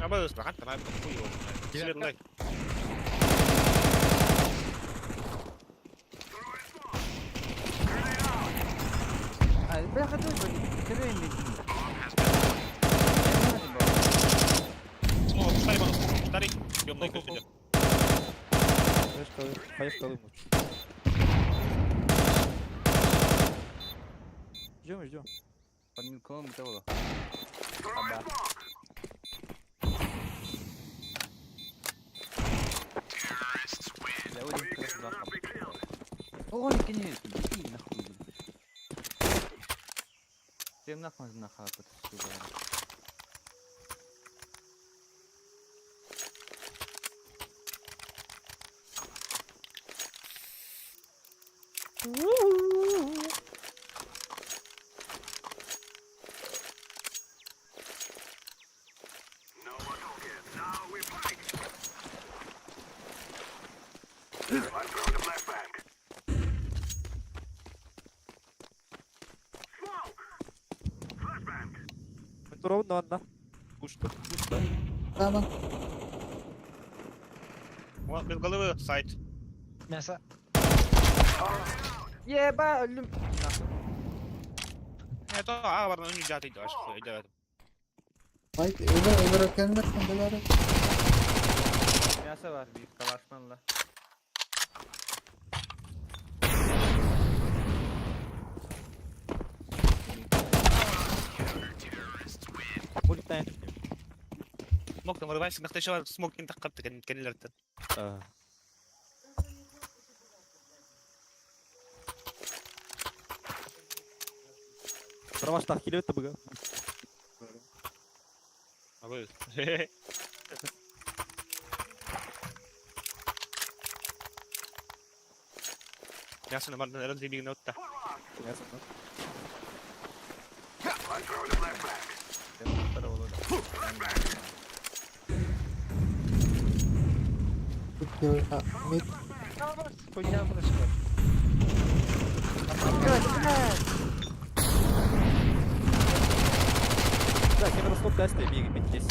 Speaker 10: Абы, страхан, там, хуй его. Светлый.
Speaker 12: Ay бля хотел бы. Кирен
Speaker 10: Снова, штари, бонус. Штари. Ёбаный крыша.
Speaker 11: Поехали, поехали. Ждем, ждем.
Speaker 12: Под милком того. Аба. Бля, один крас два. Ой, конечно, иди нахуй. Всем нахуй нахуй, сука.
Speaker 8: No more talking. Now we fight. I'm throwing a flashbang. Smoke. Flashbang.
Speaker 11: Ровно одна. Пусто, пусто.
Speaker 2: Таман.
Speaker 10: О, без головы, сайт.
Speaker 4: Мясо.
Speaker 12: Еба, өлүм.
Speaker 10: Это, а, барна, не дяты, дальше, хуй, дяты.
Speaker 2: Байт өлөр өлөр кеммер кендилери.
Speaker 12: Мясо бар биир калашман ла.
Speaker 11: Мультайн.
Speaker 10: Смок там вырывайся, нахтачала смок кин таххапты кенилертен.
Speaker 11: Сараваштах килет табыга.
Speaker 10: Абы. Мясо на бардан эрэн зибигин отта.
Speaker 11: Мясо.
Speaker 2: Mid.
Speaker 4: Хуйня происходит.
Speaker 11: Да, кем расход касты бегает здесь.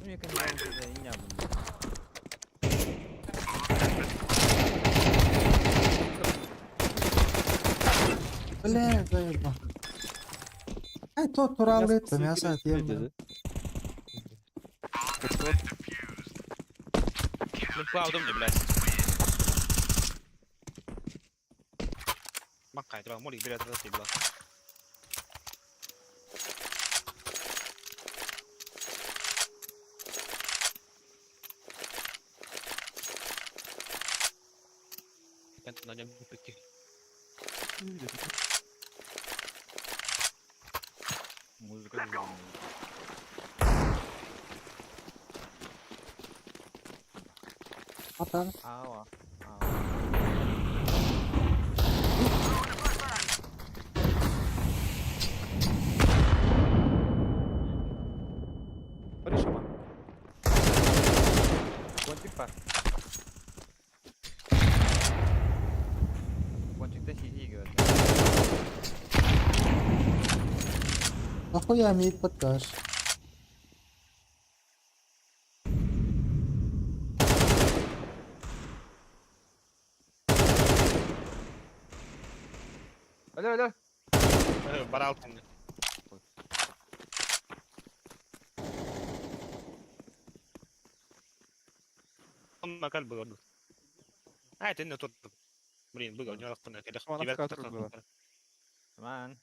Speaker 12: Ну, я, конечно, уже и не был.
Speaker 2: Бля, заебал. Ай, то туралы, это мясо отъем.
Speaker 10: Ну, правда мне, блядь. Макай, давай, молик, блядь, это была. На нем пики.
Speaker 12: Музыка.
Speaker 2: Атар.
Speaker 12: Ава.
Speaker 11: Бери шаман.
Speaker 12: Пончик бар. Пончикта хихи говорит.
Speaker 2: Нахуя мид подкаш?
Speaker 12: Алло, алло.
Speaker 10: Баралтын. Он каль был. А, это не тот. Блин, был, не рахпына.
Speaker 9: Было.
Speaker 12: Ман.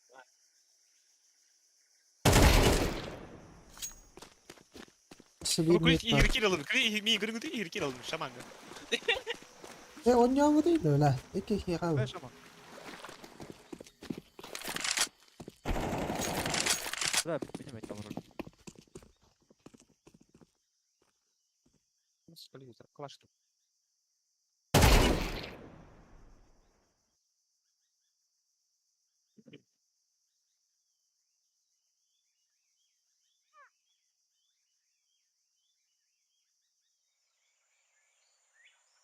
Speaker 2: Себе мид бар.
Speaker 10: Игры кирилл, ми игры игры кирилл, шаман.
Speaker 2: Э, он не дейді, ла. Эки херау.
Speaker 9: Шаман.
Speaker 11: Да, поднимай там роль.
Speaker 10: Клаш.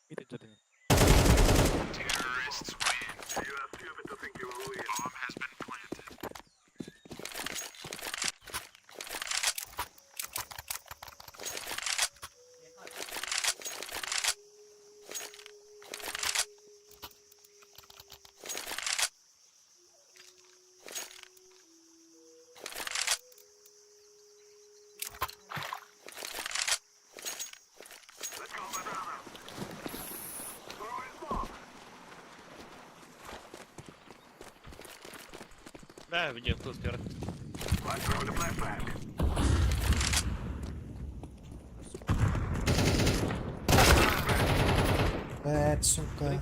Speaker 11: Мид идет.
Speaker 10: Да, где кто вперед.
Speaker 2: Блять, сука.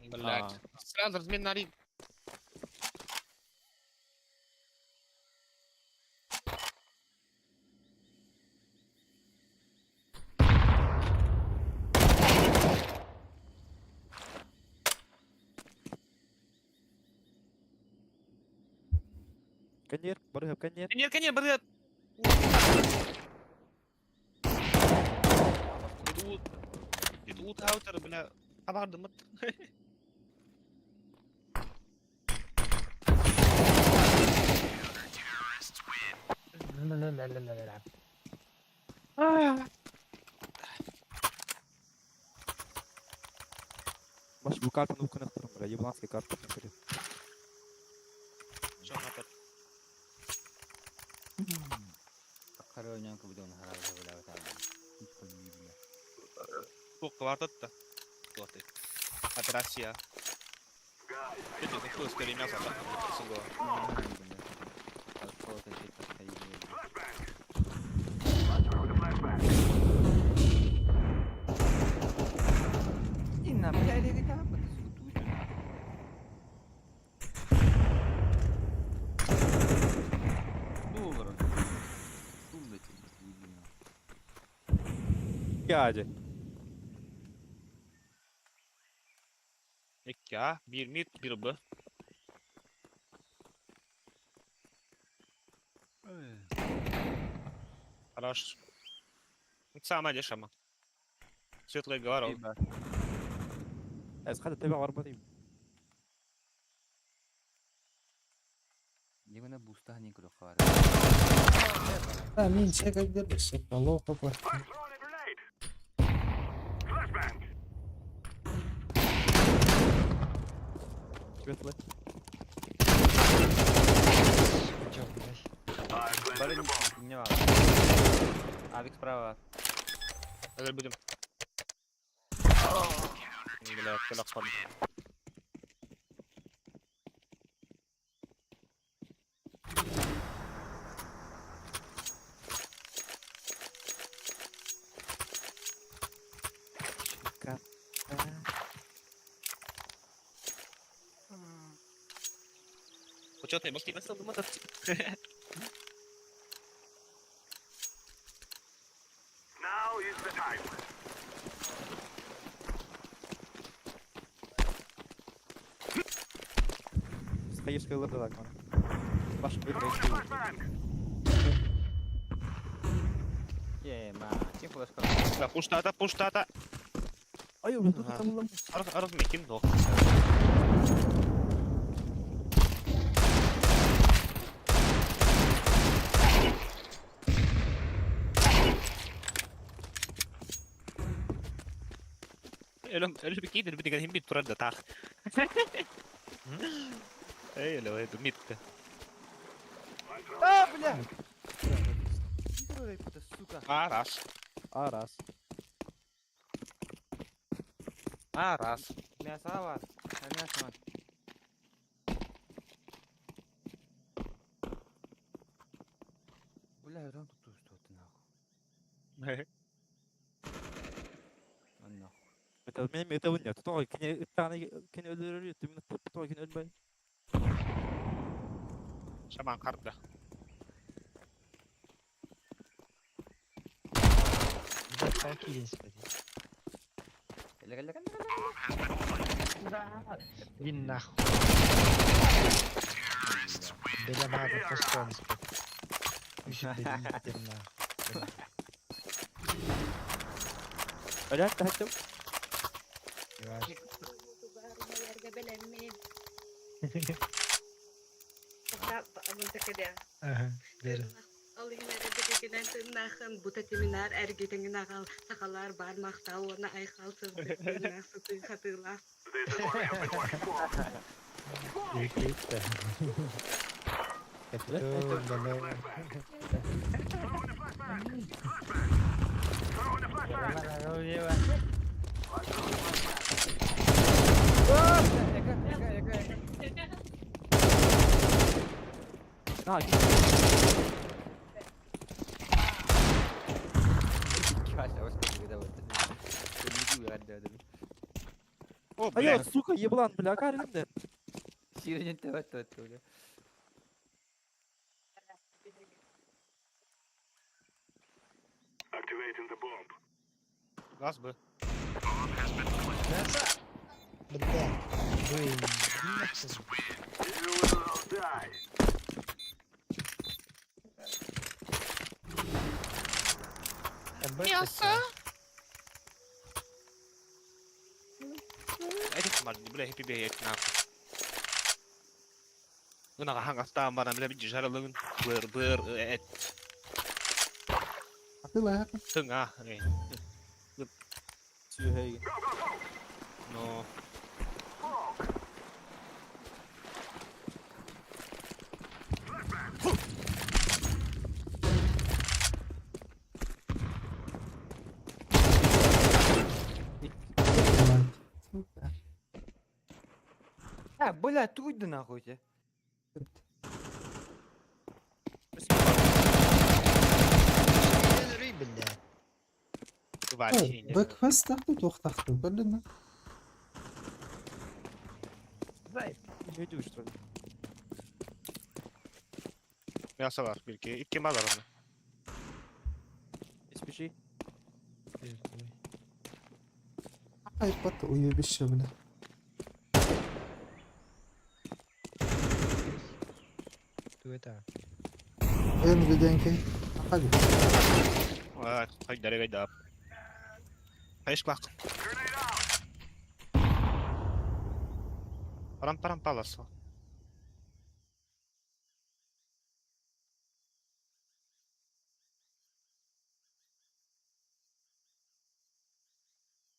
Speaker 10: Блять. Сразу размен на ринг.
Speaker 11: Коньер, барыга, коньер.
Speaker 10: Нет, коньер, барыга. Идут аутеры, бля. Абардым.
Speaker 11: Баш бу картаны укынықтырым, бля, ебланский карта.
Speaker 10: Что,
Speaker 12: Ойнаан кыбыдыгын хараабыта билээбэтэ.
Speaker 10: Туох баартатта. Туох Операция. Это кто скорее мясо, да? Суго.
Speaker 12: Инна, бля, это Доллар.
Speaker 9: Gece.
Speaker 10: 2 A, 1 mid, 1 B. Хорошо. Самая дешема. Светлая голова.
Speaker 9: Ez хата тебе арбатым.
Speaker 12: Дигана буста не крохар.
Speaker 2: Да, мин чекай где Алло, папа.
Speaker 9: Светлый.
Speaker 4: Чё, блядь?
Speaker 12: Бары не важно. Авик справа.
Speaker 10: Это будем. Бля, телефон. Почетный, может, тебе
Speaker 8: Now is the time.
Speaker 9: Стоишь лырдак man. Баш bir
Speaker 12: Е, ма, кем флешка?
Speaker 10: Да, пуштата, пуштата.
Speaker 9: Ай, бля, тут там лам.
Speaker 10: Арыз мекин до. Өлөм өлөм кийдер бит деген бит турар да таах. Эй, эле это митте.
Speaker 12: А, бля! Сука.
Speaker 10: А, раз.
Speaker 9: А, раз.
Speaker 10: А, раз.
Speaker 12: Мясо вас. А мясо. Бля, там тут что ты нахуй. А нахуй.
Speaker 9: Это меня это нет. То кene tane kene öldürür, tümünü to kene ölmey.
Speaker 10: Шаман карта.
Speaker 4: Блядь, палки спать.
Speaker 12: Эле, эле, эле,
Speaker 4: Иди нахуй. Бля, надо постон спать. Еще бери нахуй.
Speaker 9: Бля, тахтым.
Speaker 4: Ага, бери. Виклипта. Капитан, давай.
Speaker 9: На,
Speaker 10: О,
Speaker 9: А
Speaker 10: бля.
Speaker 9: я, сука, еблан, бля, карим да.
Speaker 12: Сирен тебе бля.
Speaker 8: Activating the bomb.
Speaker 10: Газ бы.
Speaker 4: Бля, вы
Speaker 8: You will all die.
Speaker 10: Мясо. Этих мар, бля, хиппи бей нахуй. Гына хангастан бара бля бит жаралыгын. Быр быр эт.
Speaker 2: Атыла.
Speaker 10: Тыңа.
Speaker 9: Сүйей.
Speaker 10: Но.
Speaker 13: А, бля, тугуй нахуй те.
Speaker 2: Breakfast тахты туохтахты көрдүн
Speaker 9: Не что ли?
Speaker 10: Мясо var bir iki. İki mal var onda.
Speaker 9: SPG.
Speaker 2: Айпад уебище, бля.
Speaker 4: Туэта.
Speaker 2: НВДНК. Хади.
Speaker 10: Хайда гайда. Хайш клак. Парам парам паласо.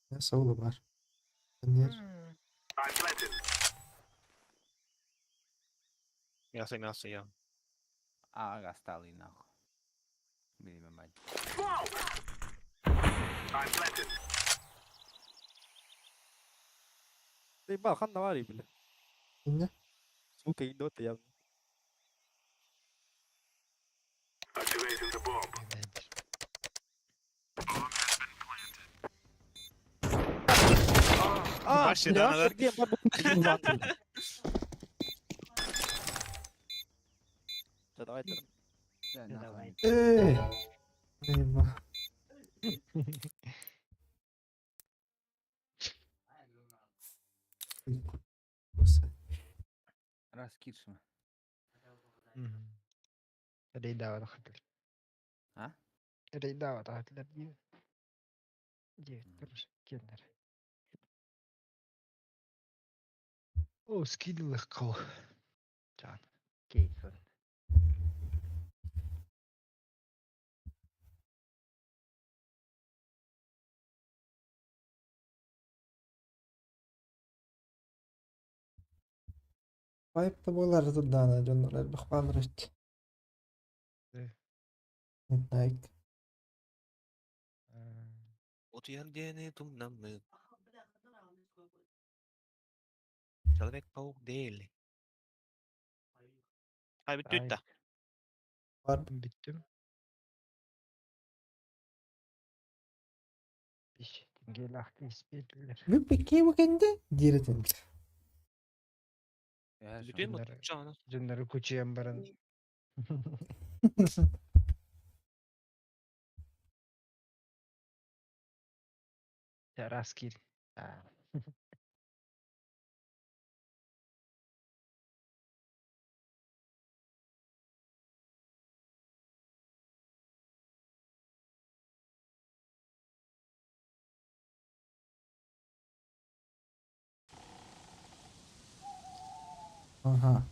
Speaker 2: Ne savulu var. Нер.
Speaker 10: Мясо мясо я.
Speaker 12: А, гастали нахуй. Билиме мать.
Speaker 9: Заебал, хан навари, бля.
Speaker 2: Не?
Speaker 9: Сука, идоты явно. А,
Speaker 10: Вообще, да,
Speaker 9: бля,
Speaker 10: надо.
Speaker 9: Сергей, бабу купил, Всё, давай тогда.
Speaker 4: Давай.
Speaker 2: Эй! Эй,
Speaker 12: Раз киршма.
Speaker 4: Рейдава хатыр.
Speaker 12: А?
Speaker 4: Рейдава хатыр. Девять, тоже кеннер. О, скидывал кол. Жан. Кейсон.
Speaker 2: Вайп-та буолар турдаана дьоннор элбэх баалар эбит. Midnight.
Speaker 10: Утуяр диэни тумнаммыт. Человек-паук değil. Ay bitti bitti.
Speaker 2: Бар.
Speaker 4: Бүттүм. Биш теңгелахты испедилер.
Speaker 2: Бүппекке букенде диретин.
Speaker 10: Бүтүн бу чана.
Speaker 4: Дьоннору кучуйан баран. Раз кир.
Speaker 2: Ага.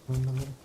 Speaker 2: Oyunları.